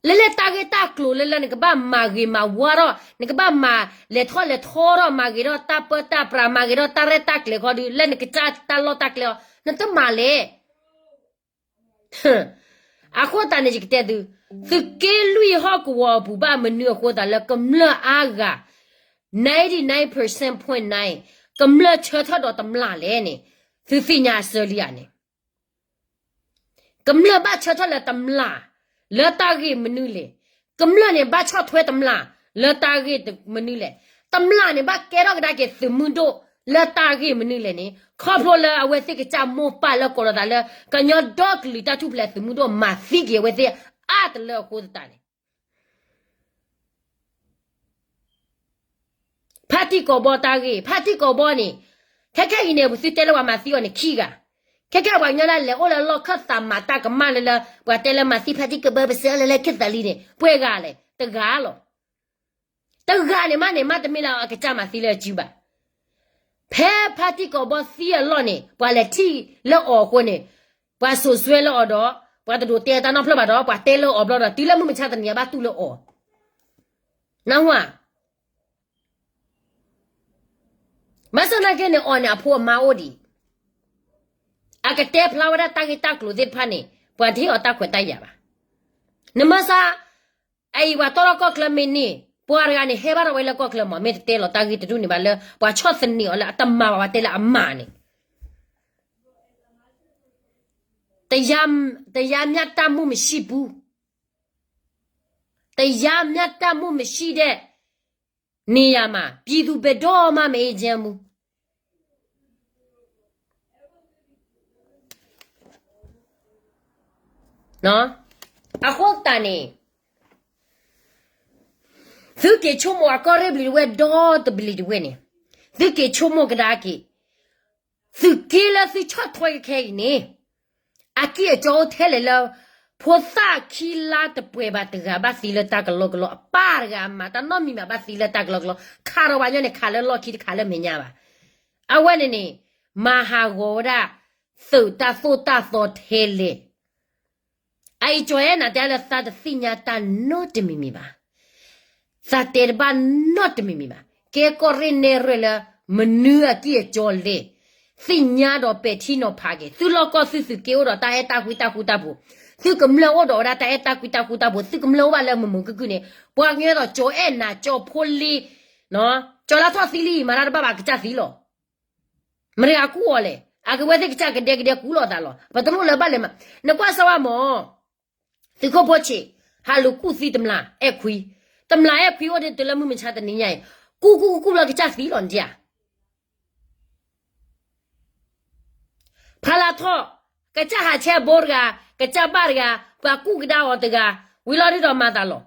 လၢလၢတၢ်ဂ့ၢ်တၢ်ကျိၤလၢလၢနကဘၣ်မၤဂ့ၤမၤဝါထီၣ်, နကဘၣ်မၤလဲၤထီၣ်လဲၤထီထီၣ်, မၤဂ့ၤထီၣ်တၢ်ပၢတၢ်ပြး, မၤဂ့ၤထီၣ်တၢ်ရဲၣ်တၢ်ကျဲၤခီဒုး လၢနကစၢ်တၢ်လီၢ်တၢ်ကျဲအီၤ, နတမၤလဲၣ် အဃိသတးန့ၣ် ယကတဲသု, သုးက့လွံၢ်ဟီၣ်ကဝီၤအပူၤဘၣ်မနုၤအဃိသတးလၢကမျၢၢ်အါဂၤ ninety-nine percent point nine ကမျၢၢ်ဆၢထၢၣ်ဒီးတမျၢ်လဲၣ်န့ၣ်, သုသ့ၣ်ညါအစၢလံဧါန့ၣ် ကမျၢၢ်ဘၣ်ဆၢထၢၣ်လၢတမျၢ် လၢတၢ်ဂ့ၢ်မနုၤလဲၣ်. ကမျၢၢ်န့ၣ် ဘၣ်ဆီၣ်ထွဲတမျၢ် လၢတၢ်ဂ့ၢ်မနုၤလဲၣ်. တမျၢ်န့ၣ် ဘၣ်ကဲထီၣ်ကဒါက့ၤသုးမုၢ်ဒိၣ် လၢတၢ်ဂ့ၢ်မနုၤလဲၣ်န့ၣ် ခီဖျိလၢအဝဲသ့ၣ်ကစၢ်မိၢ်ပၢ်လၢကိးလီၤသးလၢ ကညီဒီကလုာ်တၢ်ထူၣ်ဖျဲးသုးမုၢ်ဒိၣ်မၤသံက့ၤအဝဲသ့ၣ်အါတလၢအဃိသတးန့ၣ် ဖါတံၢ်ကိာ်ဘီတၢ်ဂ့ၢ်, ဖါတံၢ်ကိာ်ဘီန့ၣ် ခဲခဲအံၤန့ၣ် ပသုတဲလၢပှၤမၤသံအီၤန့ၣ်ခံဂၤ, ခဲခဲပှၤကညီဒၣ်လဲၤအိၣ်လၢလီၢ်ခၢၣ်သးမၤတၢ်ကမၣ်လၢလၢ ပှၤတဲလၢမၤသံဖါတံၢ်ကိာ်ဘီ ပစံးအီၤလၢလၢခံသးလံန့ၣ် ပှဲၤဂၤလဲၣ်, တဂၤလီၤ. တဂၤန့ၣ်မးန့ၣ် မ့တမ့ၢ်လၢအကစၢ်မၤသံလၢအစုဘၣ်. ဖဲဖါတံၢ်ကိာ်ဘီသံအလီၢ်န့ၣ် ပှၤလဲၤထံၣ်လၢအီၤအဃိန့ၣ် ပှၤစိာ်စွဲလၢအီၤဒီး ပှၤတဒိးတဲတၢ်နီတဖျၢၣ်ဘၣ်ဒီး ပှၤတဲလၢအီၤဘျီဒီး တုၤလၢမုၢ်မဆါတနံၤအဘၣ်တူၢ်လၢအီၤ, နၢ်ဟူဧါ. ဘၣ်ဆၣ်သနာ်က့န့ၣ် အီၤန့ၣ်အဖိအမါအိၣ်ဒံး, အကတဲဖျါဝဲဒၣ်တၢ်ဂ့ၢ်တၢ်ကျိၤသ့ၣ်တဖၣ်န့ၣ် ပှၤတဟ့ၣ်အီၤတၢ်ခွဲးတၢ်ယာ်ဘၣ်. နမၤစၢ်, အအံၤပှၤတီထီၣ်ကီၢ်ချၢမ့ၢ်န့ၢ် ပှၤတဂၤန့ၣ် ဟဲဘၣ်ထီၣ်ဝဲလၢကီၢ်ချၢမး မ့ၢ်တတဲလီၤတၢ်ဂ့ၢ်တဒူၣ်န့ၣ်ဘၣ်လၢ ပှၤဆီၣ်သနံးအီၤလၢအတမၤဘၣ် ပှၤတဲလၢအမၤန့ၣ် တရားမျှတမှုမရှိဘူး, တရားမျှတမှုမရှိတဲ့နေရာမှာ ပြည်သူဘယ်တော့မှမအေးချမ်းဘူး. အဃိသတးန့ၣ် သုက့ၤဆိကမိၣ်အကီၢ်ရ့ၣ်ဘျံးတဝဲၢ်ဒီတဘျံးတဝဲၢ်န့ၣ်, သုက့ၤဆိကမိၣ်ကဒါက့ၤ သုးက့လၢသုဆီၣ်ထွဲခဲအံၤန့ၣ် အကံၢ်အစီအိၣ်ထဲလဲၣ်လၢ ဖိသၣ်ခံလါတပှဲၤဘၣ်တဂၤဘၣ်သံလၢတၢ်ကလီကလီ, အပၢ်တဂၤအမၤတၢ်နီတမံၤဘၣ် ဘၣ်သံလၢတၢ်ကလီကလီ, ခးဒီးပှၤညီန့ၣ် ခးလၢလီၢ်ခံတခးလၢမဲာ်ညါဘၣ်. အဝဲန့ၣ်န့ၣ် မၤဟးဂီၤဝဲဒၣ် သုးတၢ်သိၣ်တၢ်သီထဲလဲၣ် အအံၤကၠီၤအဲၣ်နၤတဲလၢသးတသ့ၣ်ညါတၢ်နီတမံၤမံၤဘၣ်. သးတဲတဘၣ်နီတမံၤမံၤဘၣ်. ကဲကီၢ်ရ့ၣ်နဲၣ်ရွဲၣ်လၢ မနုၤအကံၢ်အကၠီလဲၣ်, သ့ၣ်ညါဒီးပဲာ်ထံနီၤဖးက့ၤ သုလီၢ်ကီၢ်သုသုးက့အိၣ်ဒီးတၢ်အဲၣ်တၢ်ကွံ တၢ်ဃူတၢ်ဖိး, သုကမျၢၢ်အိၣ်ဒီးဝဲဒၣ်တၢ်အဲၣ်တၢ်ကွံ တၢ်ဃူတၢ်ဖိး, သုကမျၢၢ်အိၣ်ဘၣ်လၢမုာ်မုာ်ခုၣ်ခုၣ်န့ၣ် ပှၤကညီသိးကၠီအဲၣ်နၤ ကၠီဖိလ့, ကၠီလါထီၣ်သံလံ မၤတၢ်တဘၣ်ဘၣ် ကစၢ်သံလီၤ. မတၤတဂၤကူၣ်အီၤလဲၣ်, အကဝဲသ့ၣ်ကစၢ်ကဒဲကဒဲကူၣ်လိာ်သးလီၤ. ပတလိၣ်လၢဘၣ်လဲၤမၤ, နကွၢ်စၢ်ဝဲမၢ် သုးခိၣ်ဖိဆံး ဟးလူၤကူၣ်သံတမျာ်အဲၣ်ခွံ, တမျာ်အဲၣ်ခွံအိၣ်ဒ်တုၤလၢမုၢ်မဆါတနံၤညါအံၤ, ကူၣ်ကူၣ်ကူၣ်ကူၣ်လီၤ ကစၢ်သံလီၤနဒံဧါ. ဖးလၢထီၣ်, ကစၢ်ဟးဆဲဘိတဂၤ, ကစၢ်ဘၣ်တဂၤ, ပှၤကူၣ်ကဒါအီၤတဂၤ, ဝံၤလီၤဒုးဒီးမၤသးလီၤ.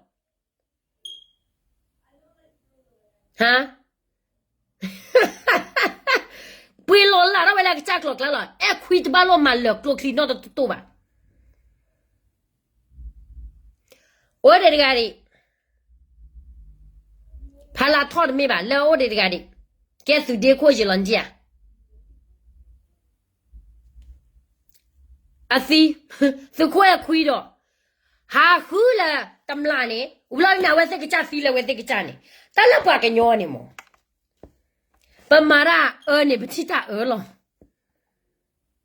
ဟါ, ပှ့ၤလီၤလးထီၣ်ဝဲလၢကစၢ်ကျိၤကျါလီၤ. အဲၣ်ခွံတဘၣ်လိၣ်မၤလၢာ်ကျိချံနီတတိၢ်ဘၣ်. အိၣ်ဒံးတဂၤဒံး, ဖးလၢထီၣ်တမ့ၢ်ဘၣ် လၢအိၣ်ဒံးတဂၤဒံး, ကဲသုးဒ့ခိၣ်ယံာ်လီၤနဒံဧါ. အသံ, သုးခိၣ်အဲၣ်ခွံဒီး, ဟးဃုလၢတမျာ်န့ၣ် ဝံၤလီၤန့ၣ် အဝဲသ့ၣ်ကစၢ်သံလၢအဝဲသ့ၣ်ကစၢ်န့ၣ်, တၢ်လၢပှၤကညီန့ၣ်မၢ်, ပမၤတၢ်အၢန့ၣ် ပထံၣ်တၢ်အၢလီၤ.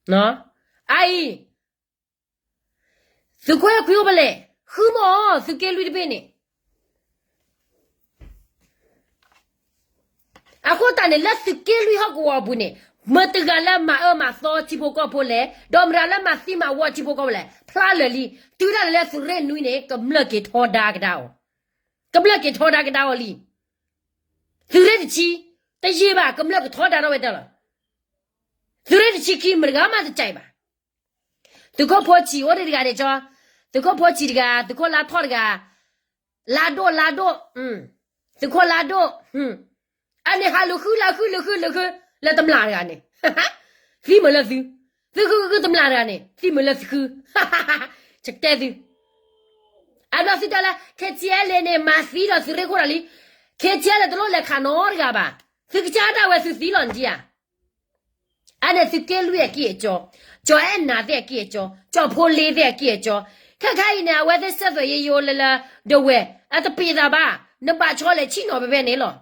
အအံၤ သုးခိၣ်အဲၣ်ခွံအိၣ်ဖဲလဲၣ်, ဃုမၢ်အီၤ သုးက့လွံၢ်တဘ့ၣ်န့ၣ်. အဃိသတးန့ၣ် လၢသုးက့လွံၢ်ဟီၣ်ကဝီၤအပူၤန့ၣ်, မတၤတဂၤလၢမၤအၢမၤသီထံဖိကီၢ်ဖိလဲၣ်, ဒီးမတၤလၢမၤသံမၤဝီထံဖိကီၢ်ဖိလဲၣ်, ဖျါလၢာ်လံ. တုၤဒၣ်လဲာ်လၢသုးရ့ၣ်နွံန့ၣ် ကမျၢၢ်က့ၤထီဒါကဒါအီၤ, ကမျၢၢ်က့ၤထီဒါကဒါအီၤလံ. သုးရ့ၣ်တဆံ, တယံာ်ဘၣ် ကမျၢၢ်ကထီဒါထီၣ်ဝဲတၢ်လီၤ. သုးရ့ၣ်တဆံခံ မတၤတဂၤမးတကဲဘၣ်. သုးခိၣ်ဖိဆံးအိၣ်ဒံးတဂၤဒံးကၠီ, သုးခိၣ်ဖိဆံးတဂၤ, သုးခိၣ်လါထီၣ်တဂၤ, လါဒိၣ်လါဒိၣ်, သုးခိၣ်လါဒိၣ်, အန့ၣ်ဟးလူၤဃုလၢဃုလၢဃုလၢဃု, လၢတမျာ်တဂၤန့ၣ်, သံမုာ်လၢသု, သုဃုဃုဃုတမျာ်တဂၤန့ၣ် သံမုာ်လၢသုဃု, ယတဲသု. အဘျီသုတဲလၢ KTLA န့ၣ် မၤသံဒီးသုးရ့ၣ်ခိၣ်ဒီးလံ, KTLA တလိၣ်လဲၤခးနီတဂၤဘၣ်, သုကစၢ်ဒၣ်ဝဲသုသံလီၤနဒံဧါ. အန့ၣ်သုးက့လွံၢ်အကံၢ်အကၠီ, ကၠီအဲၣ်နၤသ့ၣ်အကံၢ်အကၠီ, ကၠီဖိလ့သ့ၣ်အကံၢ်အကၠီ, ခဲခါအံၤန့ၣ် အဝဲသ့ၣ်စဲးသွဲးယိယိလၢလၢ ဒဝဲၢ်, အတပ့ၤသးဘၣ်, နဘၣ်ဆီလဲၤဆံၣ်နီၤဖဲဖဲန့ၣ်လီၤ.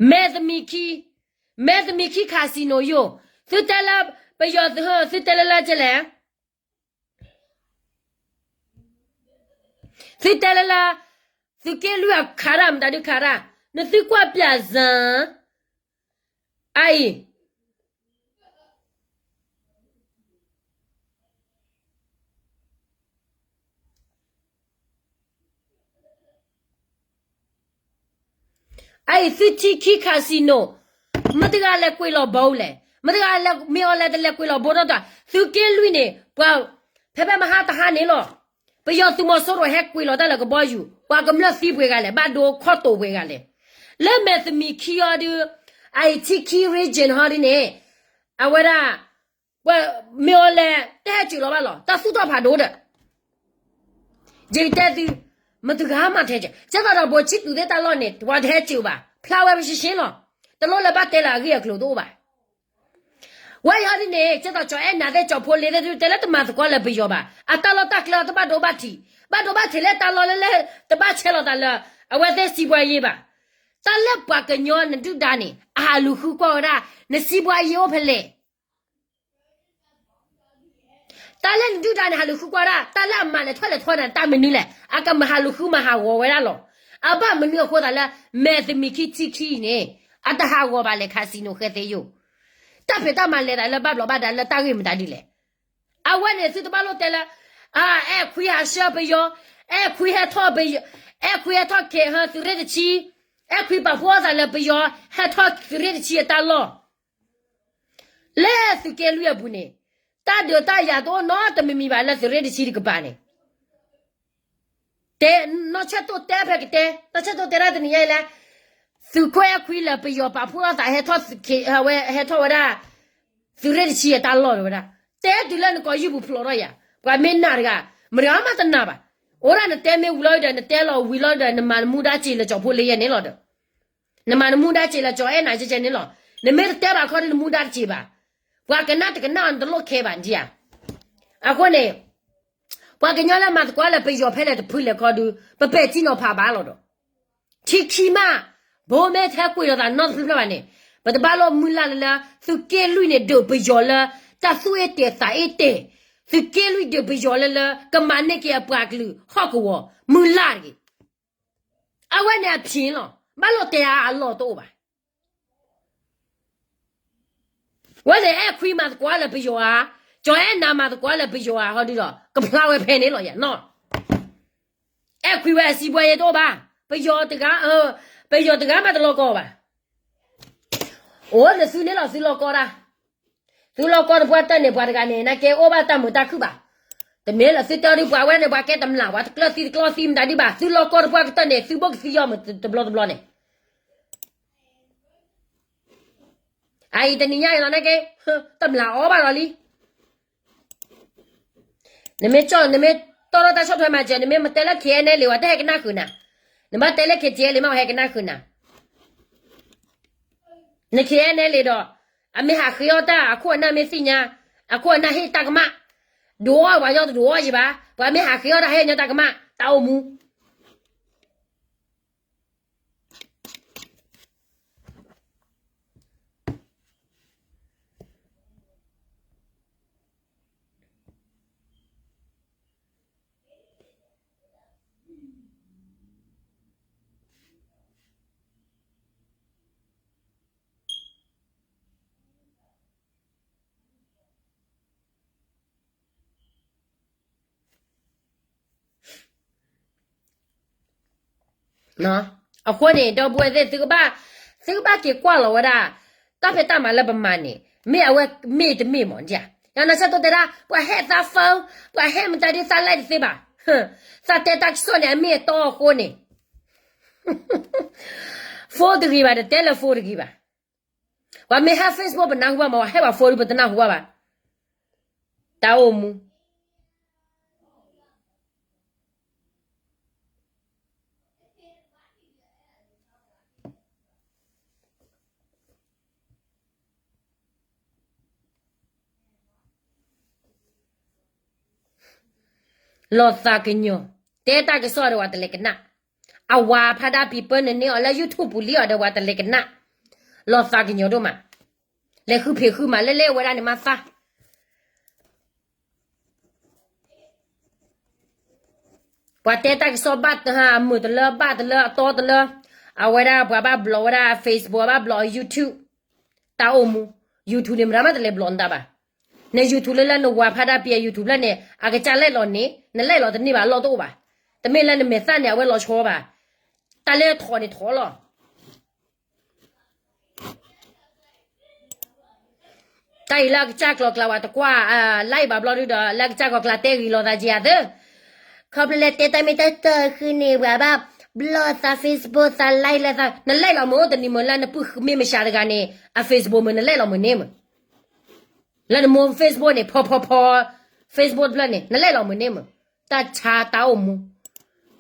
မဲာ်သမံးခံ, မဲာ်သမံးခံ casino ယိာ်, သုတဲလၢ ပယီၤသုး သုတဲလၢလၢကလဲၣ် သုတဲလၢလၢ, သုးက့လွံၢ်အခးတၢ် မတၤဒုးခးတၢ်, နသုကွၢ်ပၠးစၢ်, အအံၤ အအံၤ သုထံခံ casino, မတၤတဂၤလဲၤကွံာ်လီၤဘိလဲၣ်, မတၤတဂၤလဲၤ မ့ၢ်အီၤလဲၤတလဲၤကွံာ်လီၤဘိထီၣ်တၢ်, သုးက့လွံၢ်န့ၣ် ပှၤ ဖဲဖဲမဟါတဟါန့ၣ်လီၤ, ပယီၤသုးမီၤစိရိၤဟဲကွံာ်လီၤတၢ်လၢကဘီယူၤ, ပှၤကမျၢၢ်သံပှဲၤဂၤလဲၣ်, ဘၣ်ဒိခီၣ်တိာ်ပှဲၤဂၤလဲၣ်, လၢမဲာ်သမံးခံအီၤဒုး, အအံၤထံခံ region ဟီဒ်န့ၣ်, အဝဲဒၣ် ပှၤမ့ၢ်အီၤလဲၤ တဟဲစၢၤလီၤဘၣ်လီၤ, တၢ်သူၣ်ထီၣ်ဖးဒိၣ်ဒီး ယကတဲသု, မတၤတဂၤမးတဟဲစၢၤ, ကဲသိးဒီး ဘိးဆံသူးသ့ၣ်တၢ်လီၢ်န့ၣ် ပှၤတဟဲစၢၤဘၣ်, ဖျါဝဲပရှ့ရှ့လီၤ, တလိၣ်လၢဘၣ်တဲလၢအဂ့ၢ်အကျိၤတအိၣ်ဘၣ်. ဝဲအံၤဟီဒ်န့ၣ် ကဲသိးကၠီအဲၣ်နၤသ့ၣ် ကၠီဖိလ့သ့ၣ် တတဲလၢတမၤသကိးလၢပယီၤဘၣ်, အတၢ်လီၢ်တၢ်ကျဲတဘၣ်ဒိဘၣ်ထံး, ဘၣ်ဒိဘၣ်ထံးလၢတၢ်လီၢ်လၢလဲၣ် တဘၣ်ဆဲးလီၤသးလၢ အဝဲသ့ၣ်စံးပှၤယ့ဘၣ်. တၢ်လၢပှၤကညီနဒုၣ်ဒါန့ၣ် အဟးလူၤဃုကွၢ်ဝဲဒၣ် နစံးပှၤယ့အိၣ်ဖဲလဲၣ်. တၢ်လၢနဒုၣ်ဒါန့ၣ် ဟးလူၤဃုကွၢ်ဒၣ် တၢ်လၢအမၤလဲၤထီၣ်လဲၤထီၣ်န့ၣ် တၢ်မနုၤလဲၣ်, အကမၤဟးလူၤဃုမၤဟးဂီၤဝဲဒၣ်လီၤ. အဘၣ်မနုၤအဃိသးလၢ မဲာ်သမံးခံထံခံအံၤန့ၣ် အတဟးဂီၤဘၣ်လဲၣ် casino ဃဲသ့ယိာ်, တၢ်ဖံးတၢ်မၤလဲၤသးလၢဘၣ်ဘျီးဘၣ်ဒါလၢတၢ်ဂ့ၢ်မတၤဒ်လဲၣ်. အဝဲန့ၣ် သုတဘၣ်လိၣ်တဲလၢ အဲၣ်ခွံဟးဆှၢပယီၤ, အဲၣ်ခွံဟဲထီၣ်ပယီၤ, အဲၣ်ခွံဟဲထီၣ်က့ၤဟၢသုးရ့ၣ်တဆံ, အဲၣ်ခွံပာ်ဖှိၣ်သးလၢပယီၤ ဟဲထီၣ်သုးရ့ၣ်တဆံအတၢ်လီၢ် လၢသုးက့လွံၢ်အပူၤန့ၣ် တၢ်ဒုးတၢ်ယၤတအိၣ်နီတမံၤမံၤဘၣ်လၢသုးရ့ၣ်တဆံတကပၤန့ၣ်, တဲ, နီၢ်ဆၢၣ်တိၣ်တဲဖဲကတဲ, နီၢ်ဆၢၣ်တိၣ်တဲဒၣ်တနံၤညါအံၤလၢ သုးခိၣ်အဲၣ်ခွံလၢပယီၤပာ်ဖှိၣ်ထီၣ်သးဟဲထီၣ်, ဝဲဟဲထီၣ်ဝဲဒၣ် သုးရ့ၣ်တဆံအတၢ်လီၢ်ဝဲဒၣ်, တဲတုၤလၢနကိးယုၢ်ပူၤဖျိးထီၣ်ယၤ, ပှၤမ့ၢ်နာ်တဂၤ, မတဂၤမးတနာ်ဘၣ်. အိၣ်ဒၣ်နတဲမ့ၢ်ဝံၤလီၤဒီး နတဲလီၤဝံၤလီၤဒီး နမၤနမူဒါစ့ၤလၢကၠီဖိလ့ယဲန့ၣ်လီၤဒီး နမၤနမူဒါစ့ၤလၢကၠီအဲၣ်နၤကဲကဲန့ၣ်လီၤ. နမ့ၢ်တတဲဘၣ်ခီဒီးနမူဒါတစ့ၤဘၣ်. ပှၤကနၣ်တကနၣ်နတလိၣ်ခဲဘၣ်ဒံဧါ. အဃိန့ၣ် ပှၤကညီလၢမၤသကိးလၢပယီၤဖဲလဲၣ်တဖုလဲၣ်ခီဒုး ပပဲာ်ထံနီၤဖးဘၣ်လီၤဒီး ထံခံမး, ဘိမ့ၢ်ထဲကွံာ်လိာ်သးနီတဖျၢၣ်ဘၣ်န့ၣ်, ပတဘၣ်လိၣ်မုၢ်လၢ်လၢလၢ သုးက့လွံၢ်န့ၣ် ဒုးပယီၤလၢ တၢ်သူၣ်အ့ၣ်တဲာ်သးအ့ၣ်တဲာ်, သုးက့လွံၢ်ဒုးပယီၤလၢလၢ ကမၤန့ၢ်က့ၤအပှၤကလုာ်ဟီၣ်ကဝီၤ မုၢ်လၢ်တဂ့ၤ. အဝဲန့ၣ်အဖံးလီၤ, ဘၣ်လိၣ်တဲအလီၢ်တအိၣ်ဘၣ်. ဝဲသ့ၣ်အဲၣ်ခွံမၤသကိးလၢပယီၤဧါ, ကၠီၤအဲၣ်နၤမၤသကိးလၢပယီၤဧါ, ဟီဒုဒီး ကဖျါဝဲဖဲန့ၣ်လီၤယၤနီၤ. အဲၣ်ခွံဝဲအစံးဘှဲယဲတအိၣ်ဘၣ်, ပယီၤတဂၤ, ပယီၤတဂၤမးတလီၤကီဘၣ်. အိၣ်နသုန့ၣ်လီၤ သုလီၤကီတၢ်, သုလီၤကီတပှၢ်တၢၢ်န့ၣ် ပှၤတဂၤန့ၣ် နာ်က့အိၣ်ဘၣ်တၢ်မုာ်တၢ်ခုၣ်ဘၣ်. တမ့ၢ်လၢသုတဲဒုးပှၤဝဲန့ၣ် ပှၤကဲတမျၢ် ပှၤတကျၢၤသံတကျီသံမတၤဒံးဘၣ်, သုလီၤကီတပှၢ်ကတၢၢ်န့ၣ် သုဘိၣ်ကသံယီၤမုၢ်တဘျီတဘျီန့ၣ် အအံၤတနံၤညါအံၤလီၤ နာ်က့ တမျၢ်အီၣ်ဘၣ်လီၤလံ. နမ့ၢ်ကၠီၣ် နမ့ၢ်တီၢ်ထီၣ်တၢ်ဆီၣ်ထွဲမၤစၢၤ နမ့ၢ်မတဲလၢ KNLA ဝဲတဟဲကနၣ်ဃုာ်နၤ, နဘၣ်တဲလၢ KTLA မ့ၢ်အီၤဟဲကနၣ်ဃုာ်နၤ, န KNLA ဒီး အမ့ၢ်ဟးဃ့အီၣ်တၢ် အခိၣ်အနၢ်မ့ၢ်သ့ၣ်ညါ, အခိၣ်အနၢ်ဟ့ၣ်တၢ်ကမၣ်, ဒုးအီၣ်ပှၤညီတဒုးအီၣ်ယံၤဘၣ်, ပှၤမ့ၢ်ဟးဃ့အီၣ်တၢ်ဟ့ၣ်ညီတၢ်ကမၣ် တၢ်အိၣ်မူ အဃိန့ၣ် ဒီပုၢ်ဝဲၢ်သ့ၣ် သုကဘၣ်, သုကဘၣ်က့ၤကွၢ်လီၤဝဲဒၣ် တၢ်ဖံးတၢ်မၤလၢပမၤန့ၣ် မ့ၢ်အဝဲမ့ၢ်တမ့ၢ်မး, ယနဆၢတိတဲဒၣ် ပှၤဟဲသး phone, ပှၤဟဲမတၤဒ်သး like တသ့ဘၣ်, သးတဲတၢ်ကစီၣ်န့ၣ် အမ့ၢ်အတီအဃိန့ၣ် phone တဂ့ၤဘၣ် တတဲလၢ phone တဂ့ၤဘၣ်. ပှၤမ့ၢ်ဟဲ Facebook ပနၢ်ဟူဘၣ်မး, ပှၤဟဲပှၤ phone ဒုး ပတနၢ်ဟူဘၣ်ဘၣ်. တၢ်အိၣ်မူ လီၤသးကညီၤ, တဲတၢ်ကစီၣ်ဒီးပှၤတလဲၤကနၣ်, အဝၤဖးဒၣ်ပံၤပၢနန့ၢ်အီၤလၢ YouTube ပူၤလံအီၤဒီးပှၤတလဲၤကနၣ်, လီၤသးကညီၤဒိၣ်မး, လဲၤဃုဖံးဃုမၤလဲၣ်လဲၣ်ဝဲဒၣ်န့ၣ်မးသး ပှၤတဲတၢ်ကစီၣ်ဘၣ်တဟါ အမုာ်တလၢ ဘၣ်တလၢ အတီတလၢ, အဝဲဒၣ်ပှၤဘၣ်ဘျီးဝဲဒၣ် Facebook ဘၣ်ဘျီး YouTube, တၢ်အိၣ်မူ, YouTube န့ၣ် မတၤမးတလဲၤဘျီးနတၢ်ဘၣ်. န YouTube လၢလၢနဝၤဖးဒၣ်ပံၤအ YouTube ဖျၢၣ်န့ၣ် အကစၢ်လဲၣ်လီၤန့ၣ် နလဲၣ်လီၤတန့ၢ်ဘၣ် အလီၢ်တအိၣ်ဘၣ်. တမ့ၢ်လၢနမဲာ်သၣ်န့ၣ် အဝဲလီၤဆီဘၣ်. တၢ်လၢထီၣ်န့ၣ်ထီၣ်လီၤ. တၢ်အံၤလၢအကစၢ်ကျီၤကျါဝဲတကွၢ် live ဘၣ်ဘျီဒုဒီး လၢအကစၢ်ကျီၤကျါတဲဂ့ၤလီၤသးက့ၤအသၢ, ခီဖျိလၢတဲတၢ်မ့ၢ်တၢ်တီဃုန့ၣ် ပှၤဘၣ်ဘျီးသး Facebook သး live လၢသး နလဲၣ်လီၤမုၢ်အိၣ်တနံၤမုၢ်လၢနပုၢ်ဃုမ့ၢ်မဆါတဂၤန့ၣ် အ Facebook မုၢ် နလဲၣ်လီၤမုၢ်န့ၣ်မုၢ် လၢနမိၢ် Facebook န့ၣ် ဖီဖီဖီ Facebook တဖျၢၣ်န့ၣ် နလဲၣ်လီၤမုၢ်န့ၣ်မုၢ်, တၢ်ဆါတၢ်အိၣ်မူ,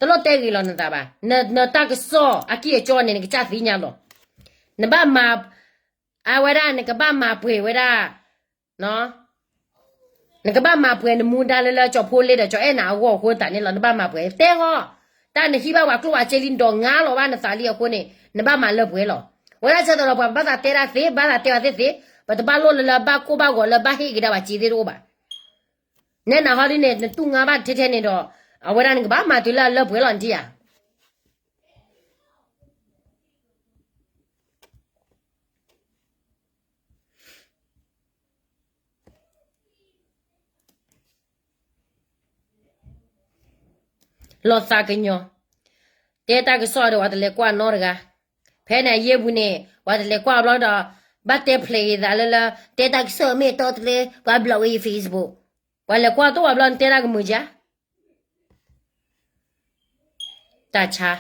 တလိၣ်တဲဂ့ၤလီၤနသးဘၣ်, နတၢ်ကစီၣ်အကံၢ်အကၠီန့ၣ် နကစၢ်သ့ၣ်ညါလီၤ. နဘၣ်မၤ, အဝဲဒၣ်နကဘၣ်မၤပှဲၤဝဲဒၣ်, နကဘၣ်မၤပှဲၤနမူဒါလၢလၢကၠီၤဖိလ့ဒီးကၠီၤအဲၣ်နၤအဂီၢ်အဃိသတးန့ၣ်လီၤ. နဘၣ်မၤပှဲၤတဲဟီ, တၢ်နဟံးဘၣ်ပှၤကျိၣ်ပှၤစ့လံ နဒိးငါလီၤဘၣ်နသးလံအဃိန့ၣ် နဘၣ်မၤလၢပှဲၤလီၤ. ဝဲဒၣ်ဆၢကတီၢ်ဒီး ပှၤဘၣ်သးတဲဒၣ်သ့ ဘၣ်သးတဲဝဲသ့ၣ်သ့ၣ်, ပတဘၣ်လိၣ်လၢလၢဘၣ်ကိၢ်ဘၣ်ဂီၤလၢဘၣ်ဟ့ၣ်က့ၤဒၣ်ပှၤစ့သ့ၣ်တအိၣ်ဘၣ်. နဲနၤဟီဒ်န့ၣ် နတူၢ်ငါဘၣ်ထဲထဲန့ၣ်ဒီး အဝဲဒၣ်နကဘၣ်မၤတုၤလၢအလၢပှဲၤလီၤနထံၣ်ဧါ. လီၤသးကညီၤ, တဲတၢ်ကစီၣ်ဒီးပှၤတလဲၤကွၢ်နီတဂၤ, ဖဲန့ၣ်အယဲၢ်ပူၤန့ၣ် ပှၤတလဲၤကွၢ်ဘျီဒီး ဘၣ်တဲဖျဲးဂ့ၤသးလၢလၢ တဲတၢ်ကစီၣ်မ့ၢ်အတီတလဲ ပှၤဘျီးဝဲယ Facebook, ပှၤလဲၤကွၢ်တိၢ်ဘၣ်ဘျီ နတဲတၢ်ကမုာ်ဧါ. တၢ်ဆါ,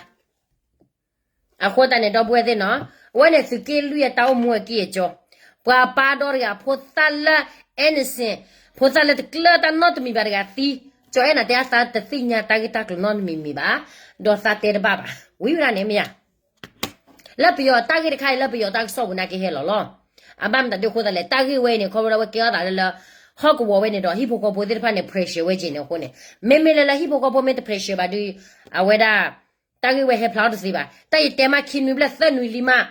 အဃိသတးန့ၣ် ဒီပုၢ်ဝဲၢ်သ့ၣ်နီၤ, အဝဲန့ၣ်သုးက့လွံၢ်အတၢ်အိၣ်မူအကံၢ်အကၠီ, ပှၤပၢ်ဒီတဂၤ ဖိသၣ်လၢ innocent, ဖိသၣ်လၢတကျၢၤတၢ်နီတမံၤဘၣ်တဂၤသံ, ကၠီၤအဲၣ်နၤတဲအသးတသ့ၣ်ညါတၢ်ဂ့ၢ်တၢ်ကျိၤနီတမံၤမံၤဘၣ်, ဒီးသးတဲတဘၣ်ဘၣ်, ဝံၤဝဲဒၣ်န့ၣ်မ့ၢ်ဧါ. လၢပယီၤတၢ်ဂ့ၢ်တခါအံၤ လၢပယီၤတၢ်ကစီၣ်ပူၤနာ်က့ဟဲလီၤလီၤ. အဘၣ်မတၤဒ်အဃိသတးလဲၣ် တၢ်ဂ့ၢ်ဝဲအံၤန့ၣ် ခီဖျိလၢအဝဲကဲထီၣ်သးလၢလၢ ဟီၣ်ကဝီၤဝဲန့ၣ်ဒီး ဟံၣ်ဖိဃီဖိသ့ၣ်တဖၣ်န့ၣ် pressure ဝဲက့ၤန့ၣ်အဃိန့ၣ်, မ့မ့ၢ်လၢလၢဟံၣ်ဖိဃီဖိမ့ၢ်တ pressure ဘၣ်ဒီး အဝဲဒၣ် တၢ်ဂ့ၢ်ဝဲဟဲဖျါထီၣ်တသ့ဘၣ်. တၢ်ယတဲမးခံနွံဘျဲၣ်သၢနွံလံမး,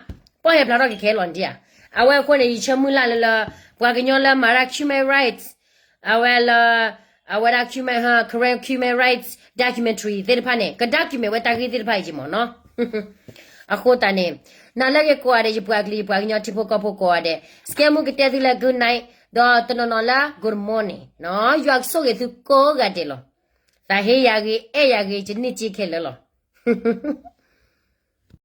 ပီၢ်ဟဲဖျါထီၣ်ကခဲလီၤဒံးဧါ. အဝဲအဃိန့ၣ် ယဆၢမုၢ်လၢ်လၢလၢ ပှၤကညီလၢမၤတၢ် human rights, အဝဲလၢ အဝဲဒၣ် human, Karen human rights documentary သ့ၣ်တဖၣ်န့ၣ် က document ဝဲတၢ်ဂ့ၢ်သ့ၣ်တဖၣ်အံၤက့မ့ၢ်နီၤ. အဃိသတးန့ၣ် နၤလၢက့ၤကိးဂၤဒဲး ယပှၤကလုာ် ယပှၤကညီထံဖိကီၢ်ဖိကိးဂၤဒဲး, စကဲမူကတဲသုလၢ good night, ဒီးတနီၤနီၤလၢ good morning နီၤ. ယွၤကဆိၣ်ဂ့ၤသုကိးဂၤဒဲးလီၤ. သးဟ့ယၤဂ့ၤ အဲၣ်ယၤဂ့ၤ ယန့ၢ်စ့ခဲလၢာ်လီၤ.